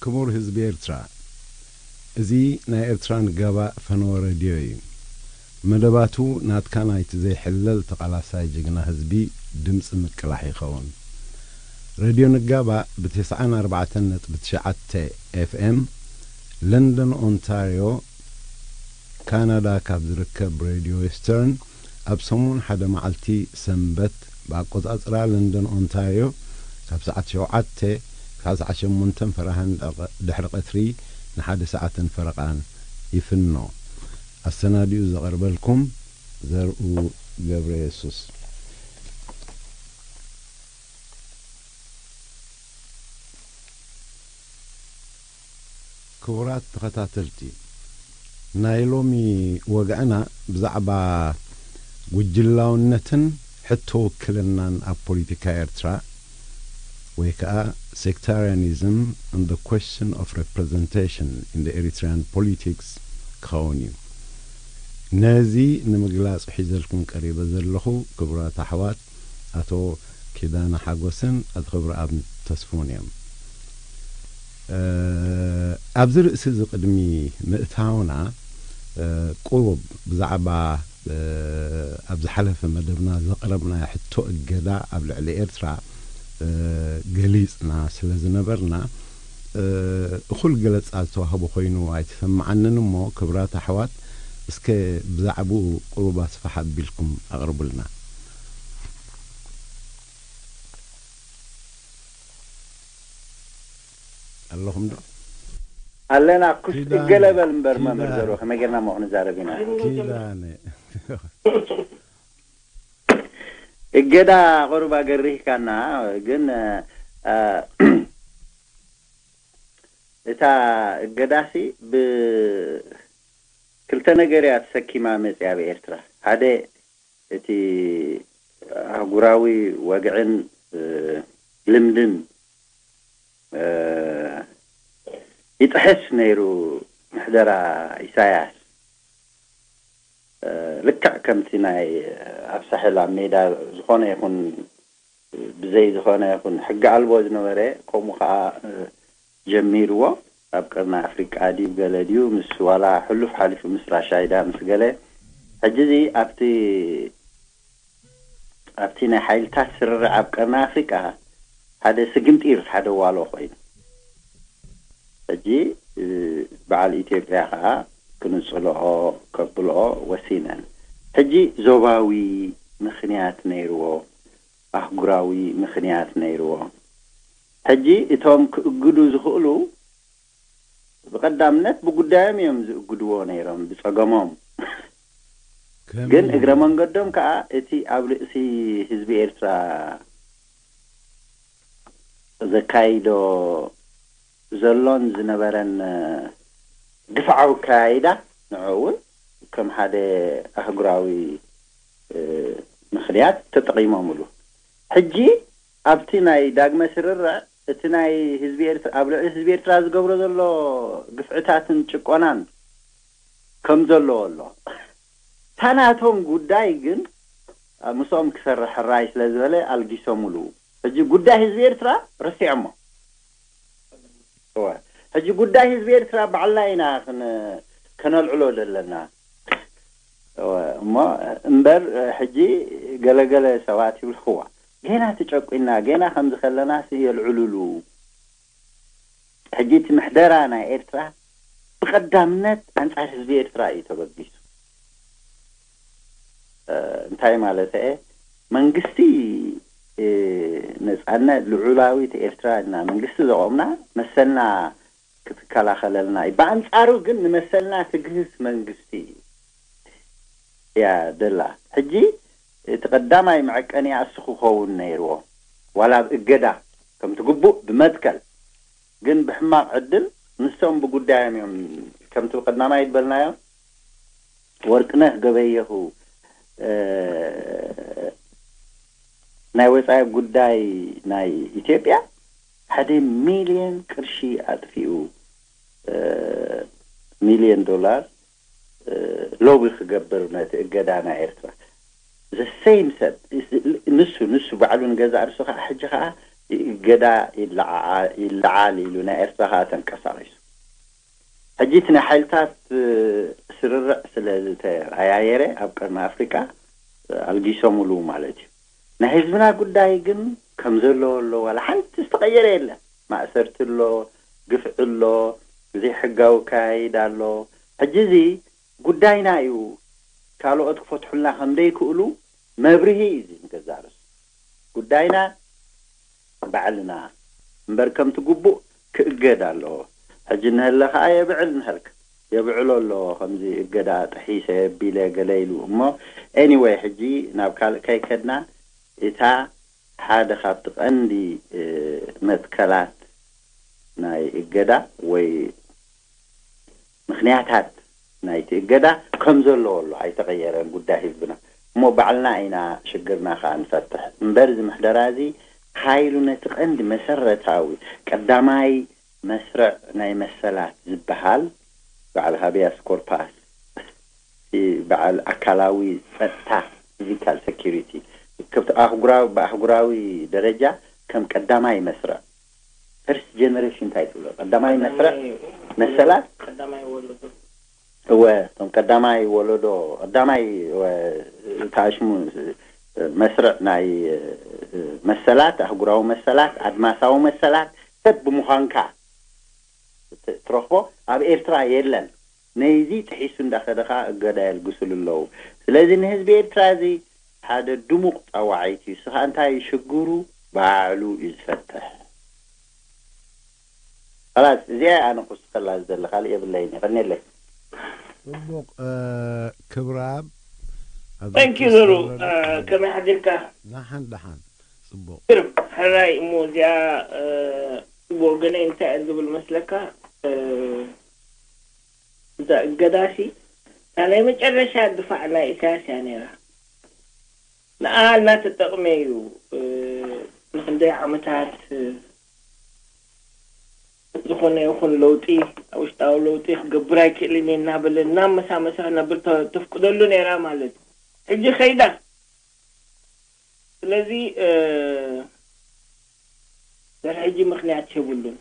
ክቡር ህዝቢ ኤርትራ፣ እዚ ናይ ኤርትራ ንጋባእ ፈነወ ሬድዮ እዩ። መደባቱ ናትካ ናይቲ ዘይሕለል ተቓላሳይ ጅግና ህዝቢ ድምጺ ምቅላሕ ይኸውን። ሬድዮ ንጋባእ ብ94.9 ኤፍኤም፣ ለንደን ኦንታርዮ፣ ካናዳ ካብ ዝርከብ ሬድዮ ዌስተርን ኣብ ሰሙን ሓደ መዓልቲ ሰንበት ብኣቆጻጽራ ለንደን ኦንታርዮ ካብ ሰዓት ሸውዓተ ክሳብ ሰዓት ሸሞንተን ፈራህን ድሕሪ ቀትሪ ንሓደ ሰዓትን ፈረቓን ይፍኖ። ኣሰናዲኡ ዘቕርበልኩም ዘርኡ ገብረ የሱስ። ክቡራት ተኸታተልቲ፣ ናይ ሎሚ ወግዕና ብዛዕባ ጉጅላውነትን ሕቶ ውክልናን ኣብ ፖለቲካ ኤርትራ፣ ወይ ከኣ sectarianism and the question of representation in the Eritrean politics ክኸውን እዩ። ነዚ ንምግላጽ ሒዘልኩም ቀሪበ ዘለኹ፣ ክቡራት ኣሕዋት፣ ኣቶ ኪዳነ ሓጎስን ኣቶ ክብረኣብ ተስፉን እዮም። እ፣ ኣብዚ ርእሲ እዚ ቅድሚ ምእታውና፣ እ፣ ቁሩብ ብዛዕባ፣ እ፣ ኣብ ዝሓለፈ መደብና ዘቕረብናዮ ሕቶ እገዳ ኣብ ልዕሊ ኤርትራ፣ እ፣ ገሊጽና ስለ ዝነበርና፣ እ፣ እኹል ገለጻ ዝተዋህቦ ኮይኑ ኣይተሰምዓንን እሞ፣ ክቡራት ኣሕዋት፣ እስከ ብዛዕባኡ ቁሩብ ኣስፍሕ ኣቢልኩም ኣቕርቡልና። ኣለኹም ዶ? ኣለና። ኩስ ኪዳነ፣ እገለ በል እምበር መምህር ኪዳነ። ዘርኡ፣ ከመይ ጌርና እሞ ክንዛረብ ኢና? ኪዳነ። እገዳ ቁሩብ ኣገሪህካና፣ ግን፣ እ፣ እታ እገዳሲ ብክልተ ነገር እያ ተሰኪማ መጽያ ኣብ ኤርትራ። ሓደ እቲ ኣህጉራዊ ወግዕን፣ እ፣ ልምድን፣ እ፣ ይጥሕስ ነይሩ ምሕደራ ኢሳያስ። እ፣ ልክዕ ከምቲ ናይ ኣብ ሳሕል ኣብ ሜዳ ዝኾነ ይኹን ብዘይ ዝኾነ ይኹን ሕጊ ኣልቦ ዝነበረ፣ ከምኡ ኸዓ፣ እ፣ ጀሚርዎ። ኣብ ቀርኒ ኣፍሪቃ ድዩ ገለ ድዩ ምስ ዋላ ሕሉፍ ሓሊፉ ምስ ራሻይዳ ምስ ገለ፣ ሕጂ እዚ ኣብቲ፣ ኣብቲ ናይ ሓይልታት ስርርዕ ኣብ ቀርኒ ኣፍሪቃ ሓደ ስግምጢር፣ ሓደ ዋሎ ኮይኑ። ሕጂ፣ እ፣ በዓል ኢትዮጵያ ኸዓ ክንጽልኦ ከብልኦ ወሲነን። ሕጂ ዞባዊ ምኽንያት ነይርዎ፣ ኣህጉራዊ ምኽንያት ነይርዎ። ሕጂ እቶም ክእግዱ ዝኽእሉ ብቐዳምነት ብጉዳዮም እዮም ዝእግድዎ ነይሮም፣ ብጸገሞም። ከመይ ግን እዩ? እግረ መንገዶም ከኣ እቲ ኣብ ርእሲ ህዝቢ ኤርትራ ዘካይዶ ዘሎን ዝነበረን፣ እ፣ ግፍዓዊ ኣከያይዳ ንዕኡ እውን ከም ሓደ ኣህጉራዊ፣ እ፣ ምኽንያት ተጠቒሞምሉ። ሕጂ ኣብቲ ናይ ዳግመ ስርርዕ እቲ ናይ ህዝቢ ኤርትራ፣ ኣብ ልዕሊ ህዝቢ ኤርትራ ዝገብሮ ዘሎ ግፍዕታትን ጭቆናን ከም ዘለዎ ኣሎ። እታ ናቶም ጉዳይ ግን ምስኦም ክሰርሕ ሕራይ ስለ ዝበለ ኣልጊሶምሉ። ሕጂ ጉዳይ ህዝቢ ኤርትራ ረሲዖሞ። እወ። ሕጂ ጉዳይ ህዝቢ ኤርትራ ባዕልና ኢና ክን-፣ ከነልዕሎ ዘለና። እወ። እሞ እምበር ሕጂ ገለገለ ሰባት ይብልኽዋ፣ ጌና ተጨቁና፣ ጌና ከምዚ ከለናስ የልዕሉሉ። ሕጂ እቲ ምሕደራ ናይ ኤርትራ ብቐዳምነት ኣንጻር ህዝቢ ኤርትራ እዩ ተበጊሱ። እ፣ እንታይ ማለት እየ? መንግስቲ፣ እ፣ ነጻነት ልዑላዊት ኤርትራ እና መንግስቲ ዘቆምና መሰልና ክትከላኸለልና እዩ። ብኣንጻሩ ግን ንመሰልና ትግህስ መንግስቲ እዩ። እያ ደላ። ሕጂ እቲ ቀዳማይ መዐቀኒኣ እሱ ክኸውን ነይርዎ። ዋላ ኣብ እገዳ ከምቲ ግቡእ ብመትከል፣ ግን ብሕማቕ ዕድል ንሶም ብጉዳዮም እዮም። ከምቲ ቀዳማይ ዝበልናዮ ወርቅነህ ገበየሁ፣ እ፣ ናይ ወጻኢ ጉዳይ ናይ ኢትዮጵያ ሓደ ሚልዮን ቅርሺ ኣጥፊኡ፣ እ፣ ሚልዮን ዶላር፣ እ፣ ሎቢ ክገብር ነቲ እገዳ ናይ ኤርትራ። The same ሰብ፣ ንሱ፣ ንሱ ባዕሉ ንገዛእ ርእሱ ከኣ፣ ሕጂ ከኣ እገዳ ይለዓዓ- ይለዓል ኢሉ ናይ ኤርትራ ከዓ ተንቀሳቒሱ። ሕጂ እቲ ናይ ሓይልታት ስርርዕ ስለ ዝተቐያየረ ኣብ ቀርኒ ኣፍሪቃ ኣልጊሶምሉ ማለት እዩ። ናይ ህዝብና ጉዳይ ግን ከም ዘለዎ ኣሎ፣ ዋላ ሓንቲ ዝተቐየረ የለን። ማእሰርቲ ኣሎ፣ ግፍዒ ኣሎ፣ ዘይሕጋዊ ኣካያይዳ ኣሎ። ሕጂ እዚ ጉዳይና እዩ፣ ካልኦት ክፈትሑልና ከም ዘይክእሉ መብርሂ እዩ እዚ ንገዛእ ርእሱ። ጉዳይና ባዕልና እምበር ከምቲ ግቡእ ክእገድ ኣለዎ። ሕጂ እንሀለ ከኣ የብዕል እንሀልክ የብዕሎ ኣለዎ። ከምዚ እገዳ ጥሒሰ ቢለ ገለ ኢሉ እሞ anyway ሕጂ ናብ ካልእ ከይከድና እታ ሓደ ካብቲ ቀንዲ መትከላት ናይ እገዳ ወይ ምኽንያታት ናይቲ እገዳ ከም ዘለዎ ኣሎ፣ ኣይተቐየረን ጉዳይ ህዝብና። እሞ ባዕልና ኢና ሽግርና ከዓ ንፈትሕ እምበር እዚ ምሕደራ እዚ ሓይሉ ነቲ ቀንዲ መሰረታዊ ቀዳማይ መስርዕ ናይ መሰላት ዝበሃል በዓል ሃቢያስ ኮርፓስ በዓል ኣካላዊ ጸጥታ ፊዚካል ሴኩሪቲ ብኣህጉራዊ ደረጃ ከም ቀዳማይ መስርዕ ፈርስት ጀነሬሽን እንታይ ትብሎ ቀዳማይ መስርዕ መሰላት እወ እቶም ቀዳማይ ወለዶ ቀዳማይ ታሽሙ መስርዕ ናይ መሰላት ኣህጉራዊ መሰላት ኣድማሳዊ መሰላት ሰብ ብምዃንካ ትረኽቦ ኣብ ኤርትራ የለን። ነይዚ ጥሒሱ እንዳኸደ ኸዓ እገዳ የልግስሉ ኣለዉ። ስለዚ ንህዝቢ ኤርትራ እዚ ሓደ ድሙቕ ጻዋዒት እዩ። ስኻ እንታይ እዩ ሽግሩ ባዕሉ እዩ ዝፈትሕ። ኸላስ እዚኣ ኣነ ክውስኸላ ዝደሊ ካልእ የብለይን። የቐንየለይ። ጽቡቕ ክብራብ Thank you ዘሩ ከመይ ሓዲርካ? ደሓን ደሓን ጽቡቕ ግርም ሕራይ እሞ እዚኣ ብወገነይ እንታይ እየ ዝብል መስለካ እዛ እገዳሲ እታ ናይ መጨረሻ ድፋዕ ናይ ኢሳያስ እያ ነይራ። ንኣ እናተጠቕመ እዩ ንክንደይ ዓመታት ዝኾነ ይኹን ለውጢ ውሽጣዊ ለውጢ ክገብር ኣይክእልን እየ እናበለ እናመሳመሰ ክነብር ተፍቅደሉ ነይራ ማለት እዩ። ሕጂ ከይዳ ስለዚ ድሕሪ ሕጂ ምኽንያት የብሉን።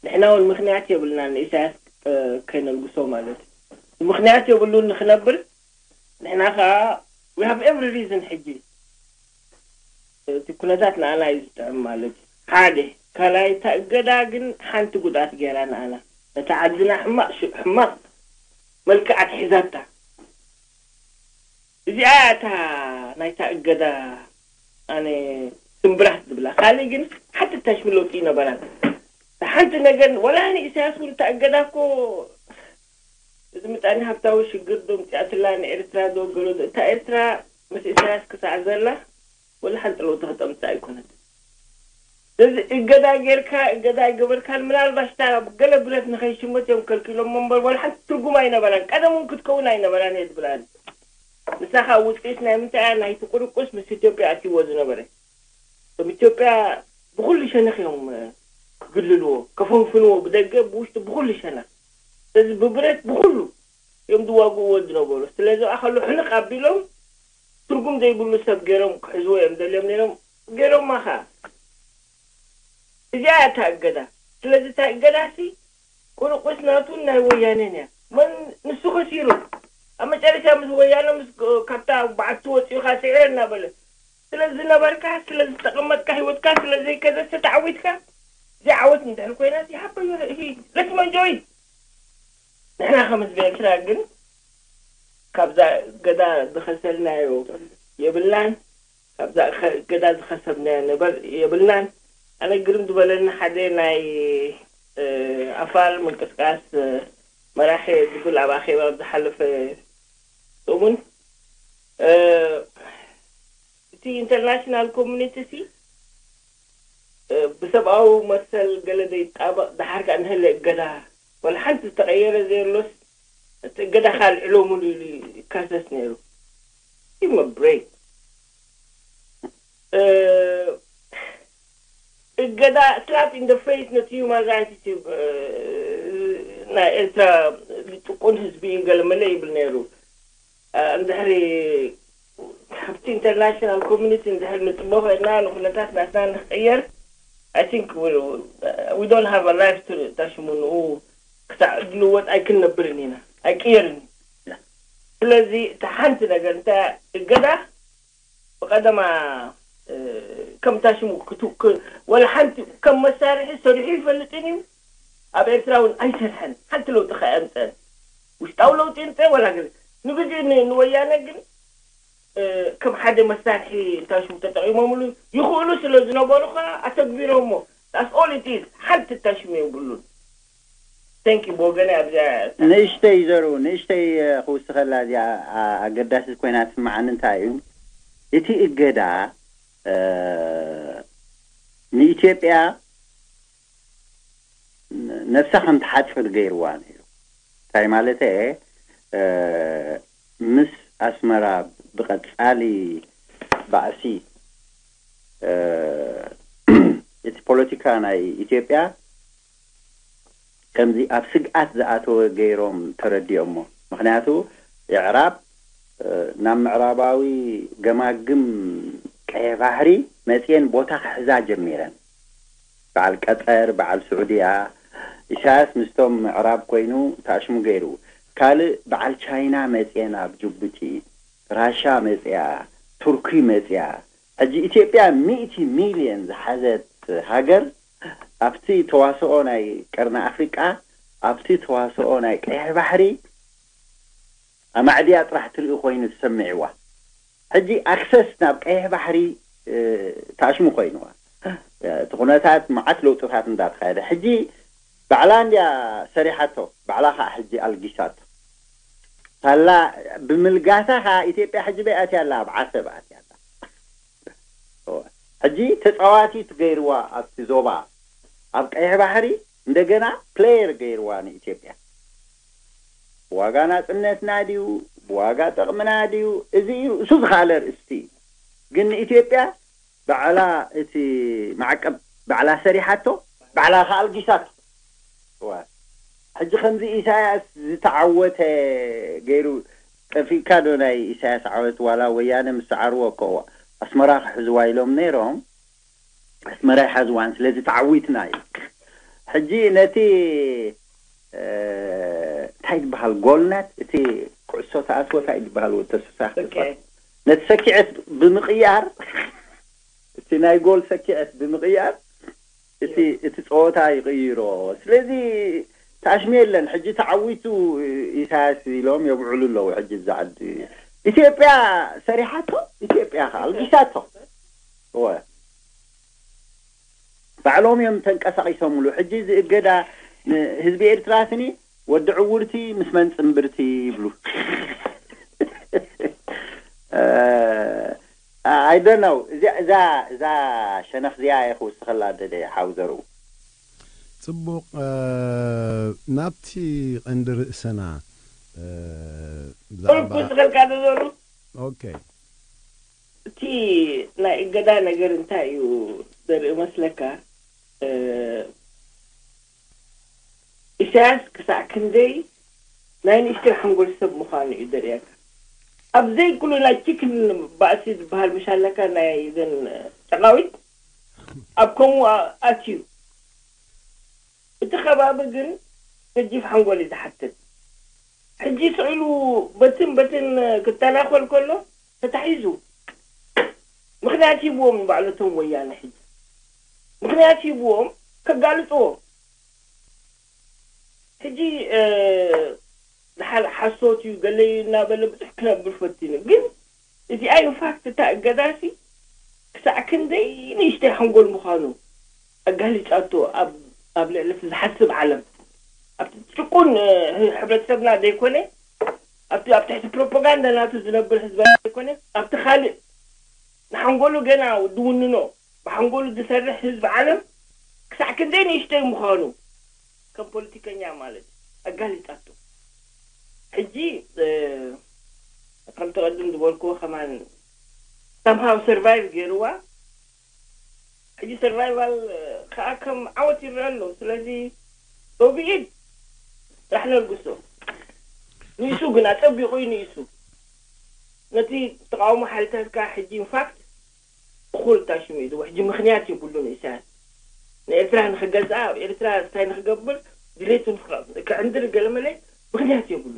ንሕና እውን ምኽንያት የብልና ንኢሳያስ ከይነልግሶ ማለት እዩ። ምኽንያት የብሉን ንኽነብር ንሕና ከዓ we have every reason ሕጂ እቲ ኩነታት ንኣና እዩ ዝጥዕም ማለት እዩ። ሓደ ካልኣይ እታ እገዳ ግን ሓንቲ ጉድኣት ገይራ ንኣና ነታ ዓድና ሕማቕ ሕማቕ መልክዕ ኣትሒዛታ። እዚኣ እታ ናይታ እገዳ ኣነ ስምብራት ዝብላ ካልእ ግን ሓንቲ ተሽሚ ለውጢ ይነበራን ሓንቲ ነገር ወላ ንኢሳያስ እውን እታ እገዳ እኮ እዚ ምጣኔ ሃብታዊ ሽግር ዶ ምፅኣትላ ንኤርትራ ዶ ገሎ ዶ እታ ኤርትራ ምስ ኢሳያስ ክሳዕ ዘላ ወላ ሓንቲ ለውጢ ክጠምፃ ኣይኮነት። ስለዚ እገዳ ጌርካ እገዳ ኣይገበርካን ምናልባሽ እታ ገለ ብረት ንኸይሽመት እዮም ከልኪሎም እምበር ወላ ሓንቲ ትርጉም ኣይነበራን። ቀደም እውን ክትከውን ኣይነበራን እየ ዝብላ። ንሳ ከዓ ውፅኢት ናይ ምንታይ እያ? ናይቲ ቁርቁስ ምስ ኢትዮጵያ ኣትይዎ ዝነበረ። እቶም ኢትዮጵያ ብኹሉ ሸነኽ እዮም ክግልልዎ፣ ከፈንፍንዎ፣ ብደገ ብውሽጢ ብኹሉ ሸነኽ። ስለዚ ብብረት ብኹሉ እዮም ዝዋግእዎ ዝነበሩ። ስለዚ ከዓ ከሎ ሕንቕ ኣቢሎም ትርጉም ዘይብሉ ሰብ ገይሮም ክሕዝዎ እዮም ደልዮም ነይሮም። ገይሮማ ከዓ እዚኣ እያ እታ እገዳ። ስለዚ እታ እገዳ ሲ ቁርቁስ ናቱን ናይ ወያነን እያ። መን ንሱ ከሲሩ ኣብ መጨረሻ ምስ ወያነ ምስ ካብታ በዓቲ ወፂኡ ከዓ ስዒረ እናበለ ስለ ዝነበርካ ስለ ዝተቐመጥካ ህይወትካ ስለ ዘይከዘሰ ተዓዊትካ እዚኣ ዓወት እንድሕር ኮይና ሲ ሓበዮ let's enjoy። ንሕና ከም ህዝቢ ኤርትራ ግን ካብዛ ገዳ ዝኸሰርናዮ የብልናን። ካብዛ ገዳ ዝኸሰብናዮ ነበር የብልናን። ኣነ ግርም ዝበለኒ ሓደ ናይ ኣፋር ምንቅስቃስ መራሒ ዝብል ኣብ ኣኼባ ኣብ ዝሓለፈ ሰሙን እቲ international community ሲ ብሰብኣዊ መሰል ገለ ዘይጣበቕ ደሓር ከኣ ንህለ እገዳ ወላ ሓንቲ ዝተቐየረ ዘየሎስ እቲ እገዳ ከኣ ኣልዕሎምሉ ኢሉ ይካሰስ ነይሩ። Give me a break. እገዳ slap in the face ነቲ human rights ናይ ኤርትራ ዝጭቁን ህዝቢ እዩ ገለ መለ ይብል ነይሩ። እንድሕሪ ካብቲ international community እንድሕሪ ንፅበ ኮይና ንኩነታት ናትና ንክቅየር I think we, we don't have a life to ታሽሙ ንኡ ክሳዕ ዝልወጥ ኣይክንነብርን ኢና ኣይቅየርን ኢና። ስለዚ እቲ ሓንቲ ነገር እንታይ እገዳ ብቐደማ ከም ታሽሙ ወላ ሓንቲ ከም መሳርሒ ሰሪሑ ይፈልጥን እዩ። ኣብ ኤርትራ እውን ኣይሰርሐን ሓንቲ ለውጢ ከየምፀን ውሽጣዊ ለውጢ ይምፀ ወላ ግን ንግዜ ንወያነ ግን ከም ሓደ መሳርሒ ታሽሙ ተጠቂሞምሉ ይኽእሉ ስለ ዝነበሩ ከዓ ኣተግቢሮሞ ኣስኦሊቲዝ ሓንቲ ታሽሙ የብሉን። ንእሽተይ ዘሩ ንእሽተይ ክውስኸላ እዚኣ ኣገዳሲት ኮይና ትስምዓኒ እንታይ እዩ፣ እቲ እገዳ ንኢትዮጵያ ነብሳ ከም ትሓጽር ገይርዋ ነይሩ። እንታይ ማለት ምስ ኣስመራ ብቐጻሊ ባእሲ እቲ ፖለቲካ ናይ ኢትዮጵያ ከምዚ ኣብ ስግኣት ዝኣተወ ገይሮም ተረዲኦሞ። ምኽንያቱ የዕራብ ናብ ምዕራባዊ ገማግም ቀይሕ ባሕሪ መፅየን ቦታ ክሕዛ ጀሚረን። በዓል ቀጠር፣ በዓል ስዑድያ፣ ኢሳያስ ምስቶም ምዕራብ ኮይኑ ታሽሙ ገይሩ። ካልእ በዓል ቻይና መፅየን ኣብ ጅቡቲ፣ ራሻ መፅያ፣ ቱርኪ መፅያ። ሕጂ ኢትዮጵያ ሚእቲ ሚልዮን ዝሓዘት ሃገር ኣብቲ ተዋስኦ ናይ ቀርኒ ኣፍሪቃ ኣብቲ ተዋስኦ ናይ ቀይሕ ባሕሪ ኣማዕድያ ጥራሕ ትርኢ ኮይኑ ትሰምዕዋ። ሕጂ ኣክሰስ ናብ ቀይሕ ባሕሪ ታሽሙ ኮይንዋ። እቲ ኩነታት መዓት ለውጥታት እንዳተካየደ ሕጂ ባዕላ እንድያ ሰሪሓቶ ባዕላ ከዓ ሕጂ ኣልጊሳቶ ሳላ ብምልጋሳ ከዓ ኢትዮጵያ ሕጂ በይ ኣትያ ኣላ ኣብ ዓሰብ ኣትያ ኣላ። ሕጂ ተፃዋቲት ገይርዋ ኣብቲ ዞባ ኣብ ቀይሕ ባሕሪ እንደገና ፕሌየር ገይርዋ ንኢትዮጵያ። ብዋጋ ናፅነትና ድዩ ብዋጋ ጥቕምና ድዩ? እዚ እዩ እሱ ዝኻለ ርእስቲ እዩ። ግን ንኢትዮጵያ ባዕላ እቲ ማዕቀብ ባዕላ ሰሪሓቶ ባዕላ ከኣልጊሳቶ። ሕጂ ከምዚ ኢሳያስ ዝተዓወተ ገይሩ ጠፊእካ ዶ ናይ ኢሳያስ ዓወት ዋላ ወያነ ምስ ሰዓርዎ እኮ ኣስመራ ክሕዝዋ ኢሎም ነይሮም ኣስመራ ይሓዝዋን ስለዚ ተዓዊትና እዩ። ሕጂ ነቲ እንታይ ዝበሃል ጎልነት እቲ ኩዕሶ ተኣትዎ እንታይ ዝበሃል ተስፋ ነቲ ሰኪዐት ብምቕያር እቲ ናይ ጎል ሰኪዐት ብምቕያር እቲ እቲ ፀወታ ይቕይሮ። ስለዚ ታሽሚ የለን ሕጂ ተዓዊቱ ኢሳያስ ኢሎም የብዕሉ ኣለዉ። ሕጂ እዛ ዓዲ ኢትዮጵያ ሰሪሓቶ ኢትዮጵያ ከ ኣልጊሳቶ እወ ባዕሎም እዮም ተንቀሳቒሶምሉ። ሕጂ እዚ እገዳ ንህዝቢ ኤርትራ ስኒ ወዲ ዕውርቲ ምስ መን ጽንብርቲ ይብሉ። I don't know እዛ እዛ እዛ ሸነኽ እዚኣ እየ ክውስኸላ ደደ ሓው ዘርኡ። ጽቡቕ ናብቲ ቀንዲ ርእስና ብዛዕባ ክውስኸልካ ዶ ዘሩ? ኦኬ እቲ ናይ እገዳ ነገር እንታይ እዩ ዘርኢ መስለካ? ኢሳያስ ክሳዕ ክንደይ ናይ ንእሽተይ ሓንጎል ሰብ ምዃኑ እዩ ዘርእየካ። ኣብ ዘይኩሉ ናይ ቺክን ባእሲ ዝበሃል ምሽ ኣለካ ናይ ዘን ጨቓዊት ኣብ ከምኡ ኣትዩ። እቲ ከባቢ ግን ገጂፍ ሓንጎል እዩ ዝሓትት። ሕጂ ስቕ ኢሉ በትን በትን ክተናኾል ከሎ ተታሒዙ ምኽንያት ሂብዎም ንባዕለቶም ወያነ ሕጂ ምኽንያት ሂብዎም ከጋልፅዎ ሕጂ ሓሶት እዩ ገለዩ እናበለ ብዙሕ ክነብር ፈቲኑ ግን እዚኣ ኢንፋክት እታ እገዳሲ ክሳዕ ክንደይ ንእሽተይ ሓንጎል ምዃኑ ኣጋሊፃቶ ኣብ ልዕሊ ዝሓስብ ዓለም ኣብቲ ጭቁን ሕብረተሰብና ዘይኮነ ኣብቲ ኣብ ትሕቲ ፕሮፓጋንዳ ናቱ ዝነብር ህዝቢ ዘይኮነ ኣብቲ ካልእ ንሓንጎሉ ገና ዝውንኖ ብሓንጎሉ ዝሰርሕ ህዝቢ ዓለም ክሳዕ ክንደይ ንእሽተይ ምዃኑ ከም ፖለቲከኛ ማለት ኣጋሊፃቶ ሕጂ ከምቲ ቅድም ዝበልክዎ ከማን ሰምሃው ሰርቫይቭ ገይርዋ ሕጂ ሰርቫይቫል ከዓ ከም ዓወት ይረአ ኣሎ ስለዚ ሶቪኢት ጥራሕ ነልግሶ ንሱ ግን ኣፀቢቑ እዩ ንሱ ነቲ ተቃውሞ ሓይልታት ከዓ ሕጂ ኢንፋክት እኩል ታሽሙ እዩ ሕጂ ምክንያት የብሉን ኢሳያስ ንኤርትራ ንክገዝኣ፣ ኣብ ኤርትራ እንታይ ንክገብር ድሌቱ ንክዕንድር ገለመለ ምክንያት የብሉ።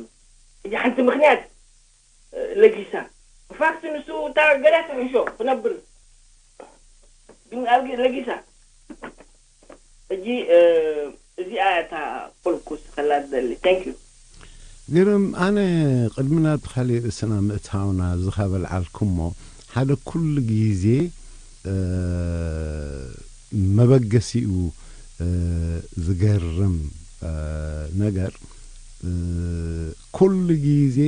ሕጂ ሓንቲ ምክንያት ለጊሳ። ኢንፋክት ንሱ እታ ገላ ትሕሾ ክነብር፣ ግን ኣብ ለጊሳ። ሕጂ እዚኣ እታ ቁልኩስ ከላ ትደሊ። Thank you። ግርም፣ ኣነ ቅድሚ ናብ ካልእ ርእስና ምእታውና፣ እዚ ካብ ኣልዓልኩሞ፣ ሓደ ኩሉ ግዜ መበገሲኡ ዝገርም ነገር፣ ኩሉ ግዜ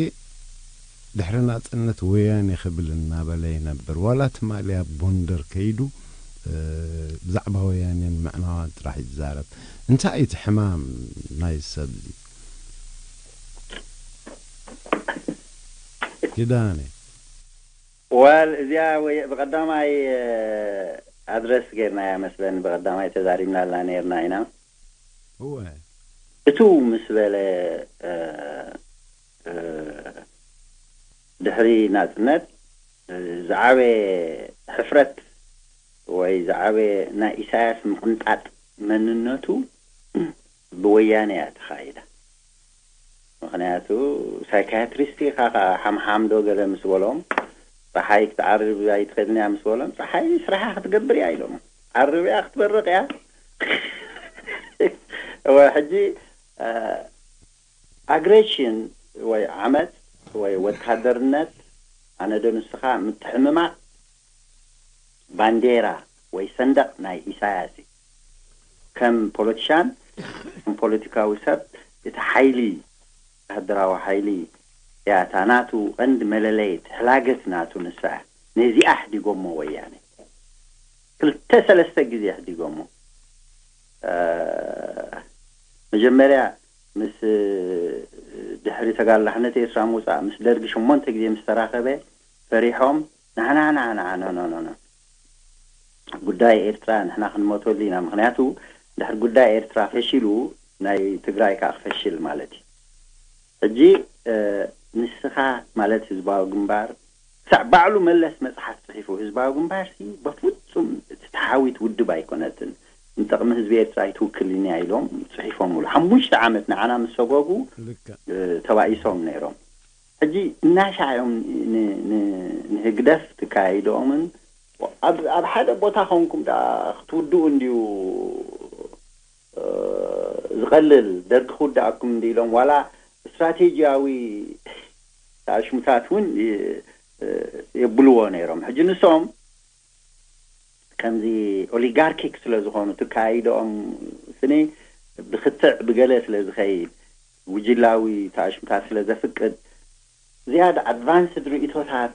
ድሕሪ ናጽነት ወያኔ ክብል እናበለ ይነብር። ዋላ ትማሊ ኣብ ጎንደር ከይዱ ብዛዕባ ወያኔን ምዕናዋን ጥራሕ ይዛረብ። እንታይ እቲ ሕማም ናይ ሰብ እዚ? ኪዳነ። ዋል እዚኣ ወይ ብቐዳማይ ኣድረስ ጌርናያ መስለኒ፣ ብቐዳማይ ተዛሪብናላ ነርና ኢና። እወ። እቱ ምስ በለ ድሕሪ ናጽነት ዝዓበየ ሕፍረት ወይ ዝዓበየ ናይ ኢሳያስ ምቕንጣጥ መንነቱ ብወያነ እያ ተኻይዳ። ምኽንያቱ ሳይካትሪስት ኢኻ፣ ሓምሓም ዶ ገለ ምስ በሎም፣ ፀሓይ ክትዓርብ ኣይትኸድን እያ ምስ በሎም፣ ፀሓይ ስራሓ ክትገብር እያ ኢሎም። ዓርብ እያ ክትበርቕ እያ። እወ፣ ሕጂ ኣግሬሽን ወይ ዓመፅ ወይ ወታደርነት፣ ኣነ ዶ ንስኻ ምትሕምማቕ ባንዴራ ወይ ሰንደቕ ናይ ኢሳያስ እዩ። ከም ፖለቲሻን፣ ከም ፖለቲካዊ ሰብ፣ እቲ ሓይሊ፣ ወታደራዊ ሓይሊ እያ እታ ናቱ ቀንዲ መለለይት፣ ሕላገት ናቱ ንሳ እያ። ነዚኣ ኣሕዲጎሞ ወያነ። ክልተ ሰለስተ ግዜ ኣሕዲጎሞ። መጀመርያ ምስ ድሕሪ ተጋላሕነት ኤርትራ ምውፃእ ምስ ደርጊ ሸሞንተ ግዜ ምስ ተራኸበ ፈሪሖም፣ ንሕና ንሕና ኖ ኖ ኖ ጉዳይ ኤርትራ ንሕና ክንሞተሉ ኢና። ምክንያቱ ድሕሪ ጉዳይ ኤርትራ ፈሺሉ ናይ ትግራይ ከዓ ክፈሽል ማለት እዩ። ሕጂ ንስኻ ማለት ህዝባዊ ግንባር ክሳዕ ባዕሉ መለስ መፅሓፍ ፅሒፉ፣ ህዝባዊ ግንባር ሲ በፍፁም እቲ ተሓዊት ውድብ ኣይኮነትን፣ ንጥቕሚ ህዝቢ ኤርትራ ኣይትውክልን እያ ኢሎም ፅሒፎምሉ። ሓሙሽተ ዓመት ንዓና ምስ ሰጎጉ ተባኢሶም ነይሮም። ሕጂ እናሻ እዮም ንህግደፍ ትካይዶምን ኣብ ሓደ ቦታ ኮንኩም ዳ ክትውድኡ እንድዩ ዝቐልል፣ ደርጊ ክውድኣኩም እንዲ ኢሎም ዋላ ስትራቴጂያዊ ኣሽሙታት እውን የብልዎ ነይሮም። ሕጂ ንሶም ከምዚ ኦሊጋርኪክ ስለ ዝኾኑ ትካይዶኦም ስኒ ብክትዕ ብገለ ስለ ዝኸይድ፣ ጉጅላዊ ተኣሽሙታት ስለ ዘፍቅድ ዝያዳ ኣድቫንስድ ርእቶታት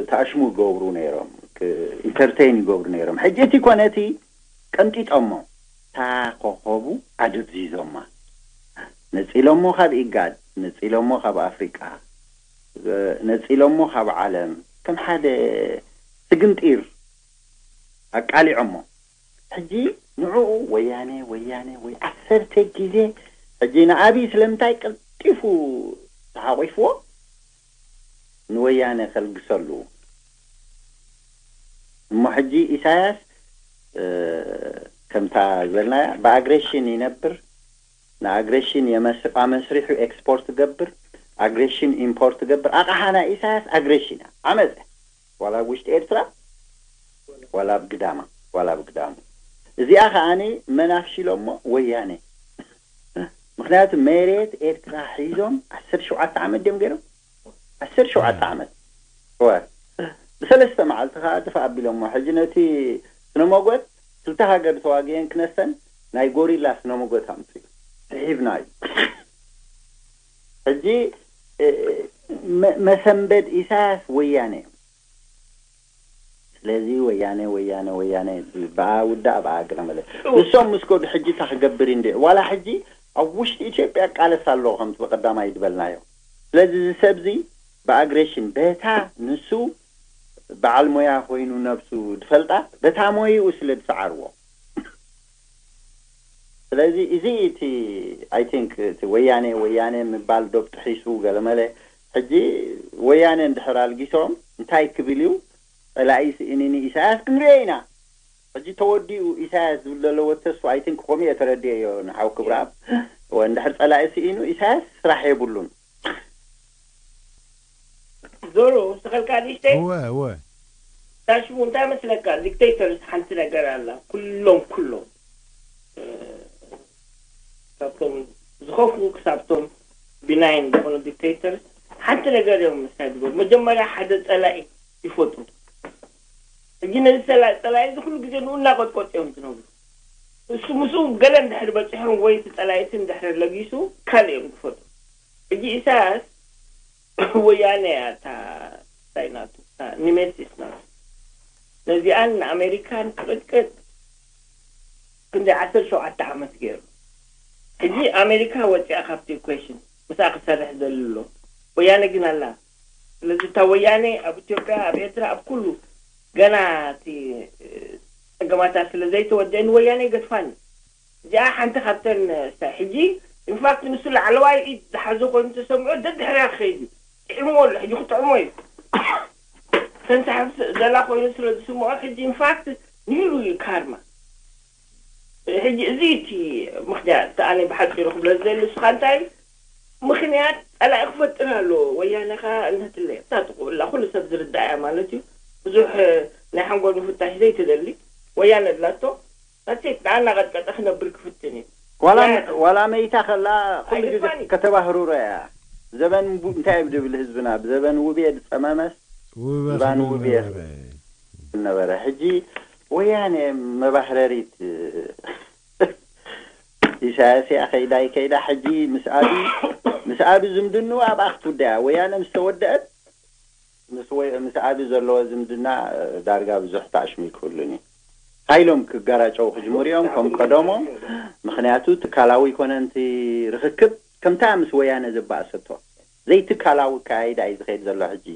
ተኣሽሙ ይገብሩ ነይሮም፣ ኢንተርቴን ይገብሩ ነይሮም። ሕጂ እቲ ኮነ እቲ ቀንጢጦሞ፣ እታ ኮኸቡ ኣደብዚዞማ። ነጺሎሞ ካብ ኢጋድ፣ ነጺሎሞ ካብ ኣፍሪቃ፣ ነጺሎሞ ካብ ዓለም ከም ሓደ ስግንጢር ኣቃሊዖሞ። ሕጂ ንዕኡ ወያነ ወያነ ወይ ዓሰርተ ግዜ ሕጂ ንኣብይ ስለምንታይ ቀልጢፉ ተሓቂፍዎ ንወያነ ከልግሰሉ። እሞ ሕጂ ኢሳያስ ከምታ ዝበልናያ ብኣግሬሽን ይነብር። ንኣግሬሽን የመስርሕ ኣመስሪሑ ኤክስፖርት ገብር፣ ኣግሬሽን ኢምፖርት ገብር። ኣቕሓ ናይ ኢሳያስ ኣግሬሽን እያ፣ ዓመፀ ዋላ ኣብ ውሽጢ ኤርትራ ዋላ ኣብ ግዳማ ዋላ ኣብ ግዳሙ። እዚኣ ከዓኒ መን ኣፍሺሎሞ? ወያነ። ምክንያቱ መሬት ኤርትራ ሒዞም ዓሰርተ ሸውዓተ ዓመት ድዮም ገይሮም? ዓሰርተ ሸውዓተ ዓመት። እወ። ብሰለስተ መዓልቲ ከዓ ጥፋእ ኣቢሎሞ። ሕጂ ነቲ ስነመጎት ክልተ ሃገር ተዋጊአን ክነሰን ናይ ጎሪላ ስነመጎት ኣምፅኡ። ስሒብና እዩ። ሕጂ መሰንበድ ኢሳያስ ወያነ እዮም። ስለዚ ወያነ ወያነ ወያነ ብኣ ውዳእ ብኣ ግረመለ። ንሶም ምስ ከዱ ሕጂ እታ ክገብር እንዲ ዋላ ሕጂ ኣብ ውሽጢ ኢትዮጵያ ቃለስ ኣለዎ ከምቲ ብቀዳማይ ዝበልናዮ። ስለዚ እዚ ሰብዚ ብኣግሬሽን በታ ንሱ በዓል ሞያ ኮይኑ ነብሱ ዝፈልጣ በታ ሞይኡ ስለ ዝሰዓርዎ። ስለዚ እዚ እቲ ኣይ ቲንክ እቲ ወያነ ወያነ ምባል ዶብ ጥሒሱ ገለመለ። ሕጂ ወያነ እንድሕር ኣልጊሶም እንታይ ክብል እዩ? ፀላኢ ስእንኒ ኢሳያስ ክንሪኦ ኢና። ሕጂ ተወዲኡ ኢሳያስ ዝብል ዘለዎ ተስፋ፣ ኣይትን ክኾም እየ ተረዲኦዮ ንሓው ክብርኣብ። ወ እንድሕር ጸላኢ ስኢኑ ኢሳያስ ስራሕ የብሉን። ዞሮ፣ ስተኸልካ ንእሽተይ? እወ እወ ታሽሙ እንታይ መስለካ? ዲክቴተርስ ሓንቲ ነገር ኣላ። ኩሎም፣ ኩሎም፣ እ፣ ካብቶም ዝኸፉ ክሳብቶም ቢናይን ዝኾኑ ዲክቴተርስ ሓንቲ ነገር እዮም መስካ ዝገብሩ። መጀመርያ ሓደ ጸላኢ ይፈጥሩ። ሕጂ ነዚ ጸላ-፣ ጸላኢ እዚ ኩሉ ግዜ ንኡ እናቆጥቆጡ እዮም ዝነብሩ። እሱ ምስኡ ገለ እንድሕር በጺሖም ወይ እቲ ጸላኢቲ እንድሕር ለጊሱ ካልእ እዮም ዝፈጥሩ። ሕጂ ኢሳያስ ወያነ እያ እታ እንታይ ናቱ፣ እታ ኒሜሲስ ናቱ። ነዚኣን ንኣሜሪካን ክቕጥቅጥ ክንደይ ዓሰርተ ሸውዓተ ዓመት ገይሩ። ሕጂ ኣሜሪካ ወፂኣ ካብቲ ኢኩዌሽን፣ ምስኣ ክሰርሕ ደሊ ኣሎ። ወያነ ግን ኣላ። ስለዚ እታ ወያነ ኣብ ኢትዮጵያ፣ ኣብ ኤርትራ፣ ኣብ ኩሉ ገና እቲ፣ እ፣ ፀገማታት ስለ ዘይተወደአ ንወያነ ይገድፋን እዩ። እዚኣ ሓንቲ ካብተን፣ እ፣ ስታይ። ሕጂ ኢንፋክት ንሱ ላዕለዋይ ኢድ ዝሓዞ ኮይኑ ተሰምዖ ደድሕርያ ክኸይድ እዩ። ጥዕምዎ ኣሎ፣ ሕጂ ክጥዕሞ እዩ። ተንሳሕፍ ዘላ ኮይኑ ስለ ዝስምዖ ሕጂ ኢንፋክት ንኢሉ እዩ ካርማ። ሕጂ እዚ እቲ ምኽንያት፣ እቲ ኣነ ብሓፂሩ ክብሎ ዝደሊ፣ ንስኻ እንታይ ምኽንያት ጸላኢ ክፈጥር ኣለዎ። ወያነ ኸኣ እንተትለየ፣ እታ ጥቕኡ ኣላ፣ ኩሉ ሰብ ዝርዳእ እያ ማለት እዩ። ብዙሕ ናይ ሓንጎል ምፍታሽ ዘይትደሊ ወያነ ኣላቶ። ናሴት ንኣና ቀጥቀጠ ክነብር ክፍትን እዩ። ዋላ ዋላ መይታ ከላ ኩሉ ግዜ ከተባህሩረ እያ። ዘበን ቡ- እንታይ እዩ ድብል ህዝብና፣ ብዘበን ውብየ ዝጸመመስ ውበ ዝባን ክብል ውብየ ነበረ። ዝነበረ። ሕጂ ወያነ መባህረሪት ኢሳያስ እያ። ከይዳ ከይዳ ሕጂ ምስ ኣቢ ምስ ኣቢ ዝምድንኡ ኣብኣ ክትውዳ እያ። ወያነ ምስ ተወደአት ምስ ወይ ምስ ኣቢ ዘለዎ ዝምድና ዳርጋ ብዙሕ ታሽሚ ክህሉን እዩ። ሓይሎም ክጋራጨው ክጅምሩ እዮም ከም ቀደሞም። ምክንያቱ ትካላዊ ኮነ ንቲ ርክክብ ከምታ ምስ ወያነ ዘባእሰቶ ዘይትካላዊ ኣካያይዳ እዩ ዝኸይድ ዘሎ ሕጂ።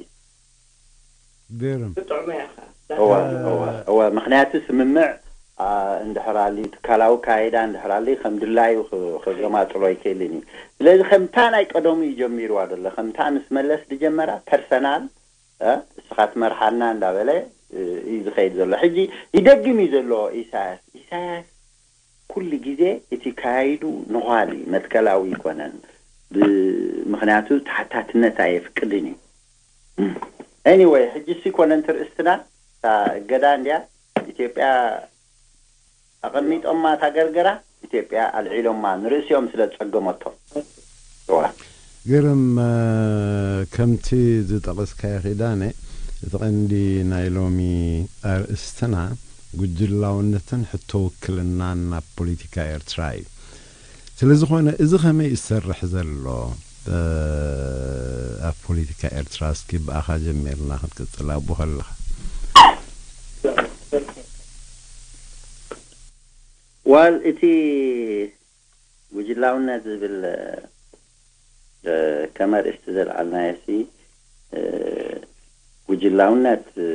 ግርም ብጥዑመ ኢኻ እወ እወ እወ ምክንያቱ ስምምዕ አ፣ እንድሕር ኣልዩ ትካላዊ ኣካያይዳ እንድሕር ኣልዩ ከም ድላዩ ክ- ከገማጥሎ ኣይክእልን እዩ። ስለዚ ከምታ ናይ ቀደሙ እዩ ጀሚርዋ ዘሎ። ከምታ ምስ መለስ ዝጀመራ ፐርሰናል እ፣ እስኻ ትመርሓና እንዳበለ እ፣ እዩ ዝኸይድ ዘሎ። ሕጂ ይደግም እዩ ዘሎ ኢሳያስ። ኢሳያስ ኩሉ ግዜ እቲ ካያይዱ ነዃል እዩ፣ መትከላዊ ኣይኮነን። ብ- ምክንያቱ ተሓታትነት ኣየፍቅድን እዩ። ኤኒወይ ሕጂ ሲ ኮነን ትርእስትና እታ እገዳ እንድያ ኢትዮጵያ ኣቐሚጦማ እታ ገርገራ ኢትዮጵያ ኣልዒሎማ ንርእሲኦም ስለ ዝጸገመቶም። እዋ ግርም እ፣ ከምቲ ዝጠቐስካዮ ኪዳነ እቲ ቀንዲ ናይ ሎሚ ኣርእስትና ጉጅላውነትን ሕቶ ውክልናን ኣብ ፖለቲካ ኤርትራ እዩ። ስለ ዝኾነ እዚ ከመይ እዩ ዝሰርሕ ዘሎ እ፣ ኣብ ፖለቲካ ኤርትራ እስኪ ብኣኻ ጀሚርና ክንቅጽል ኣቦ ከለኻ ዋል እቲ ጉጅላውነት ዝብል እ፣ ከም ኣርእስቲ ዘልዓልናዮ ሲ እ፣ ጉጅላውነት እ፣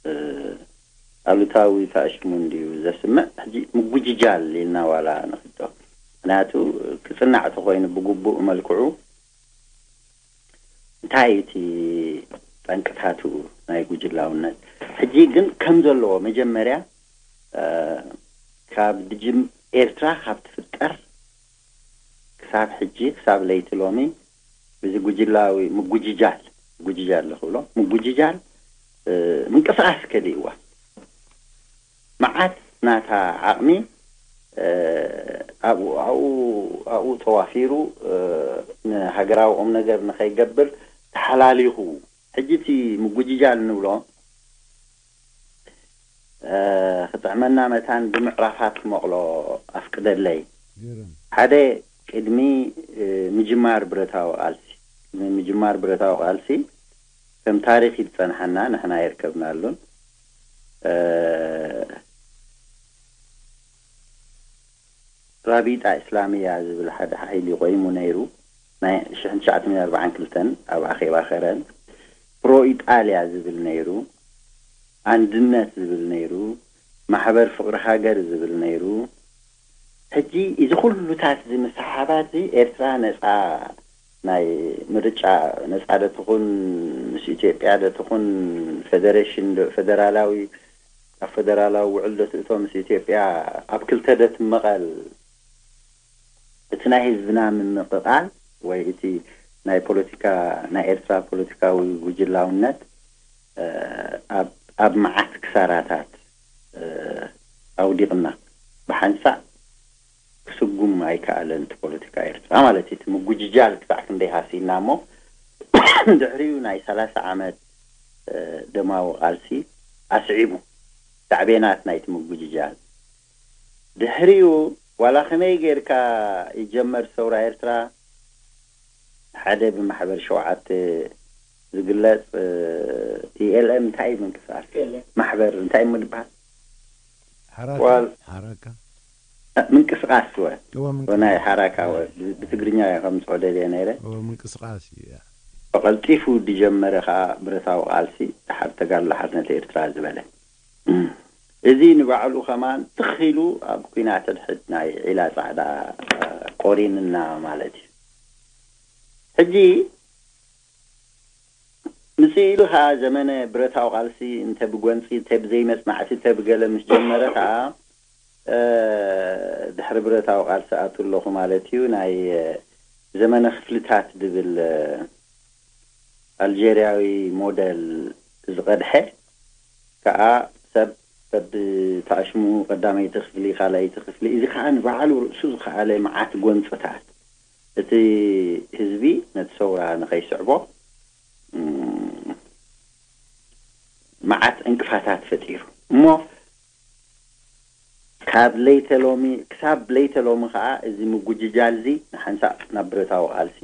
እ፣ ኣሉታዊ ታእሽሙ እንድዩ ዘስምዕ። ሕጂ ምጉጅጃል ኢልና ዋላ ንክዶ ምክንያቱ ክጽናዕ ተኮይኑ ብግቡእ መልክዑ እንታይ እቲ ጠንቅታቱ ናይ ጉጅላውነት ሕጂ ግን ከም ዘለዎ መጀመርያ እ፣ ካብ ድጅም ኤርትራ ካብ ትፍጠር ክሳብ ሕጂ ክሳብ ለይቲ ሎሚ እዚ ጉጅላዊ ምጉጅጃል ምጉጅጃል ዝኽብሎ ምጉጅጃል እ፣ ምንቅስቃስ ከሊእዋ መዓት ናታ ዓቕሚ እ፣ ኣብኡ ኣብኡ ኣብኡ ተዋፊሩ እ፣ ንሃገራዊ ቁም ነገር ንኸይገብር ተሓላሊኹ። ሕጂ እቲ ምጉጅጃል ንብሎ እ፣ ክጥዕመና መታን ብምዕራፋት ክመቕሎ ኣፍቅደለይ። ግርም ሓደ ቅድሚ እ፣ ምጅማር ብረታዊ ቃልሲ ቅድሚ ምጅማር ብረታዊ ቃልሲ ከም ታሪክ እዩ ዝጸንሓና ንሕና የርከብናሉን እ፣ ራቢጣ እስላሚያ ዝብል ሓደ ሓይሊ ቆይሙ ነይሩ ናይ ሽሕን ትሽዓተ ሚእትን ኣርባዓን ክልተን ኣብ ኣኼባ ከረን ፕሮ ኢጣልያ ዝብል ነይሩ ኣንድነት ዝብል ነይሩ ማሕበር ፍቅሪ ሃገር ዝብል ነይሩ ሕጂ እዚ ኩሉታት እዚ ምስሓባት እዚ ኤርትራ ነፃ ናይ ምርጫ ነፃ ዶ ትኹን ምስ ኢትዮጵያ ዶ ትኹን ፌደሬሽን ዶ- ፌደራላዊ ኣብ ፈደራላዊ ውዕል ዶ ትእቶ ምስ ኢትዮጵያ ኣብ ክልተ ዶ ትመቐል? እቲ ናይ ህዝብና ምምቕቓል ወይ እቲ ናይ ፖለቲካ፣ ናይ ኤርትራ ፖለቲካዊ ጉጅላውነት ኣብ መዓት ክሳራታት ኣውዲቕና፣ ብሓንሳእ ክስጉም ኣይከኣለን። እቲ ፖለቲካ ኤርትራ ማለት እቲ ምጉጅጃል ክሳዕ ክንደይ ሃሲና እሞ ድሕሪኡ ናይ ሰላሳ ዓመት ደማዊ ቃልሲ ኣስዒቡ ሳዕቤናት ናይቲ ምጉጅጃል ድሕሪኡ ዋላ ከመይ ጌርካ ይጀመር ሰውራ ኤርትራ ሓደ ብማሕበር ሸውዓተ ዝግለጽ ኢኤልኤም እንታይ እዩ ምንቅስቃስ ማሕበር እንታይ እዩ ምድባል ሓራካ ሓራካ ምንቅስቃስ ወ እወ ናይ ሓራካ ወ ብትግርኛ ከምፅዖ ደልየ ነይረ እወ ምንቅስቃስ እዩ ቀልጢፉ ዝጀመረ ከዓ ብረታዊ ቃልሲ ሓር ተጋድሎ ሓርነት ኤርትራ ዝበለ እዚ ንባዕሉ ከማን ትኽ ኢሉ ኣብ ኩናት ሕድሕድ ናይ ዒላ ፃዕዳ ቆሪንና ማለት እዩ። ሕጂ ምፅእ ኢሉ ከዓ ዘመነ ብረታዊ ቃልሲ እንተ ብጎንፂ እንተ ብዘይመፅናዕቲ እንተ ብገለ ምስ ጀመረ ከዓ ድሕሪ ብረታዊ ቃልሲ ኣቱ ኣለኹ ማለት እዩ። ናይ ዘመነ ክፍልታት ዝብል ኣልጀርያዊ ሞደል ዝቐድሐ ከዓ ሰብ በብተኣሽሙ ቀዳመይቲ ክፍሊ ካልኣይቲ ክፍሊ እዚ ከዓ ንባዕሉ ርእሱ ዝኸኣለ መዓት ጎንፅታት እቲ ህዝቢ ነቲ ሰውራ ንኸይስዕቦ መዓት ዕንቅፋታት ፈጢሩ እሞ ካብ ለይተ ሎሚ ክሳብ ለይተ ሎሚ ከዓ እዚ ምጉጅጃል እዚ ንሓንሳእ ናብ ብረታዊ ቃልሲ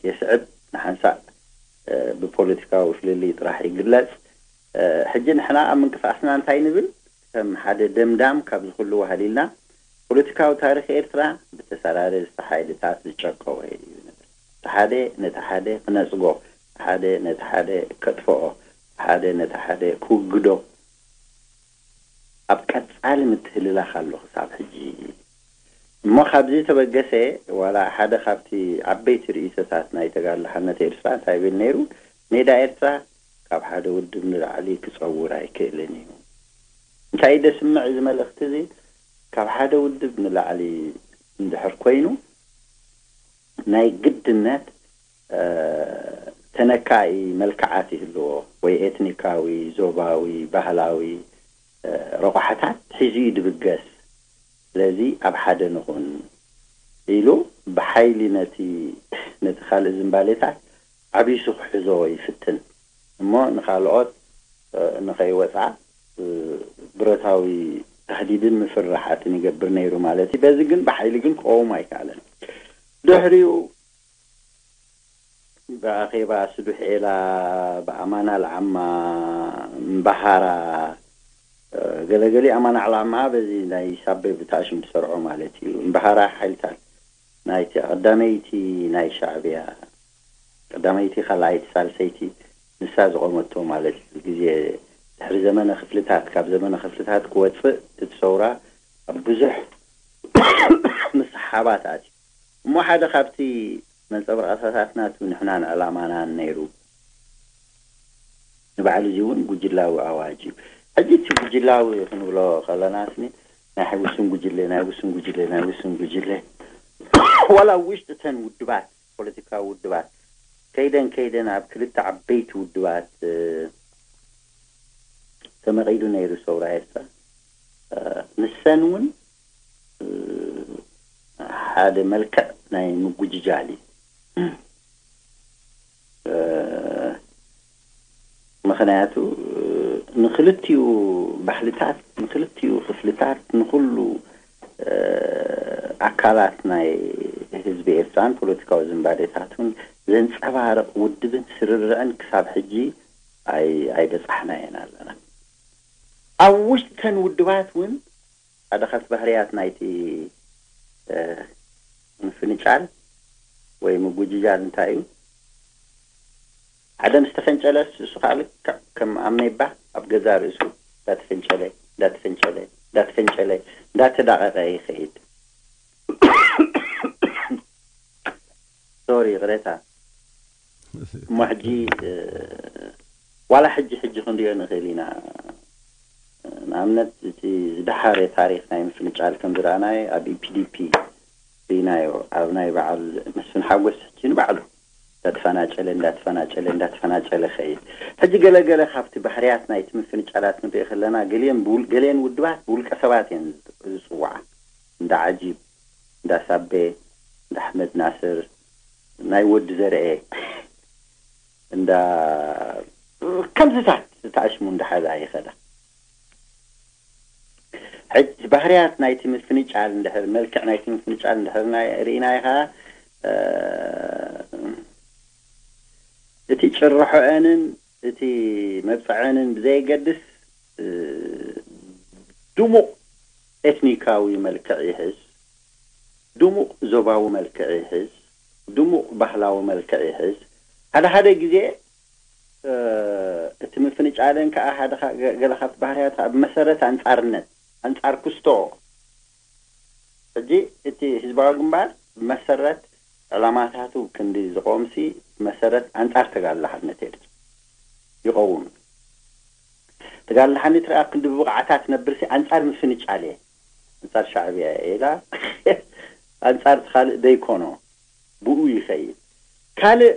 የስዕብ ንሓንሳእ ብፖለቲካዊ ፍልልይ ጥራሕ ይግለጽ ሕጂ ንሕና ኣብ ምንቅስቃስና እንታይ ንብል ከም ሓደ ደምዳም ካብዚ ኩሉ ዋህሊልና ፖለቲካዊ ታሪክ ኤርትራ ብተሰራረዝቲ ሓይልታት ዝጨቀወ እዩ ንብል እቲ ሓደ ነቲ ሓደ ክነጽጎ እቲ ሓደ ነቲ ሓደ ከጥፍኦ እቲ ሓደ ነቲ ሓደ ክውግዶ ኣብ ቀጻሊ ምትህልላኽ ኣሎ ክሳብ ሕጂ እሞ ካብዚ ተበገሰ ዋላ ሓደ ካብቲ ዓበይቲ ርእይቶታት ናይ ተጋድሎ ሓርነት ኤርትራ እንታይ ይብል ነይሩ ሜዳ ኤርትራ ካብ ሓደ ውድብ ንላዕሊ ክጸውር ኣይክእልን እዩ እንታይ ደስምዕ እዚ መልእኽቲ እዚ ካብ ሓደ ውድብ ንላዕሊ እንድሕር ኮይኑ ናይ ግድነት ተነካኢ መልክዓት ይህልዎ ወይ ኤትኒካዊ፣ ዞባዊ፣ ባህላዊ ረቋሕታት ሒዙ እዩ ድብገስ። ስለዚ ኣብ ሓደ ንኹን ኢሉ ብሓይሊ ነቲ ነቲ ካልእ ዝንባሌታት ዓቢሱ ክሕዞ ይፍትን እሞ ንኻልኦት ንኸይወፅኣ ብረታዊ ታህዲድን ምፍርራሓትን ይገብር ነይሩ ማለት እዩ። በዚ ግን ብሓይሊ ግን ክቀውም ኣይከኣለን። ድሕሪኡ ብኣኼባ ስዱሕ ኤላ ብኣማና ልዓማ እምበሃራ ገለገሊ ኣማና ዕላማ በዚ ናይ ሳበ ብታሽም ዝሰርዖ ማለት እዩ። እምበሃራ ሓይልታት ናይቲ ቀዳመይቲ ናይ ሻዕብያ ቀዳመይቲ ካልኣይቲ ሳልሰይቲ ንሳ ዝቆመቶ ማለት እዩ። ግዜ ድሕሪ ዘመነ ክፍልታት ካብ ዘመነ ክፍልታት ክወፅእ እቲ ሰውራ ኣብ ብዙሕ ምስሓባት ኣትዩ እሞ ሓደ ካብቲ መንፀብራቕታታት ናቱ ንሕናን ዕላማናን ነይሩ። ንባዕሉ እዚ እውን ጉጅላዊ ኣዋጅ እዩ። ሕጂ እቲ ጉጅላዊ ክንብሎ ከለና ስኒ ናይ ውሱን ጉጅለ ናይ ውሱን ጉጅለ ናይ ውሱን ጉጅለ ዋላ ውሽጢ እተን ውድባት ፖለቲካዊ ውድባት ከይደን ከይደን ኣብ ክልተ ዓበይቲ ውድባት ተመቒዱ ነይሩ ሰውራ ኤርትራ ንሰን እውን ሓደ መልክዕ ናይ ምጉጅጃል እዩ። ምኽንያቱ ንክልቲኡ ባህልታት ንክልቲኡ ክፍልታት ንኩሉ ኣካላት ናይ ህዝቢ ኤርትራን ፖለቲካዊ ዝንባሌታትን ዘንጸባርቕ ውድብን ስርርዕን ክሳብ ሕጂ ኣይበጻሕናየን ኣለና። ኣብ ውሽጥተን ውድባት እውን ሓደ ካብቲ ባህርያት ናይቲ ምፍንጫል ወይ ምጉጅጃል እንታይ እዩ? ሓደ ምስ ተፈንጨለስ እሱ ከዓ ልክዕ ከም ኣሜባ ኣብ ገዛ ርእሱ እንዳተፈንጨለ እንዳተፈንጨለ እንዳተፈንጨለ እንዳተዳቐቐ ይኸይድ። ሶሪ ይቕሬታ። እሞ ሕጂ ዋላ ሕጂ ሕጂ ክንሪኦ ንኽእል ኢና። ንኣብነት እቲ ዝደሓረ ታሪኽ ናይ ምፍንጫል ከም ዝረኣናዮ ኣብ ኢፒዲፒ ርኢናዮ። ኣብ ናይ በዓል መስፍን ሓጎስ ሕጂ ንባዕሉ እንዳተፈናጨለ እንዳተፈናጨለ እንዳተፈናጨለ ኸይድ። ሕጂ ገለገለ ካብቲ ባህርያት ናይቲ ምፍንጫላት ንርኢ ከለና ገሊአን ብውል- ገሊአን ውድባት ብውልቀ ሰባት እየን ዝፅዋዓ። እንዳ ዓጂብ፣ እንዳ ሳቤ፣ እንዳ ኣሕመድ ናስር፣ ናይ ወዲ ዘርኤ እንዳ ከምዝታት ዝተኣሽሙ እንዳሓዛ ይኸዳ። ሕጂ ባህርያት ናይቲ ምፍንጫል እንድሕር፣ መልክዕ ናይቲ ምፍንጫል እንድሕር ናይ- ርኢናዮ ኸዓ፣ እ፣ እቲ ጭርሖአንን እቲ መብፅዐንን ብዘየገድስ፣ እ፣ ድሙቕ ኤትኒካዊ መልክዕ ይሕዝ፣ ድሙቕ ዞባዊ መልክዕ ይሕዝ፣ ድሙቕ ባህላዊ መልክዕ ይሕዝ። ሓደ ሓደ ግዜ፣ እ፣ እቲ ምፍንጫለን ከዓ ሓደ ካ- ገ- ገለ ካብቲ ባህርያት ኣብ መሰረት ኣንጻርነት፣ ኣንጻር ክስቶ። ሕጂ እቲ ህዝባዊ ግንባር ብመሰረት ዕላማታቱ ክንዲ ዝቆምሲ፣ ብመሰረት ኣንጻር ተጋድሎ ሓርነት ኤርትራ ይቐውም። ተጋድሎ ሓርነት ኤርትራ ኣብ ክንዲ ብብቕዓታት ነብርሲ ኣንጻር ምፍንጫል እየ፣ ኣንጻር ሻዕብያ እየ ኢላ፣ ኣንጻር እቲ ካልእ ደይኮኖ ብኡ ይኸይድ። ካልእ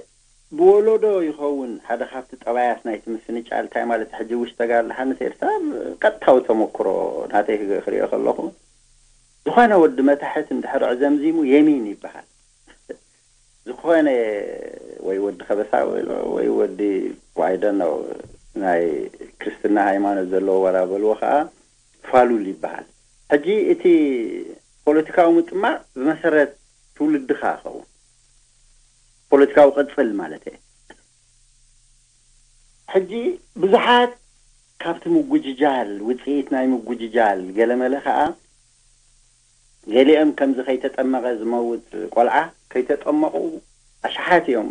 ብወለዶ ይኸውን። ሓደ ካብቲ ጠባያት ናይቲ ምፍንጫል እንታይ ማለት፣ ሕጂ ውሽጢ ተጋድሎ ሓርነት ኤርትራ ቀጥታዊ ተመክሮ ናተይ ክገ- ክሪኦ ከለኹ፣ ዝኾነ ወዲ መታሕት እንድሕር ኣዕዘምዚሙ የሚን ይበሃል። ዝኾነ ወይ ወዲ ከበሳ ወይ ወዲ፣ I don't know፣ ናይ ክርስትና ሃይማኖት ዘለዎ ዋላ በልዎ ከዓ ፋሉል ይበሃል። ሕጂ እቲ ፖለቲካዊ ምጥማር ብመሰረት ትውልድኻ ይኸውን፣ ፖለቲካዊ ቅጽል ማለት እየ። ሕጂ ብዙሓት ካብቲ ምጉጅጃል፣ ውፅኢት ናይ ምጉጅጃል ገለመለ ከዓ፣ ገሊኦም ከምዚ ከይተጠመቐ ዝመውት ቆልዓ፣ ከይተጠመቑ ኣሽሓት እዮም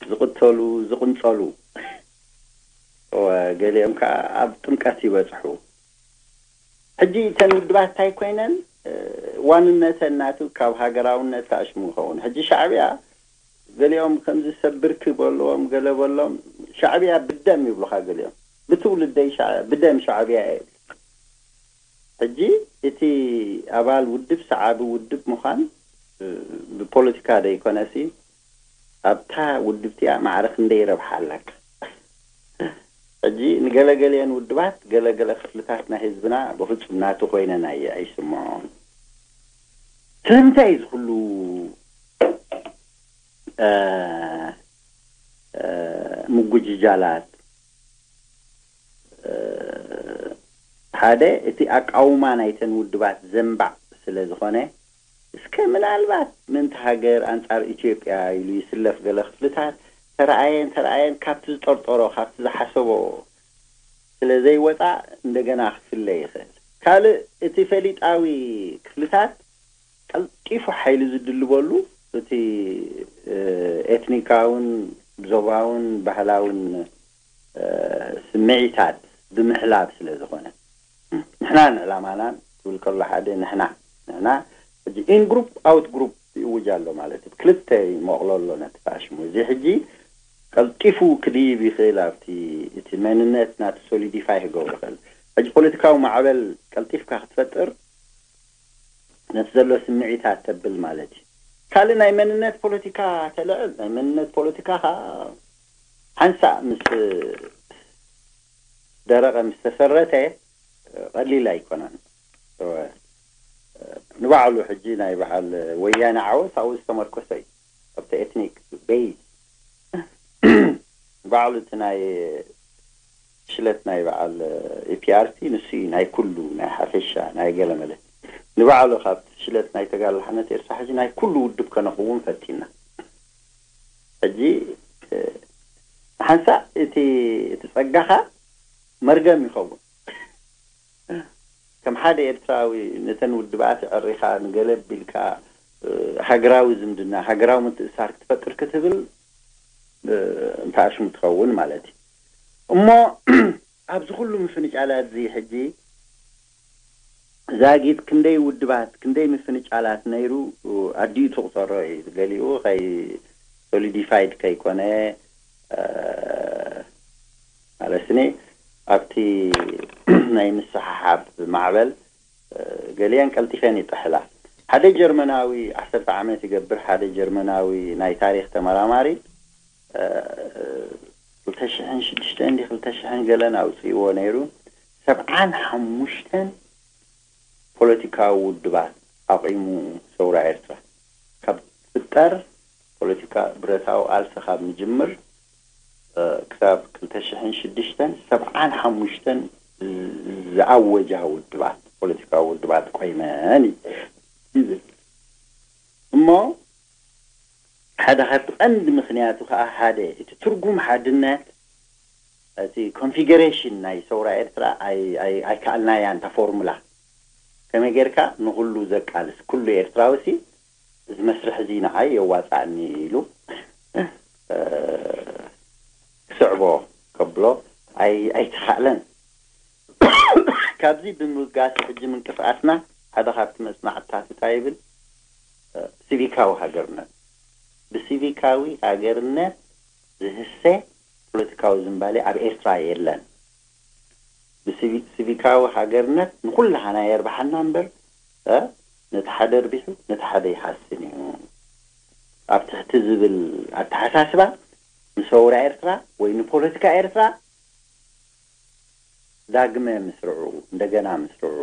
ዝቕተሉ፣ ዝቕንጸሉ። ወ- ገሊኦም ከዓ ኣብ ጥምቀት ይበጽሑ። ሕጂ እተን ውድባት እንታይ ኮይነን? እ፣ ዋንነተን ናቱ ካብ ሃገራውነት ተኣሽሙ ይኸውን። ሕጂ ሻዕብያ ገሊኦም ከምዚ ሰብ ብርኪ በልዎም፣ ገለ በሎም፣ ሻዕብያ ብደም ይብሉኻ፣ ገሊኦም ብትውልደይ ሻዕ- ብደም ሻዕብያ እየ ይብል። ሕጂ እቲ ኣባል ውድብ ሰዓቢ ውድብ ምዃን፣ እ፣ ብፖለቲካ ደይኮነሲ ኣብታ ውድብ እቲኣ ማዕረ ክንደይ ረብሓ ኣለካ? ሕጂ ንገለገሊአን ውድባት፣ ገለገለ ክፍልታት ናይ ህዝብና ብፍጹም ናቱ ኮይነን ኣየ- ኣይስምዖን። ስለምንታይ እዚ ኩሉ፣ እ፣ እ፣ ምጉጅጃላት? እ፣ ሓደ፣ እቲ ኣቃውማ ናይተን ውድባት ዘንባዕ ስለ ዝኾነ፣ እስከ ምናልባት ምእንቲ ሃገር ኣንጻር ኢትዮጵያ ኢሉ ይስለፍ ገለ ክፍልታት ተረኣየን ተረኣየን ካብቲ ዝጠርጠሮ፣ ካብቲ ዝሓሰቦ ስለ ዘይወጻ እንደገና ክፍለ ይኽእል። ካልእ፣ እቲ ፈሊጣዊ ክፍልታት ቀልጢፉ ሓይሊ ዝድልበሉ፣ እቲ፣ እ፣ ኤትኒካውን ዞባውን ባህላውን፣ እ፣ ስምዒታት ብምሕላብ ስለ ዝኾነ፣ ንሕና ንዕላማና ትብል ከሎ ሓደ ንሕና፣ ንሕና ሕጂ ኢን ግሩፕ ኣውት ግሩፕ ይእውጅ ኣሎ ማለት እዩ። ክልተ ይመቕሎ ኣሎ ነቲ ፋሽሙ። እዚ ሕጂ ቀልጢፉ ክድይብ ይኽእል፣ ኣብቲ እቲ መንነት ናቲ ሶሊዲፋይ ክገብሮ ይኽእል። ሕጂ ፖለቲካዊ ማዕበል ቀልጢፍካ ክትፈጥር ነቲ ዘሎ ስምዒታት ተብል ማለት እዩ። ካልእ ናይ መንነት ፖለቲካ ተልዕል፣ ናይ መንነት ፖለቲካ ከዓ ሓንሳእ ምስ ደረቐ ምስ ተሰረተ ቀሊል ኣይኮነን። ንባዕሉ ሕጂ ናይ በዓል ወያነ ዓወት ኣብኡ ዝተመርኮሰ እዩ፣ ኣብቲ ኤትኒክ ቤዝ ንባዕሉ እቲ ናይ ሽለት ናይ በዓል ኢፒኣርቲ ንሱ እዩ ናይ ኩሉ ናይ ሓፈሻ ናይ ገለመለ ንባዕሉ ካብቲ ሽለት ናይ ተጋላሓነት ኤርትራ ሕጂ ናይ ኩሉ ውድብ ከነኽውን ፈቲና። ሕጂ ሓንሳእ እቲ እቲ ጸጋኻ መርገም ይኸውን። ከም ሓደ ኤርትራዊ ነተን ውድባት ኣዕሪኻ ንገለ ቢልካ ሃገራዊ ዝምድና ሃገራዊ ምትእሳር ክትፈጥር ክትብል እንተኣሽሙ ትኸውን ማለት እዩ። እሞ ኣብዚ ኩሉ ምፍንጫላት እዚ ሕጂ ዛጊት ክንደይ ውድባት ክንደይ ምፍንጫላት ነይሩ ኣዲኡ ትቑጸሮ እዩ። ገሊኡ ከይ ሶሊዲፋይድ ከይኮነ ማለት ኒ ኣብቲ ናይ ምስሕሓብ ማዕበል ገሊአን ቀልጢፈን ይጥሕላ። ሓደ ጀርመናዊ፣ ዓሰርተ ዓመት ይገብር፣ ሓደ ጀርመናዊ ናይ ታሪኽ ተመራማሪ፣ ክልተ ሽሕን ሽዱሽተን እንዲ ክልተ ሽሕን ገለን ኣውፅእዎ ነይሩ። ሰብዓን ሓሙሽተን ፖለቲካዊ ውድባት ኣቑሙ ሰውራ ኤርትራ ካብ ትፍጠር፣ ፖለቲካ ብረታዊ ቃልሲ ካብ ንጅምር ክሳብ ክልተ ሽሕን ሽዱሽተን፣ ሰብዓን ሓሙሽተን ዝኣወጃ ውድባት፣ ፖለቲካዊ ውድባት ቆይመን እዩ። እሞ ሓደ ካብቲ ቀንዲ ምኽንያቱ ከዓ፣ ሓደ እቲ ትርጉም ሓድነት፣ እቲ ኮንፊገሬሽን ናይ ሰውራ ኤርትራ ኣይከኣልናያ። እንታ ፎርሙላ ከመይ ጌርካ ንኹሉ ዘቃልስ፣ ኩሉ ኤርትራዊ ሲ እዚ መስርሕ እዚ ንዓይ የዋፃእኒ ኢሉ ክስዕቦ ከብሎ ኣይተኻእለን። ካብዚ ብምብጋስ ሕጂ ምንቅስቃስና ሓደ ካብቲ መፅናዕትታት እንታይ ይብል? ሲቪካዊ ሃገርነት፣ ብሲቪካዊ ሃገርነት ዝህሰ ፖለቲካዊ ዝንባሌ ኣብ ኤርትራ የለን። ብሲቪካዊ ሃገርነት ንኩላህና የርብሓና እምበር ነቲ ሓደ ርቢሑ ነቲ ሓደ ይሃስን እዩ ኣብ ትሕቲ ዝብል ኣተሓሳስባ ንሰውራ ኤርትራ ወይ ንፖለቲካ ኤርትራ ዳግመ ምስርዑ፣ እንደገና ምስርዑ፣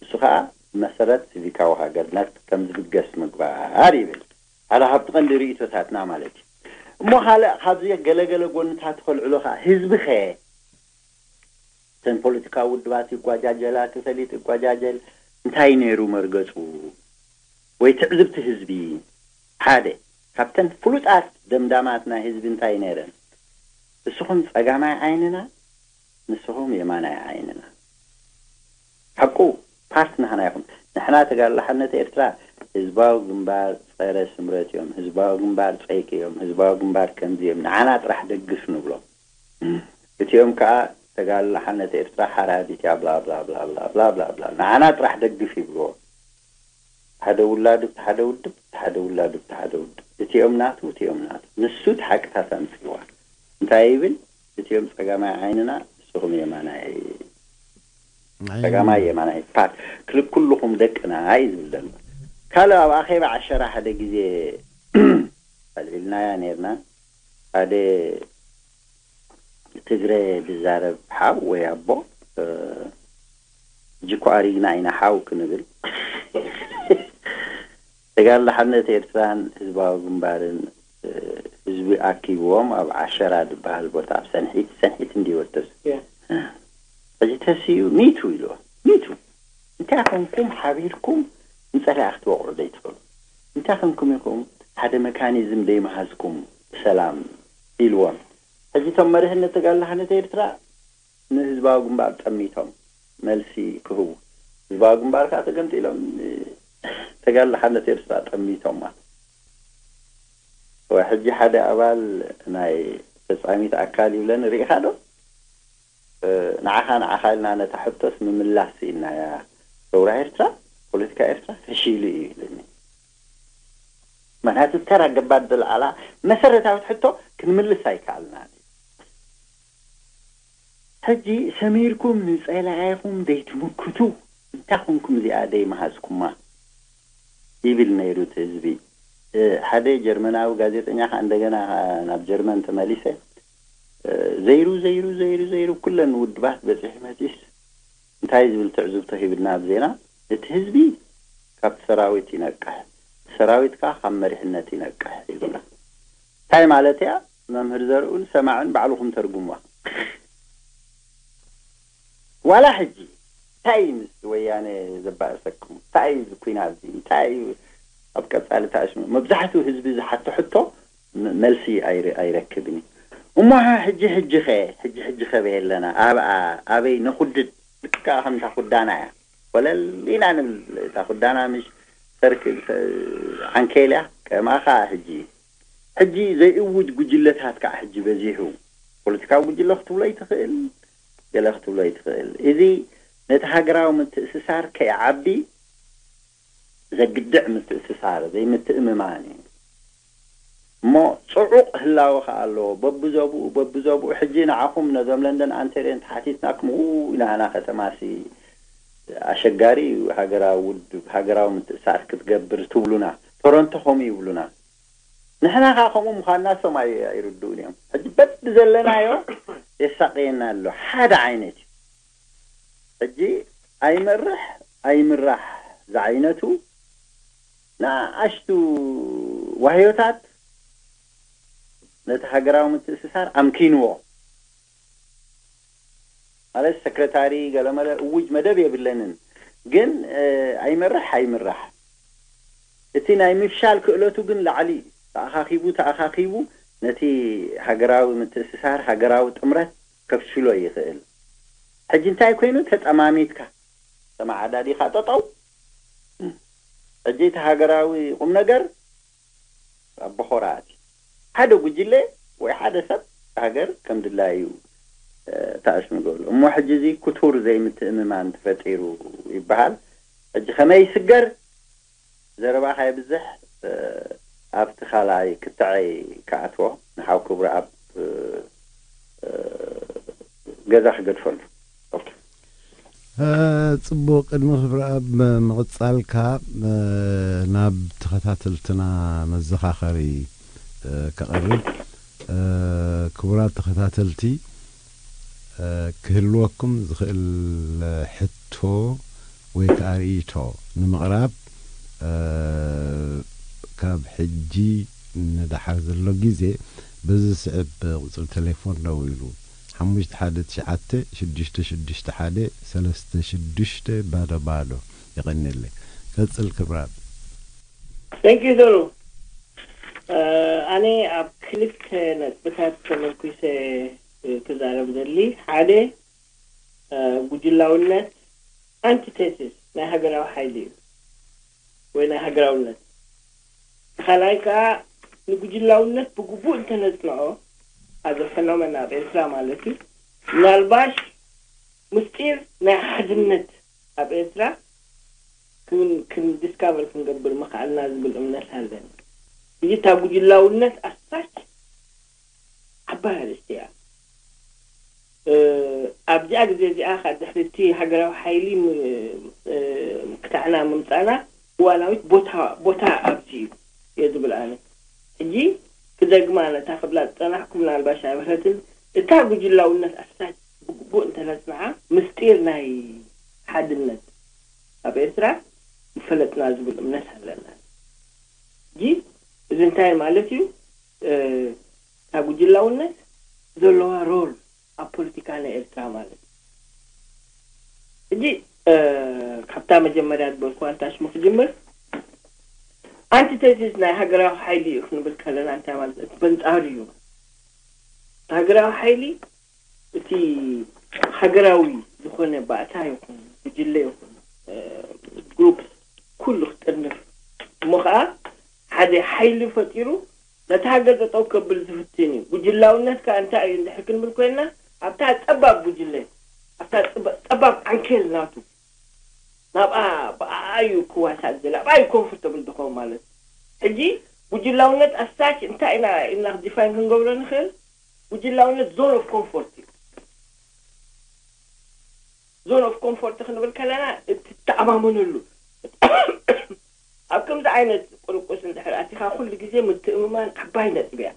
እሱ ከዓ ብመሰረት ሲቪካዊ ሃገርነት ከም ዝብገስ ምግባር ይብል። ሓደ ካብቲ ቀንዲ ርእይቶታትና ማለት እዩ። እሞ ካልእ ካብዚ ገለገለ ጎንታት ከልዕሎ ከዓ ህዝቢ ኸ እተን ፖለቲካዊ ውድባት ይጓጃጀላ፣ ክፈሊጥ ይጓጃጀል፣ እንታይ ነይሩ መርገጹ? ወይ ትዕዝብቲ ህዝቢ ሓደ ካብተን ፍሉጣት ደምዳማት ናይ ህዝቢ እንታይ ነይረን? እስኹም ጸጋማይ ዓይንና፣ ንስኹም የማናይ ዓይንና። ሓቁ ፓርት ናህና ይኹም። ንሕና ተጋድሎ ሓርነት ኤርትራ ህዝባዊ ግንባር ጸረ ስምረት እዮም፣ ህዝባዊ ግንባር ጸይቂ እዮም፣ ህዝባዊ ግንባር ከምዚ እዮም፣ ንዓና ጥራሕ ደግፍ ንብሎም። እቲኦም ከዓ ተጋድሎ ሓርነት ኤርትራ ሓራዲት እያ ብላ ብላ ብላ ብላ ብላ ብላ ብላ ንዓና ጥራሕ ደግፍ ይብልዎ። ሓደ ውላዱ እቲ ሓደ ውድብ፣ እቲ ሓደ ውላዱ እቲ ሓደ ውድብ። እቲኦም ናቱ፣ እቲኦም ናቱ። ንሱ እቲ ሓቅታት ኣምፅዋ እንታይ ይብል? እቲኦም ፀጋማይ ዓይንና፣ ንስኹም የማናይ፣ ፀጋማይ የማናይ ፓርት፣ ክል- ኩልኹም ደቅና እዩ ዝብል ዘሎ። ካልእ ኣብ ኣኼባ ዓሸራ ሓደ ግዜ ኣልዒልናያ ነርና። ሓደ ትግረ ዝዛረብ ሓው ወይ ኣቦ፣ ሕጂ እኮ ኣሪግና ኢና ሓው ክንብል። ተጋድሎ ሓርነት ኤርትራን ህዝባዊ ግንባርን ህዝቢ ኣኪብዎም ኣብ ዓሸራ ዝበሃል ቦታ ኣብ ሰንሒት፣ ሰንሒት እንዲ ወደስ ሕጂ ተስዩ ሚቱ ኢልዎ። ሚቱ እንታይ ኮንኩም ሓቢርኩም ንጸላኢ ክትወቕዑ ዘይትኽእሉ? እንታይ ኮንኩም ኢኹም ሓደ መካኒዝም ዘይመሃዝኩም ብሰላም ኢልዎም። ሕጂ እቶም መሪሕነት ተጋድሎ ሓርነት ኤርትራ ንህዝባዊ ግንባር ጠሚቶም መልሲ ክህቡ፣ ህዝባዊ ግንባር ከዓ ተገምጢሎም ተጋድሎ ሓርነት ኤርትራ ጠሚቶም ማለት። ሕጂ ሓደ ኣባል ናይ ፈጻሚት ኣካል ይብለኒ ርኢኻ ዶ? ንዓኻ ንዓኻ ኢልና ነታ ሕቶስ ምምላስ ስኢንናያ። ሰውራ ኤርትራ፣ ፖለቲካ ኤርትራ ፈሺሉ እዩ ይብለኒ። ምክንያቱ ተራ ገባር ዘለዓላ መሰረታዊት ሕቶ ክንምልስ ኣይከኣልናን። ሕጂ ሰሚርኩም ንጸላኢኹም ዘይትምክቱ እንታይ ኮንኩም እዚኣ ዘይመሃዝኩማ ይብል ነይሩ እቲ ህዝቢ። ሓደ ጀርመናዊ ጋዜጠኛ ከዓ እንደገና ናብ ጀርመን ተመሊሰ ዘይሩ ዘይሩ ዘይሩ ዘይሩ ኩለን ውድባት በፂሑ መፂስ እንታይ ዝብል ትዕዝብቶ ሂብና ኣብ ዜና? እቲ ህዝቢ ካብቲ ሰራዊት ይነቅሕ፣ ሰራዊት ከዓ ካብ መሪሕነት ይነቅሕ ይብሉና። እንታይ ማለት እያ? መምህር ዘርኡን ሰማዕን ባዕልኹም ተርጉምዋ። ዋላ ሕጂ እንታይ እዩ ምስ ወያነ ዘባእሰኩም? እንታይ እዩ እዚ ኩናት እዚ? እንታይ እዩ ኣብ ቀጻሊ ተኣሽሙ? መብዛሕትኡ ህዝቢ ዝሓቶ ሕቶ ም- መልሲ ኣይረ- ኣይረክብን እዩ። እሞ ሀ- ሕጂ ሕጂ ኸ ሕጂ ሕጂ ኸ በየለና ኣብኣ ኣበይ ነኹድድ? ልክዕ ከምታ ኩዳና እያ። ወለል ኢና ንብል። እታ ኩዳና ምሽ ሰርክ ዓንኬል እያ። ከማኻ ሕጂ ሕጂ ዘይእውጅ ጉጅለታት ከዓ ሕጂ በዚሑ። ፖለቲካዊ ጉጅለ ክትብሎ ይትኽእል፣ ገለ ክትብሎ ይትኽእል። እዚ ነቲ ሃገራዊ ምትእስሳር ከይዓቢ ዘግድዕ ምትእስሳር ዘይምትእምማን እዩ። እሞ ጽዑቕ ህላወ ከኣ ኣለዎ። በብዞብኡ በብዞብኡ ሕጂ ንዓኹም ነዞም ለንደን ኣንተርዮን ተሓቲትናኩም፣ ው፣ ናህና ከተማሲ ኣሸጋሪ እዩ፣ ሃገራዊ ውድብ፣ ሃገራዊ ምትእሳር ክትገብር ትብሉና። ቶሮንቶ ከምኡ ይብሉና። ንሕና ከኣ ከምኡ ምዃንና እሶም ኣይ- ኣይርድኡን እዮም። ሕጂ በቢ ዘለናዮ የሳቅየና ኣሎ። ሓደ ዓይነት እዩ። ሕጂ ኣይመርሕ ኣይምራሕ ዝዓይነቱ ንኣሽቱ ዋህዮታት ነቲ ሃገራዊ ምትእስሳር ኣምኪንዎ። ማለት ሰክረታሪ ገለመለ እውጅ መደብ የብለንን፣ ግን ኣይመርሕ ኣይምራሕ እቲ ናይ ምፍሻል ክእለቱ ግን ላዕሊ እዩ። ተኣኻኺቡ ተኣኻኺቡ ነቲ ሃገራዊ ምትእስሳር ሃገራዊ ጥምረት ከፍሽሎ ይኽእል። ሕጂ እንታይ ኮይኑ ተጠማሚትካ ተመዓዳዲኻ ጠጠው። ሕጂ እቲ ሃገራዊ ቁም ነገር ኣብ በኾራ ኣትዩ። ሓደ ጉጅለ ወይ ሓደ ሰብ ሃገር ከም ድላዩ ተኣስምገሉ እሞ ሕጂ እዚ ክቱር ዘይምትእምማን ተፈጢሩ ይበሃል። ሕጂ ከመይ ይስገር? ዘረባኻ የብዝሕ። ኣብቲ ካልኣይ ክትዐይ ክኣትዎ ንሓው ክብሪ ኣብ ገዛ ክገድፈሉ። ጽቡቕ። ቅድሚ ክብሪ ኣብ ምቕጻልካ ናብ ተኸታተልትና መዘኻኸሪ ከቐርብ። ክቡራት ተኸታተልቲ፣ ክህልወኩም ዝኽእል ሕቶ ወይ ከዓ ርእይቶ ንምቕራብ ካብ ሕጂ ንደሓር ዘሎ ግዜ በዚ ዝስዕብ ቁፅሪ ቴሌፎን ደውሉ። ሓሙሽተ ሓደ ትሽዓተ ሽዱሽተ ሽዱሽተ ሓደ ሰለስተ ሽዱሽተ ባዶ ባዶ። የቐንየለይ። ቀፅል ክብራት። Thank you ዶሩ። ኣነ ኣብ ክልተ ነጥብታት ተመርኩሰ ክዛረብ ዘሊ። ሓደ ጉጅላውነት ኣንቲቴሲስ ናይ ሃገራዊ ሓይሊ እዩ ወይ ናይ ሃገራውነት። ካልኣይ ከዓ ንጉጅላውነት ብግቡእ እንተነፅንዖ፣ ኣዘ ፈኖመና ኣብ ኤርትራ ማለት እዩ፣ ምናልባሽ ምስጢር ናይ ሓድነት ኣብ ኤርትራ ክን ዲስካቨር ክንገብር ምኽኣልና ዝብል እምነት ኣለኒ። እዚ እታ ጉጅላውነት ኣስፋች ዓባይ ኣርእስቲ እያ። ኣብዚኣ ግዜ እዚኣ ካብ ድሕሪ እቲ ሃገራዊ ሓይሊ ክታዕና ምምፃና እዋናዊት ቦታ ኣብዚ እዩ እየ ዝብል ኣነ። ሕጂ ክደግማ ነታ ክብላ ዝፀናሕኩ ምናልባሽ ኣይበረትን። እታ ጉጅላውነት ኣስታት ብግቡእ እንተነፅንዓ ምስጢር ናይ ሓድነት ኣብ ኤርትራ ምፈለጥና ዝብል እምነት ኣለና። ሕጂ እዚ እንታይ ማለት እዩ? እታ ጉጅላውነት ዘለዋ ሮል ኣብ ፖለቲካ ናይ ኤርትራ ማለት እዩ። ሕጂ ካብታ መጀመርያ ዝበልኩዋ ንታ ሽሙ ክጅምር፣ ኣንቲቴሲስ ናይ ሃገራዊ ሓይሊ እዩ ክንብል ከለና እንታይ ማለት እዩ? በንጻሩ እዩ። ሃገራዊ ሓይሊ እቲ ሃገራዊ ዝኾነ ባእታ ይኹን ጉጅለ ይኹን ግሩፕ ኩሉ ክጥርንፍ እሞ ከዓ ሓደ ሓይሊ ፈጢሩ ነቲ ሃገር ጠጠው ከብል ዝፍትን እዩ። ጉጅላውነት ከዓ እንታይ እዩ እንድሕር ክንብል ኮይንና ኣብታ ጠባብ ጉጅለ ኣብታ ጠባብ ዓንኬል ናቱ ናብኣ ብኣኣ እዩ ክዋሳእ ዝደሊ ኣብኣ እዩ ኮምፎርተብል ዝኸውን ማለት እዩ። ሕጂ ጉጅላውነት ኣስታች እንታይ ኢና ኢልና ዲፋይን ክንገብሮ ንኽእል? ጉጅላውነት ዞን ኦፍ ኮምፎርት እዩ። ዞን ኦፍ ኮምፎርት ክንብል ከለና እትተኣማመነሉ ኣብ ከምዚ ዓይነት ቁርቁስ እንድሕር ኣቲኻ ኩሉ ግዜ ምትእምማን ዓባይ ነጥቢ እያ።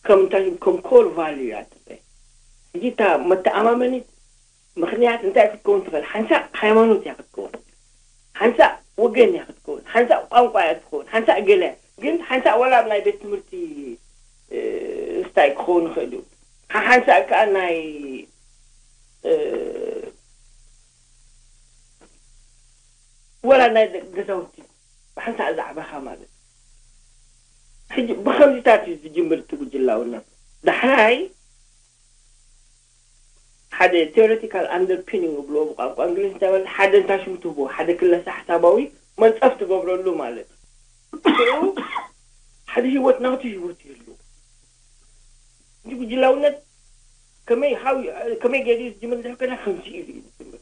ከም እንታይ ከም ኮር ቫልዩ እያ ትበ ሕጂ እታ መተኣማመኒት ምኽንያት እንታይ ክትከውን ትኽእል? ሓንሳእ ሃይማኖት እያ ክትከውን፣ ሓንሳእ ወገን እያ ክትከውን፣ ሓንሳእ ቋንቋ እያ ትኸውን፣ ሓንሳእ ገለ ግን ሓንሳእ ወላ ኣብ ናይ ቤት ትምህርቲ ስታይ ክኸውን ይኽእል እዩ። ሓንሳእ ከዓ ናይ ወላ ናይ ገዛውቲ ብሓንሳእ ዛዕባኻ ማለት ሕጂ ብኸምዚታት እዩ ዝጅምር እቲ ጉጅላውነት። ዳሕራይ ሓደ ቴዎሬቲካል ኣንደርፒኒንግ ብልዎ ብቋንቋ እንግሊዝ እንታይ ማለት ሓደ እንታይ ሽሙ ትህቦ ሓደ ክለሳ ሓሳባዊ መንፀፍ ትገብረሉ ማለት እዩ። ሓደ ህይወት ናቱ ህይወት ይህሉ። እዚ ጉጅላውነት ከመይ ሃው ከመይ ገይሩ ዝጅምር ድሕር ኮይና ከምዚ ኢሉ እዩ ዝጅምር።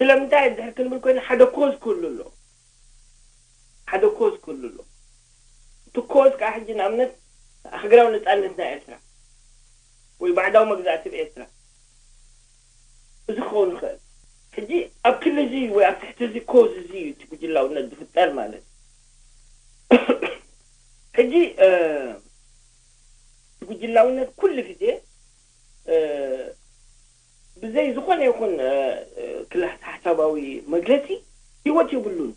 ስለምንታይ ድሕር ክንብል ኮይና ሓደ ኮዝ ክህሉ ኣሎ። ሓደ ኮዝ ክህሉ ኣሎ። እቲ ኮዝ ከዓ ሕጂ ንኣብነት ሃገራዊ ነፃነት ናይ ኤርትራ ወይ ባዕዳዊ መግዛእቲ ኤርትራ እዚ ክኸውን ይኽእል። ሕጂ ኣብ ክሊ እዚ ወይ ኣብ ትሕቲ እዚ ኮዝ እዚ እዩ እቲ ጉጅላውነት ዝፍጠር ማለት እዩ። ሕጂ እቲ ጉጅላውነት ኩሉ ግዜ ብዘይ ዝኾነ ይኹን ክላስ ሓሳባዊ መግለፂ ህይወት የብሉን።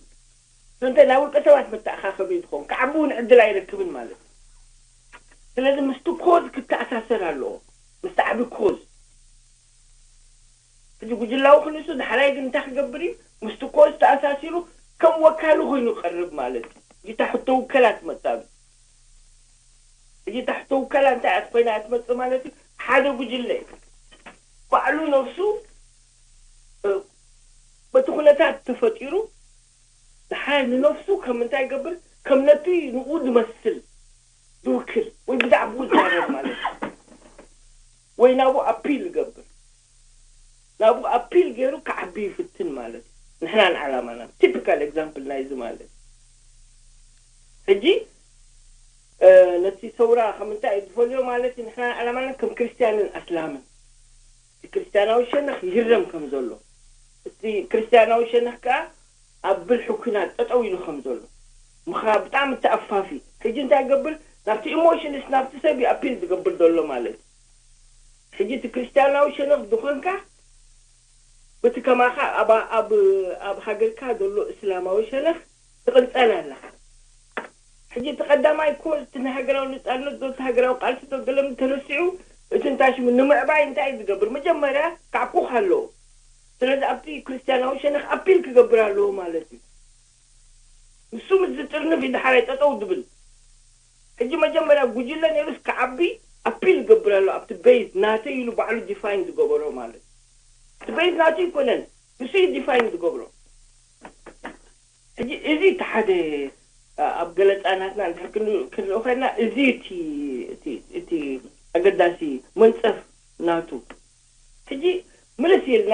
እንተ ናይ ውልቀ ሰባት መተኣኻኸቢ ዝኸውን ክዓቢ እውን ዕድል ኣይረክብን ማለት እዩ። ስለዚ ምስቲ ኮዝ ክተኣሳሰር ኣለዎ፣ ምስቲ ዓቢ ኮዝ። ሕጂ ጉጅላዊ ክንሱ ዳሕራይ ግን እንታይ ክገብር እዩ? ምስቲ ኮዝ ተኣሳሲሩ ከም ወካሊ ኮይኑ ይቐርብ ማለት እዩ። እታ ሕቶ ውከላ ትመጻሉ። ሕጂ እታ ሕቶ ውከላ እንታይ እያ ኮይና እያ ትመጽእ ማለት እዩ? ሓደ ጉጅለ ባዕሉ ነፍሱ በቲ ኩነታት ተፈጢሩ ዳሓይ ንነፍሱ ከም እንታይ ይገብር? ከም ነቲ ንኡ ዝመስል ዝውክል ወይ ብዛዕባኡ ዝዛረብ ማለት እዩ። ወይ ናብኡ ኣፒል ይገብር። ናብኡ ኣፒል ገይሩ ክዓቢ ይፍትን ማለት እዩ። ንሕና ንዓላማና ቲፒካል ኤግዛምፕል ናይዚ ማለት እዩ። ሕጂ ነቲ ሰውራ ከም እንታይ እዩ ዝፈልዮ ማለት እዩ። ንሕና ንዓላማና ከም ክርስትያንን ኣስላምን እቲ ክርስትያናዊ ሸነኽ ይህረም ከም ዘሎ፣ እቲ ክርስትያናዊ ሸነኽ ከኣ ኣብ ብልሒ ኲናት ጠጠው ኢሉ ከም ዘሎ ምኻ ብጣዕሚ ተኣፋፊ። ሕጂ እንታይ ይገብር? ናብቲ ኢሞሽንስ ናብቲ ሰብ እዩ ኣፒል ዝገብር ዘሎ ማለት እዩ። ሕጂ እቲ ክርስትያናዊ ሸነኽ ዝኾንካ በቲ ከማኻ ኣብ ኣብ ኣብ ሃገርካ ዘሎ እስላማዊ ሸነኽ ትቕንጸል ኣለኻ። ሕጂ እቲ ቀዳማይ እኮ እቲ ናይ ሃገራዊ ነጻነት ዶ እቲ ሃገራዊ ቃልሲ ዶ ገለም ተረሲዑ እቲ እንታይ ሽሙ ንምዕባይ እንታይ እዩ ዝገብር? መጀመርያ ካዕኩኽ ኣለዎ። ስለዚ ኣብቲ ክርስትያናዊ ሸነኽ ኣፒል ክገብር ኣለዎ ማለት እዩ። ንሱ ምስ ዝጥርንፍ እዩ ዳሕራይ ጠጠው ዝብል። ሕጂ መጀመርያ ጉጅለ ነይሩስ ክዓቢ ኣፒል ይገብር ኣሎ ኣብቲ ቤዝ ናተይ ኢሉ ባዕሉ ዲፋይን ዝገበሮ ማለት እዩ። እቲ ቤዝ ናቱ ይኮነን ንሱ እዩ ዲፋይን ዝገብሮ። ሕጂ እዚ እቲ ሓደ ኣብ ገለፃ ናትና እንድሕር ክንሪኦ ኮይና እዚ እቲ ኣገዳሲ መንፀፍ ናቱ። ሕጂ ምልስ ኢልና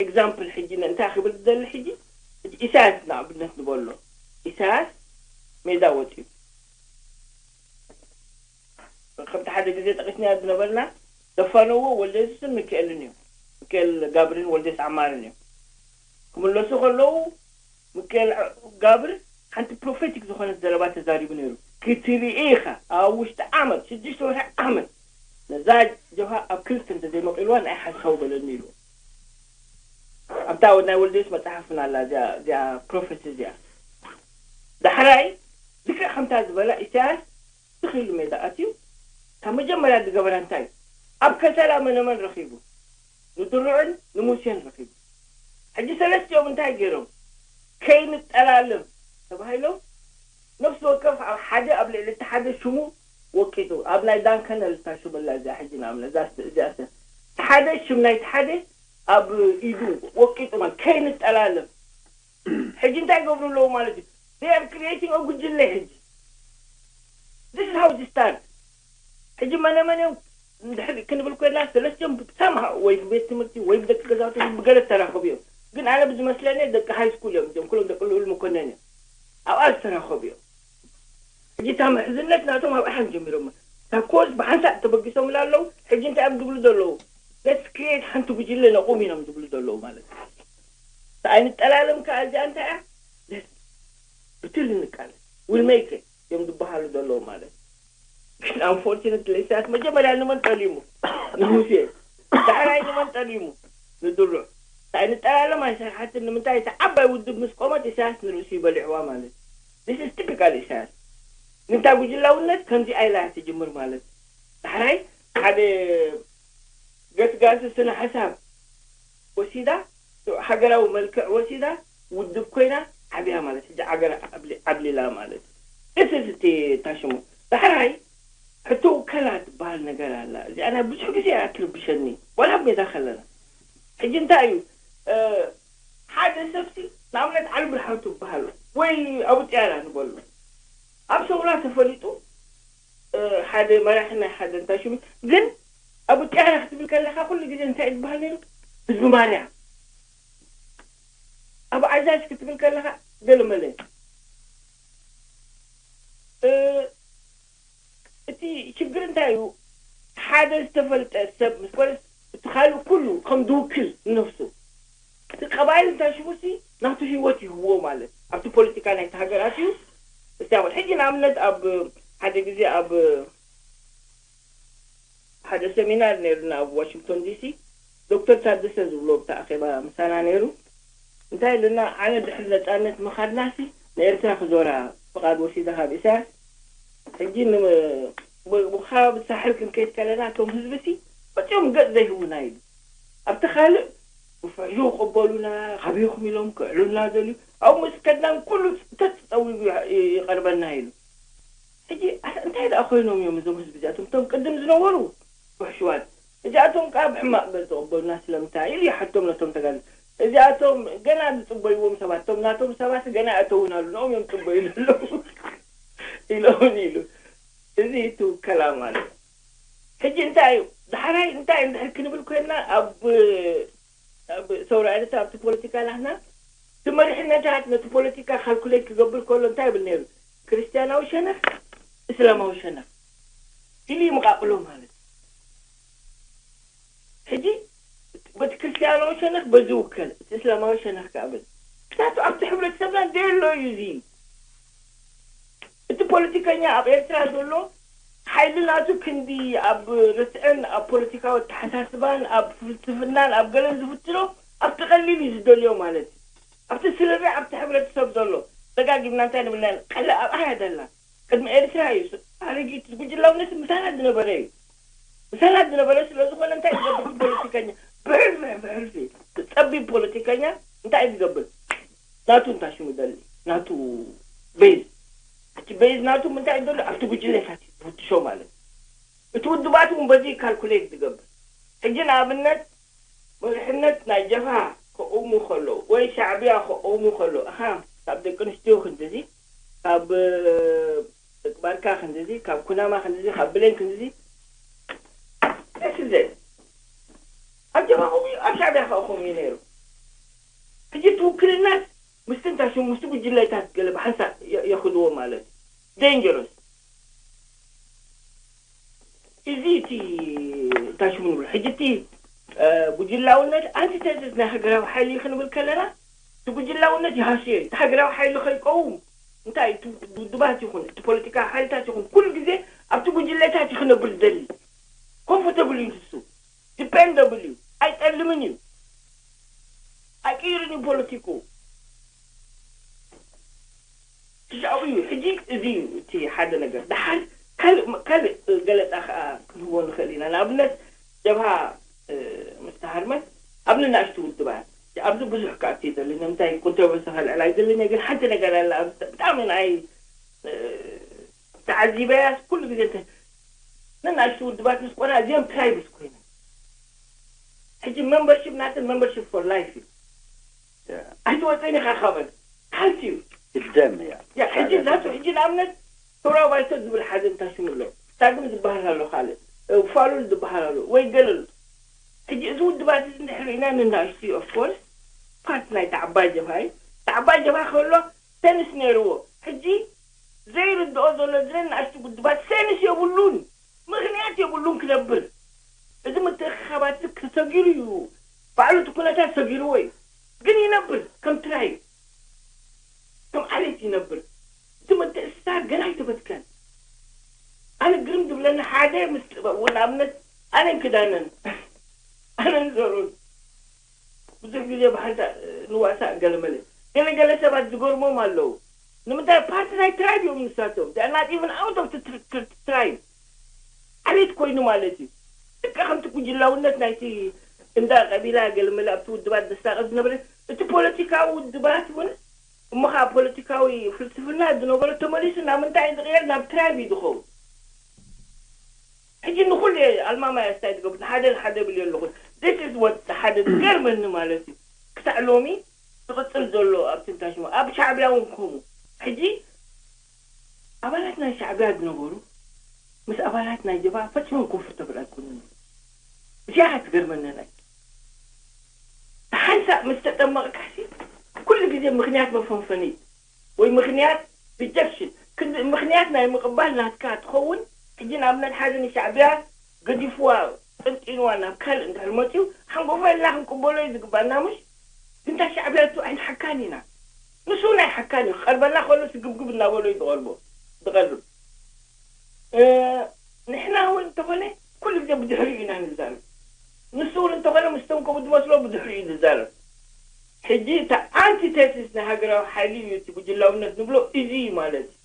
ኤግዛምፕል ሕጂ እንታይ ክብል ዝደሊ ሕጂ ኢሳያስ ንኣብነት ንበሎ። ኢሳያስ ሜዳ ወፂኡ ከምቲ ሓደ ግዜ ጠቂስናዮ ዝነበርና ዘፋነዎ ወልደየሱስን ሚካኤልን እዮም። ሚካኤል ጋብርን ወልደየስ ዓማርን እዮም። ክምለሱ ከለዉ ሚካኤል ጋብር ሓንቲ ፕሮፌቲክ ዝኾነት ዘረባ ተዛሪቡ ነይሩ። ክትርኢ ኢኻ ኣብ ውሽጢ ዓመት ሽዱሽተ ወርሒ ዓመት ነዛ ጀብሃ ኣብ ክልተ እንተዘይመቂልዋ ንኣይ ሓዝኻዊ በለኒ ኢሉ። ኣብታ ናይ ወልደየስ መፅሓፍን ኣላ እዚኣ ፕሮፌሲ እዚኣ። ዳሕራይ ልክዕ ከምታ ዝበላ ኢሳያስ ስኽ ኢሉ ሜዳ ኣትዩ ካብ መጀመርያ ዝገበረ እንታይ እዩ? ኣብ ከሰላ መነመን ረኺቡ? ንድሩዕን ንሙሴን ረኺቡ። ሕጂ ሰለስቲኦም እንታይ ገይሮም? ከይንጠላለም ተባሂሎም ነፍሲ ወከፍ ኣብ ሓደ ኣብ ልዕሊ እቲ ሓደ ሽሙ ወቂጡ ኣብ ናይ ዳንከነል እታ ሽመላ እዚኣ ሕጂ ንኣብነት እዚኣ ሓደ ሽም ናይቲ ሓደ ኣብ ኢዱ ወቂጡ ማለት ከይንጠላለም ሕጂ እንታይ ይገብሩ ኣለዉ ማለት እዩ? They are creating a ጉጅለ ሕጂ this is how it start። ሕጂ መነመን እዮም እንድሕር ክንብል ኮይና ሰለስቲኦም ብሰምሃ ወይ ብቤት ትምህርቲ ወይ ብደቂ ገዛውቶም ብገለ ዝተራኸቡ እዮም። ግን ኣነ ብዝመስለኒ ደቂ ሃይ ስኩል እዮም እዚኦም ኩሎም ደቂ ልኡል መኮነን እዮም ኣብኣ ዝተራኸቡ እዮም። ሕጂ እታ ምሕዝነት ናቶም ኣብኣ እዮም ጀሚሮም። እታ ኮዝ ብሓንሳእ ተበጊሶምላ ኣለዉ። ሕጂ እንታይ እዮም ዝብሉ ዘለዉ? Let's create ሓንቲ ጉጅለ ነቑም ኢኖም ዝብሉ ዘለዉ ማለት እዩ። ኣይንጠላለም ከኣ እዚኣ እንታይ እያ? ብትሪ ንቃለስ will make እዮም ዝበሃሉ ዘለዉ ማለት እዩ። ግን unfortunately ኢሳያስ መጀመርያ ንመን ጠሊሙ? ንሙሴ። ዳሕራይ ንመን ጠሊሙ? ንድሩዕ። እንታይ ንጠላለም ኣይሰርሓትን ንምንታይ እቲ ዓባይ ውድብ ምስ ቆመት ኢሳያስ ንርእሱ ይበሊዕዋ ማለት እዩ። This is typical ኢሳያስ። ንታ ጉጅላውነት ከምዚ ኣይላ ትጅምር ማለት ዳሕራይ ሓደ ገስጋሲ ስነ ሓሳብ ወሲዳ ሃገራዊ መልክዕ ወሲዳ ውድብ ኮይና ዓብያ ማለት ሕጂ ዓገር ዓብሊላ ማለት እዩ። እቲ ታሽሙ ዳሕራይ ሕቶ ውከላ ትበሃል ነገር ኣላ። እዚኣ ናይ ብዙሕ ግዜ እያ ትርብሸኒ ዋላ ኣብ ሜዳ ከለና። ሕጂ እንታይ እዩ ሓደ ሰብሲ ንኣብነት ዓሊ ብርሃን ትበሃል ወይ ኣብ ጥያራ ንበሉ ኣብ ሰውራ ተፈሊጡ ሓደ መራሒ ናይ ሓደ እንታይ ሽሙ ግን ኣብ ጥያራ ክትብል ከለካ ኩሉ ግዜ እንታይ ዝበሃል ነይሩ ህዝቢ ማርያ ኣብ ዓዛሽ ክትብል ከለካ ገለመለ እ፣ እቲ ሽግር እንታይ እዩ? ሓደ ዝተፈልጠ ሰብ ምስ ኮነስ፣ እቲ ካልእ ኩሉ ከም ዝውክል ንነፍሱ። እቲ ቀባይል እንታይ ሽሙሲ ናቱ ህይወት ይህዎ ማለት ኣብቲ ፖለቲካ ናይቲ ሃገር ኣትዩ። እስቲ ኣብ ሕጂ ንኣብነት ኣብ ሓደ ግዜ ኣብ ሓደ ሰሚናር ነይሩና ኣብ ዋሽንግቶን ዲሲ፣ ዶክተር ታደሰ ዝብሎ ኣብቲ ኣኼባ ምሳና ነይሩ። እንታይ ኢሉና? ኣነ ድሕሪ ነጻነት ምኻድናሲ ንኤርትራ ክዞራ ፍቓድ ወሲደ ካብ ኢሳያስ። ሕጂ ን-፣ ብ-፣ ብከባቢ ሳሕል ክንከይድ ከለና እቶም ህዝብሲ ፈጺሞም ገጽ ዘይህቡና ኢሉ። ኣብቲ ካልእ ብፍሕሹ ክቕበሉና፣ ካበይኹም ኢሎም ክዕሉና ደልዩ። ኣብኡ ምስ ከድናን ኩሉ ጽንተት ጸዊጉ ይ-፣ ይቐርበና ኢሉ። ሕጂ ኣታ እንታይ ደኣ ኮይኖም እዮም እዞም ህዝቢ እዚኣቶም? እቶም ቅድም ዝነበሩ ፍሕሹዋት፣ እዚኣቶም ከኣ ብሕማቕ ገጽ ዝቕበሉና ስለምንታይ ኢሉ ይሓቶም ነቶም ተጋደልቲ። እዚኣቶም ገና ዝጽበይዎም ሰባት፣ እቶም ናቶም ሰባት ገና ኣይኣተዉን ኣሉ፣ ንኦም እዮም ዝጽበዩ ዘለዉ ኢሎምን ኢሉ። እዚ እቲ ውከላ ማለት። ሕጂ እንታይ እዩ? ዳሕራይ እንታይ እንድሕር ክንብል ኮይንና፣ ኣብ፣ ኣብ ሰውራ ኤርትራ፣ ኣብቲ ፖለቲካ ናትና፣ እቲ መሪሕነታት ነቲ ፖለቲካ ካልኩሌት ክገብር ከሎ እንታይ ይብል ነይሩ? ክርስትያናዊ ሸነኽ፣ እስላማዊ ሸነኽ ኢሉ ይመቓቕሎ ማለት እዩ። ሕጂ በቲ ክርስትያናዊ ሸነኽ በዚ ይውከል፣ እቲ እስላማዊ ሸነኽ ከኣ በዚ። ምክንያቱ ኣብቲ ሕብረተሰብና ዘየሎ እዩ እዚ። እቲ ፖለቲከኛ ኣብ ኤርትራ ዘሎ ሓይሊ ናቱ ክንዲ ኣብ ርስዕን ኣብ ፖለቲካዊ ኣተሓሳስባን ኣብ ፍልስፍናን ኣብ ገለን ዝፍትኖ ኣብቲ ቀሊል እዩ ዝደልዮ ማለት እዩ። ኣብቲ ስርርዕ ኣብቲ ሕብረተሰብ ዘሎ ደጋጊምና እንታይ ንብል ኣለና? ቀለ ኣብ ኣያ ደላ ቅድሚ ኤርትራ እዩ። ኣረጊት ጉጅላውነት ምሳና ዝነበረ እዩ። ምሳና ዝነበረ ስለ ዝኾነ እንታይ ዝገብር እቲ ፖለቲከኛ? ብሕልፊ፣ ብሕልፊ ጸቢብ ፖለቲከኛ እንታይ ዝገብር? ናቱ እንታይ ሽሙ ደሊ? ናቱ ቤዝ። እቲ ቤዝ ናቱ ምንታይ ደሎ? ኣብቲ ጉጅለታት እዩ ዝፍትሾ ማለት እዩ። እቲ ውድባት እውን በዚ ካልኩሌት ዝገብር። ሕጂ ንኣብነት መሪሕነት ናይ ጀብሃ ክቕውሙ ከለዉ ወይ ሻዕብያ ክቕውሙ ከለዉ፣ ኣሃ፣ ካብ ደቂ ኣንስትዮ ክንድዚ፣ ካብ፣ እ፣ ደቂ ባርካ ክንድዚ፣ ካብ ኩናማ ክንድዚ፣ ካብ ብሌን ክንድዚ፣ ደስ ይብል። ኣብ ጀብሃ ከምኡ እዩ፣ ኣብ ሻዕብያ ከኣ ከምኡ እዩ ነይሩ። ሕጂ እቲ ውክልናስ ምስቲ እንታይ ሽሙ፣ ምስቲ ጉጅለታት ገለ ብሓንሳእ የ-፣ የኽድዎ ማለት እዩ። ዴንጀረስ። እዚ እቲ እንታይ ሽሙ ንብሎ፣ ሕጂ እቲ፣ እ፣ ጉጅላውነት ኣንቲቴዝስ ናይ ሃገራዊ ሓይሊ ክንብል ከለና፣ እቲ ጉጅላውነት ይሃስዮ እዩ። እቲ ሃገራዊ ሓይሊ ከይቀውም፣ እንታይ እቲ ውድባት ይኹን፣ እቲ ፖለቲካዊ ሓይልታት ይኹን፣ ኩሉ ግዜ ኣብቲ ጉጅለታት እዩ ክነብር ዝደሊ። ኮምፎርተብል እዩ ንሱ። ዲፔንደብል እዩ። ኣይጠልምን እዩ። ኣይቅይርን እዩ ፖለቲኩ። ሽሻኡ እዩ። ሕጂ እዚ እዩ እቲ ሓደ ነገር። ደሓር ካልእ፣ ካልእ ገለጻ ከኣ ክንህቦ ንኽእል ኢና። ንኣብነት ጀብሃ፣ እ፣ ምስ ተሃርመት ኣብ ንናእሽቱ ውድባት፣ ኣብዚ ብዙሕ ክኣቱ ይደሊ፣ ንምንታይ ኮንትሮቨርሲ ከልዕል ኣይደልን እየ፣ ግን ሓንቲ ነገር ኣላ፣ ኣብዚ ብጣዕሚ ንዓይ፣ እ፣ ተዓዚበያስ ኩሉ ግዜ እንተ-፣ ንናእሽቱ ውድባት ምስ ቆና እዚኦም ትራይብስ ኮይነን። ሕጂ ሜምበርሺፕ ናተን ሜምበርሺፕ ፎር ላይፍ እዩ። ኣይትወፅእን ኢኻ ካበን። ሓንቲ እዩ። ግደም እያ። ያ፣ ሕጂ ናቱ፣ ሕጂ ንኣብነት ሱፐርቫይዘር ዝብል ሓደ እንታይ ሽሙ ኣሎ? ሳግም ዝበሃል ኣሎ፣ ካልእ፣ እ፣ ፋሉል ዝበሃል ኣሎ፣ ወይ ገለ ኣሎ። ሕጂ እዚ ውድባት እዚ እንድሕር ርኢና ንናእሽቱ እዩ፣ ኦፍ ኮርስ፣ ፓርት ናይታ ዓባይ ጀብሃ እዩ። እታ ዓባይ ጀብሃ ከሎ ሰንስ ነይርዎ። ሕጂ ዘይርድኦ ዘሎ እዚ ንናእሽቱ ውድባት ሰንስ የብሉን። ምኽንያት የብሉን ክነብር። እዚ ምትእኽኻባት እዚ ተሰጊሩ እዩ። ባዕሉ እቲ ኩነታት ሰጊርዎ እዩ። ግን ይነብር፣ ከም ትራይ እዩ። ከም ዓሌት ይነብር። እቲ ምትእስሳር ገና ኣይተፈትከን። ኣነ ግርም ዝብለኒ ሓደ ምስ ጥበብ እውን፣ ንኣብነት ኣነን ክዳነን፣ ኣነን ዘሩን ብዙሕ ግዜ ብሓንሳእ ንዋሳእ ገለመለ። ገለ ገለ ሰባት ዝገርሞም ኣለዉ። ንምንታይ? ፓርቲ ናይ ትራይብ እዮም ንሳቶም። They are not even out of the tr-, tr-, tribe። ዓሌት ኮይኑ ማለት እዩ። ልክዕ ከምቲ ጉጅላውነት ናይቲ እንዳ ቀቢላ ገለመለ ኣብቲ ውድባት ዘሳቐ ዝነበረ፣ እቲ ፖለቲካዊ ውድባት እውን እሞ ኸዓ ፖለቲካዊ ፍልስፍና ዝነበሮ ተመሊሱ ናብ ምንታይ እዩ ዝቕየር? ናብ ትራይብ እዩ ዝኸውን። ሕጂ ንኹሉ እየ ኣልማማ እየ ስታይ ዝገብር፣ ንሓደ ንሓደ ብል እየ ኣለኹ። This is what ሓደ ዝገርመኒ ማለት እዩ። ክሳዕ ሎሚ ዝቕጽል ዘሎ ኣብቲ እንታይ ሽሙ፣ ኣብ ሻዕብያ እውን ከምኡ። ሕጂ ኣባላት ናይ ሻዕብያ ዝነበሩ ምስ ኣባላት ናይ ጀብሃ ፈጺሞም ኮንፎርተብል ኣይኮኑን። እዚኣ ትገርመኒ ናይ ሓንሳእ ምስ ተጠመቕካሲ ኩሉ ግዜ ምኽንያት መፈንፈኒ ወይ ምኽንያት ሪጀክሽን። ክንዲ ምኽንያት ናይ ምቕባል ናትካ ትኸውን። ሕጂ ንኣብነት ሓደ ንሻዕብያ ገዲፍዋ፣ ጠንጢንዋ ናብ ካልእ እንድሕር መፅዩ፣ ሓንጎፋ ኢልና ክንቅበሎ እዩ ዝግባና። ምሽ ግንታ ሻዕብያ እቱ ኣይንሓካን ኢና። ንሱ ናይ ሓካን እዩ። ክቐርበና ከሎ ስግብግብ እናበሎ እዩ ዝቐርቦ ዝቐርብ። ንሕና እውን እንተኾነ ኩሉ ግዜ ብድሕሪኡ ኢና ንዛረብ። ንሱ እውን እንተኾነ ምስቶም ከምኡ ዝመስሎ ብድሕሪኡ እዩ ዝዛረብ። ሕጂ እታ ኣንቲቴሲስ ናይ ሃገራዊ ሓይሊ እዩ እቲ ጉጅላውነት ንብሎ እዚ እዩ ማለት እዩ።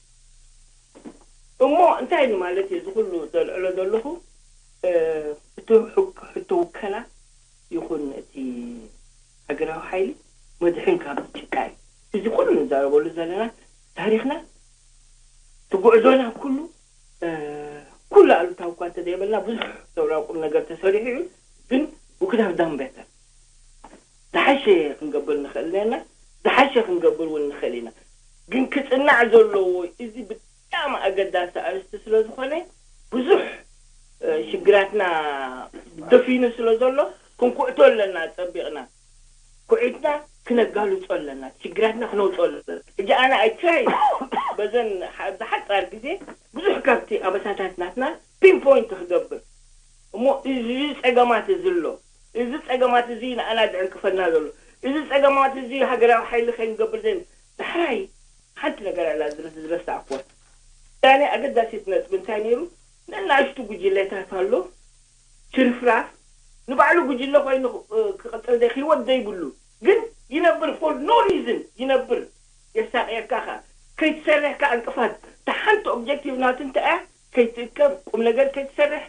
እሞ እንታይ ንማለት እዩ እዚ ኩሉ ዘልዕሎ ዘለኹ? እቲ ሕቶ ውከላ ይኹን እቲ ሃገራዊ ሓይሊ መድሕን ካብ ጭቃ እዩ። እዚ ኩሉ ንዛረበሉ ዘለና ታሪኽና፣ እቲ ጉዕዞና ኩሉ፣ ኩሉ ኣሉታዊ እኳ እንተዘይበልና፣ ብዙሕ ሰብራዊ ቁም ነገር ተሰሪሑ እዩ። ግን ውክዳፍ ዳምበተር ዝሓሸ ክንገብር ንኽእል ነና፣ ዝሓሸ ክንገብር እውን ንኽእል ኢና። ግን ክፅናዕ ዘለዎ እዚ ብጣዕሚ ኣገዳሲ ኣርእስቲ ስለ ዝኾነ፣ ብዙሕ ሽግራትና ደፊኑ ስለ ዘሎ፣ ክንኩዕቶ ኣለና። ፀቢቕና ኩዒትና ክነጋልፆ ኣለና። ሽግራትና ክነውፅኦ ኣለና። ሕጂ ኣነ ኣይ ትራይ በዘን ዝሓፃር ግዜ ብዙሕ ካብቲ ኣበሳታት ናትና ፒንፖይንት ክገብር፣ እሞ እዚ ፀገማት እዚ ኣሎ፣ እዚ ፀገማት እዚ ንኣና ዝዕንቅፈና ዘሎ፣ እዚ ፀገማት እዚ ሃገራዊ ሓይሊ ከይንገብር ዘን ዳሕራይ ሓንቲ ነገር ኣላ ዝረሳዕኩዋ። ዳኒ ኣገዳሲት ነጥቢ እንታይ ነይሩ? ንናሽቱ ጉጅለታት ኣሎ፣ ሽርፍራፍ ንባዕሉ ጉጅለ ኮይኑ ክቕፅል ዘይ ህይወት ዘይብሉ ግን ይነብር፣ ፎር ኖ ሪዝን ይነብር። የሳቅየካ ከ ከይትሰርሕ ከ ዕንቅፋት። እታ ሓንቲ ኦብጀክቲቭ ናቱ እንታይ እያ? ከይትእከብ፣ ቁም ነገር ከይትሰርሕ፣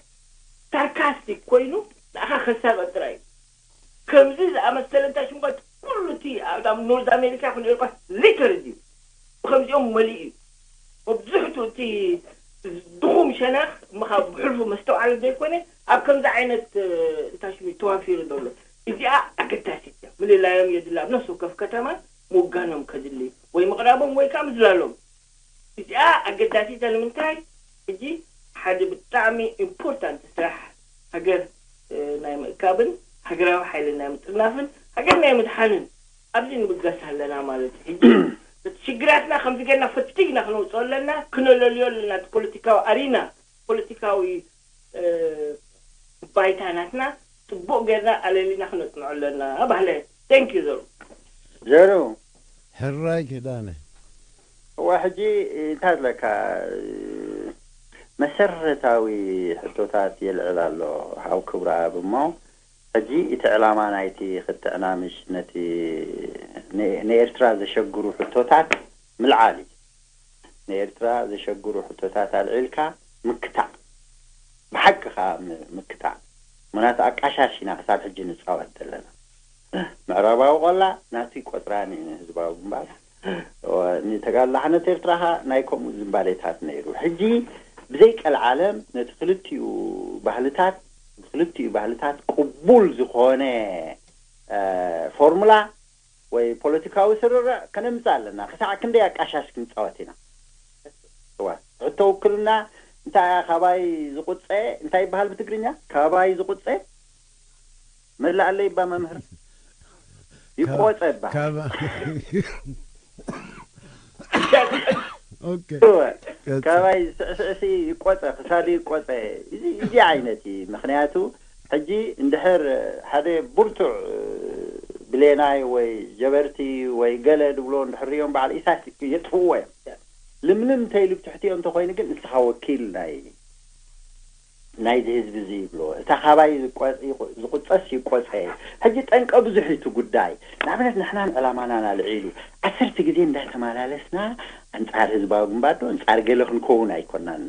ሳርካስቲክ ኮይኑ ንኣኻ ከሳቀ ጥራይ እዩ። ከምዚ ዝኣመሰለ እንታይ ሽምጓት ኩሉ እቲ ኣብ ኖርዝ ኣሜሪካ ይኹን ኤውሮጳ ሊተር እዩ። ብከምዚኦም መሊኡ እዩ። መብዝሕቱ እቲ ድኹም ሸነኽ ምኻ ብሕልፉ መስተውዓሉ ዘይኮነ ኣብ ከምዚ ዓይነት እንታይ ሽሙ ተዋፊሩ ዘሎ። እዚኣ ኣገዳሲት እያ። ምልላዮም የድሊ። ኣብ ነፍሲ ወከፍ ከተማ ምውጋኖም ከድሊ ወይ ምቕራቦም ወይ ከዓ ምዝላሎም። እዚኣ ኣገዳሲት እያ። ንምንታይ? ሕጂ ሓደ ብጣዕሚ ኢምፖርታንት ስራሕ ሃገር ናይ ምእካብን ሃገራዊ ሓይሊ ናይ ምጥርናፍን ሃገር ናይ ምድሓንን ኣብዚ ንብገስ ኣለና ማለት እዩ። ሕጂ እቲ ሽግራትና ከምዚ ጌርና ፈቲግና ክነውፅኦ ኣለና፣ ክነለልዮ ኣለና። እቲ ፖለቲካዊ ኣሪና፣ ፖለቲካዊ ባይታ ናትና ፅቡቅ ጌርና ኣለሊና ክነፅንዖ ኣለና። ባህለ። Thank you ዘሩ። ዘሩ። ሕራይ ኪዳነ። እዋ ሕጂ እንታይ ኣለካ? መሰረታዊ ሕቶታት የልዕል ኣሎ ሓው ክብረኣብ። እሞ ሕጂ እቲ ዕላማ ናይቲ ክትዕናምሽ ነቲ ንኤርትራ ዘሸግሩ ሕቶታት ምልዓል እዩ። ንኤርትራ ዘሸግሩ ሕቶታት ኣልዒልካ ምክታዕ፣ ብሓቂ ከኣ ምክታዕ። ምኽንያቱ ኣቃሻሽ ኢና ክሳብ ሕጂ ንጻወት ዘለና። ምዕራባዊ ቆላ ናቱ ይቆጽራን እዩ ንህዝባዊ ግንባር። ንተጋድሎ ሓነት ኤርትራ ከኣ ናይ ከምኡ ዝንባሌታት ነይሩ። ሕጂ ብዘይ ቀልዓለም ነቲ ክልቲኡ ባህልታት ብክልቲኡ ባህልታት ቅቡል ዝኾነ ፎርሙላ ወይ ፖለቲካዊ ስርርዕ ከነምጽእ ኣለና። ክሳዕ ክንደይ ኣቃሻሽ ክንጻወት ኢና? እዋ ሕቶ ውክልና እንታይ እያ? ካባይ ዝቁጸ እንታይ ይበሃል ብትግርኛ? ካባይ ዝቁጸ መላእ ኣለይ እባ መምህር ይቆጸ እባ። ካባ ኦኬ እወ፣ ካባይ ስዕስዕሲ ይቆጸ ክሳዱ ይቆጸ እዚ እዚ ዓይነት እዩ። ምክንያቱ ሕጂ እንድሕር ሓደ ብርቱዕ ብሌናይ ወይ ጀበርቲ ወይ ገለ ድብሎ እንድሕር ሪኦም በዓል ኢሳት የጥፍእዎ እዮም። ልምልም እንተይሉ ብትሕቲኦ እንተኮይኑ ግን ንስኻ ወኪል ናይ ናይዚ ህዝቢ እዚ ይብሎ። እታ ካባይ ዝቆ- ይቆ- ዝቁጸስ ይቆጸ። ሕጂ ጠንቀ ብዙሕ እዩ እቲ ጉዳይ። ንኣብነት ንሕናን ዕላማናን ኣልዒሉ ዓሰርተ ግዜ እንዳተመላለስና ኣንጻር ህዝባዊ ግንባር ዶ ኣንጻር ገለ ክንከውን ኣይኮናን።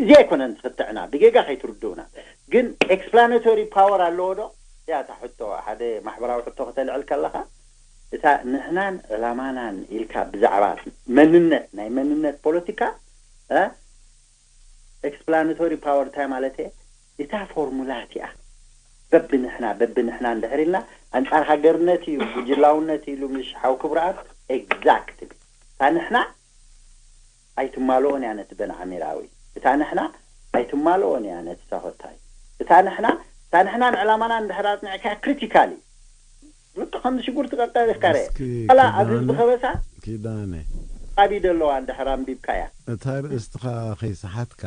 እዚ ኣይኮነን ዝኽትዕና፣ ብጌጋ ከይትርድኡና። ግን ኤክስፕላናቶሪ ፓወር ኣለዎ ዶ? እያ እታ ሕቶ፣ ሓደ ማሕበራዊ ሕቶ ከተልዕል ከለኻ እታ ንሕናን ዕላማናን ኢልካ ብዛዕባ መንነት ናይ መንነት ፖለቲካ እ ኤክስፕላናቶሪ ፓወር እንታይ ማለት እየ? እታ ፎርሙላ እቲኣ በብንሕና በብንሕና እንድሕር ኢልና ኣንጻር ሃገርነት እዩ ጉጅላውነት ኢሉ ምሽ ሓው ክብረኣብ ኤግዛክትሊ እታ ንሕና ኣይትማልኦን እያ ነቲ በንዓሚራዊ እታ ንሕና ኣይትማልኦን እያ ነቲ ሳሆታይ እታ ንሕና እታ ንሕና ንዕላማና እንድሕር ኣጽኒዕካ ክሪቲካሊ ብቃ ከምዚ ሽጉርቲ ቀቀልካ ረ እስኪ ኣላ ኣብ ህዝቢ ኪዳነ ከበሳ ኪዳነ ኣቢ ደለዋ እንድሕር ኣንቢብካያ። እታ ርእስትኻ ከይሰሓትካ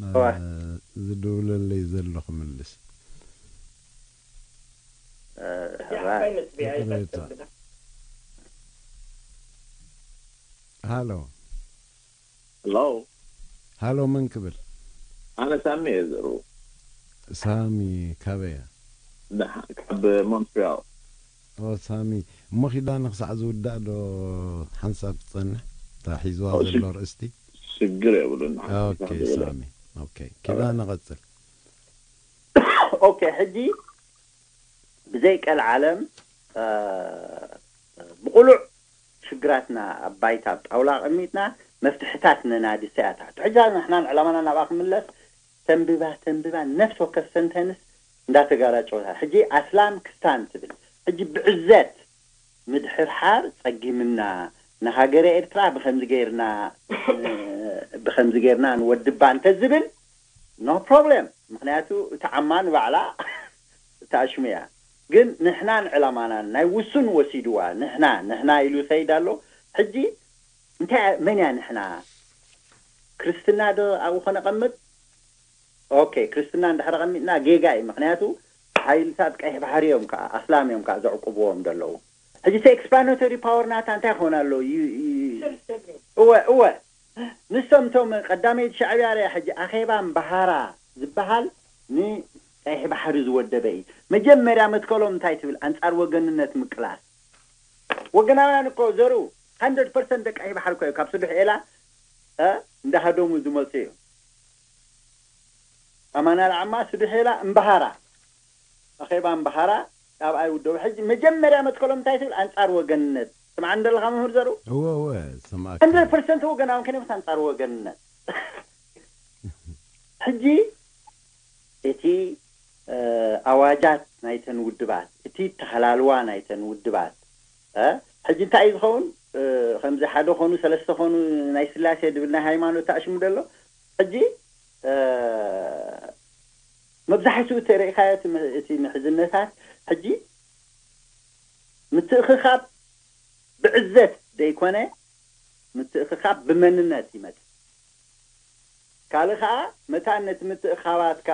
እዋ። ዝድውለለይ ዘሎ ክምልስ። ሕራይ። ይቕሬታ። ሃሎ ሄሎ ሃሎ፣ መን ክብል? ኣነ ሳሚ እየ ዘሩ ሳሚ ካበያ? ካብ ሞንትሪያል ኦ ሳሚ፣ እሞ ኪዳነ ክሳዕ ዝውዳእ ዶ ሓንሳብ ትጸንሕ? እታ ሒዝዋ ዘሎ ርእስቲ ሽግር የብሉን። ኦኬ ሳሚ፣ ኦኬ ኪዳነ ቀጽል። ኦኬ ሕጂ ብዘይ ቀልዓለም ብቑሉዕ ሽግራትና ኣብ ባይታ ኣብ ጣውላ ኣቐሚጥና መፍትሕታት ነናዲ ሰያታት ሕጂ ንሕናን ዕላማና ናብኣ ክምለስ ተንብባ ተንብባ ነፍሲ ወከፍ ሰንተንስ እንዳተጋራጨወታ ሕጂ ኣስላም ክስታን ትብል ሕጂ ብዕዘት ምድሕርሓር ጸጊምና ንሃገረ ኤርትራ ብከምዚ ገይርና ብከምዚ ገይርና ንወድባ እንተዝብል no problem ምክንያቱ እቲ ዓማ ንባዕላ ተኣሽሙ እያ ግን ንሕናን ዕላማናን ናይ ውሱን ወሲድዋ ንሕና ንሕና ኢሉ ይኸይድ ኣሎ ሕጂ እንታይ መን እያ ንሕና ክርስትና ዶ ኣብኡ ከነቐምጥ okay ክርስትና እንድሕር ኣቐሚጥና ጌጋ እዩ ምክንያቱ ሓይልታት ቀይሕ ባሕሪ እዮም ከዓ ኣስላም እዮም ከዓ ዘዕቁብዎም ዘለዉ ሕጂ እቲ explanatory power ናታ እንታይ ክኾን ኣሎ እወ እወ ንሶም እቶም ቀዳመይቲ ሻዕብያ ርያ ሕጂ ኣኼባ እምበሃራ ዝበሃል ንቀይሕ ባሕሪ ዝወደበ እዩ መጀመርያ መትከሎም እንታይ ትብል ኣንጻር ወገንነት ምቅላስ ወገናውያን እኮ ዘሩ hundred percent ደቂ ቀይሕ ባሕሪ እኮ እዩ ካብ ስዱሕ ኤላ እንዳሃደሙ ዝመፁ እዩ ኣማናል ዓማ ስዱሕ ኤላ እምበሃራ ኣኼባ እምበሃራ ኣብኣ ይውደቡ ሕጂ መጀመርያ መትከሎም እንታይ ትብል ኣንጻር ወገንነት ስምዓኒ ዘለካ መምህር ዘሩ እወ እወ ስምዓካ hundred percent ወገናውን ከነምስ ኣንጻር ወገንነት ሕጂ እቲ ኣዋጃት ናይተን ውድባት እቲ ተሃላልዋ ናይተን ውድባት ሕጂ እንታይ እዩ ዝኸውን ከምዚ ሓደ ኾኑ ሰለስተ ኾኑ ናይ ስላሴ ድብል ናይ ሃይማኖት ተኣሽሙ ደሎ ሕጂ መብዛሕትኡ ተርእኻዮ እቲ ምሕዝነታት ሕጂ ምትእኽኻብ ብዕዘት ዘይኮነ ምትእኽኻብ ብመንነት ይመጽእ ካልእ ከዓ መታን ነቲ ምትእኻባትካ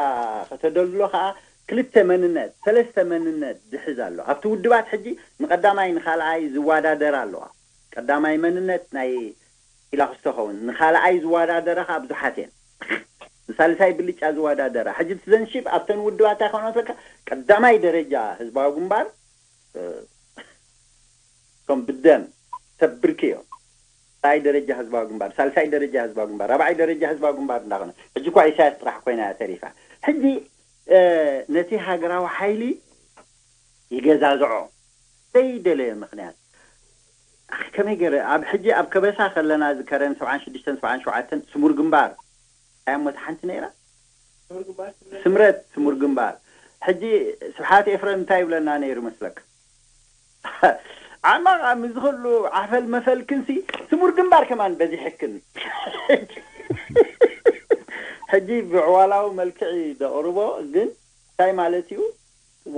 ከተደልድሎ ከዓ ክልተ መንነት ሰለስተ መንነት ድሕዝ ኣሎ ኣብቲ ውድባት ሕጂ ንቀዳማይ ንካልኣይ ዝዋዳደር ኣለዋ ቀዳማይ መንነት ናይ ኢላክስ ተኸውን ንካልኣይ ዝዋዳደረ ከዓ ብዙሓት እየን ንሳልሳይ ብልጫ ዝዋዳደራ ሕጂ ትዘንሽብ ኣብተን ውድባት እንታይ ከሆነ መስለካ ቀዳማይ ደረጃ ህዝባዊ ግንባር ከም ብደም ሰብ ብርኪ እዮም ሳይ ደረጃ ህዝባዊ ግንባር ሳልሳይ ደረጃ ህዝባዊ ግንባር ራብዓይ ደረጃ ህዝባዊ ግንባር እንዳኾነ ሕጂ እኳ ኢሳያስ ጥራሕ ኮይና እያ ተሪፋ ሕጂ ነቲ ሃገራዊ ሓይሊ ይገዛዝዖ ዘይደለየ ምክንያት ከመይ ገረ ኣብ ሕጂ ኣብ ከበሳ ከለና ዝከረን ሰብዓን ሽዱሽተን ሰብዓን ሸውዓተን ስሙር ግንባር ኣያ ሞት ሓንቲ ነይራ ስምረት ስሙር ግንባር ሕጂ ስብሓት ኤፍረም እንታይ ይብለና ነይሩ መስለካ ዓማቕ ኣብ ዝኽሉ ዓፈል መፈል ክንሲ ስሙር ግንባር ከማን በዚሕክን ሕጂ ብዕዋላዊ መልክዕ ደቕርቦ ግን እንታይ ማለት እዩ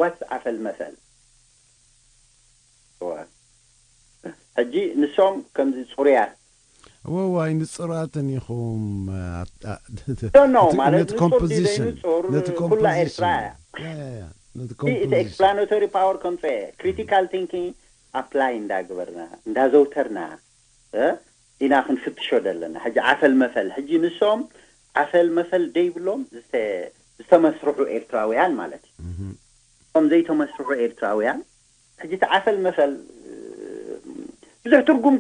ዋስ ዓፈል መፈል ሕጂ ንሶም ከምዚ ፅሩያት እወዋይ ንፅሩያትን ኢኹም ኖ ማለት ነቲ ኮምፖዚሽን ነቲ ኮምፖዚሽን እቲ explanatory power ከምፀ critical thinking apply እንዳገበርና እንዳዘውተርና ኢና ክንፍትሾ ዘለና ሕጂ ዓፈል መፈል ሕጂ ንሶም ዓፈል መፈል ደይብሎም ዝተመስርሑ ኤርትራውያን ማለት እዩ እቶም ዘይተመስርሑ ኤርትራውያን ሕጂ እቲ ዓፈል መፈል ብዙሕ ትርጉም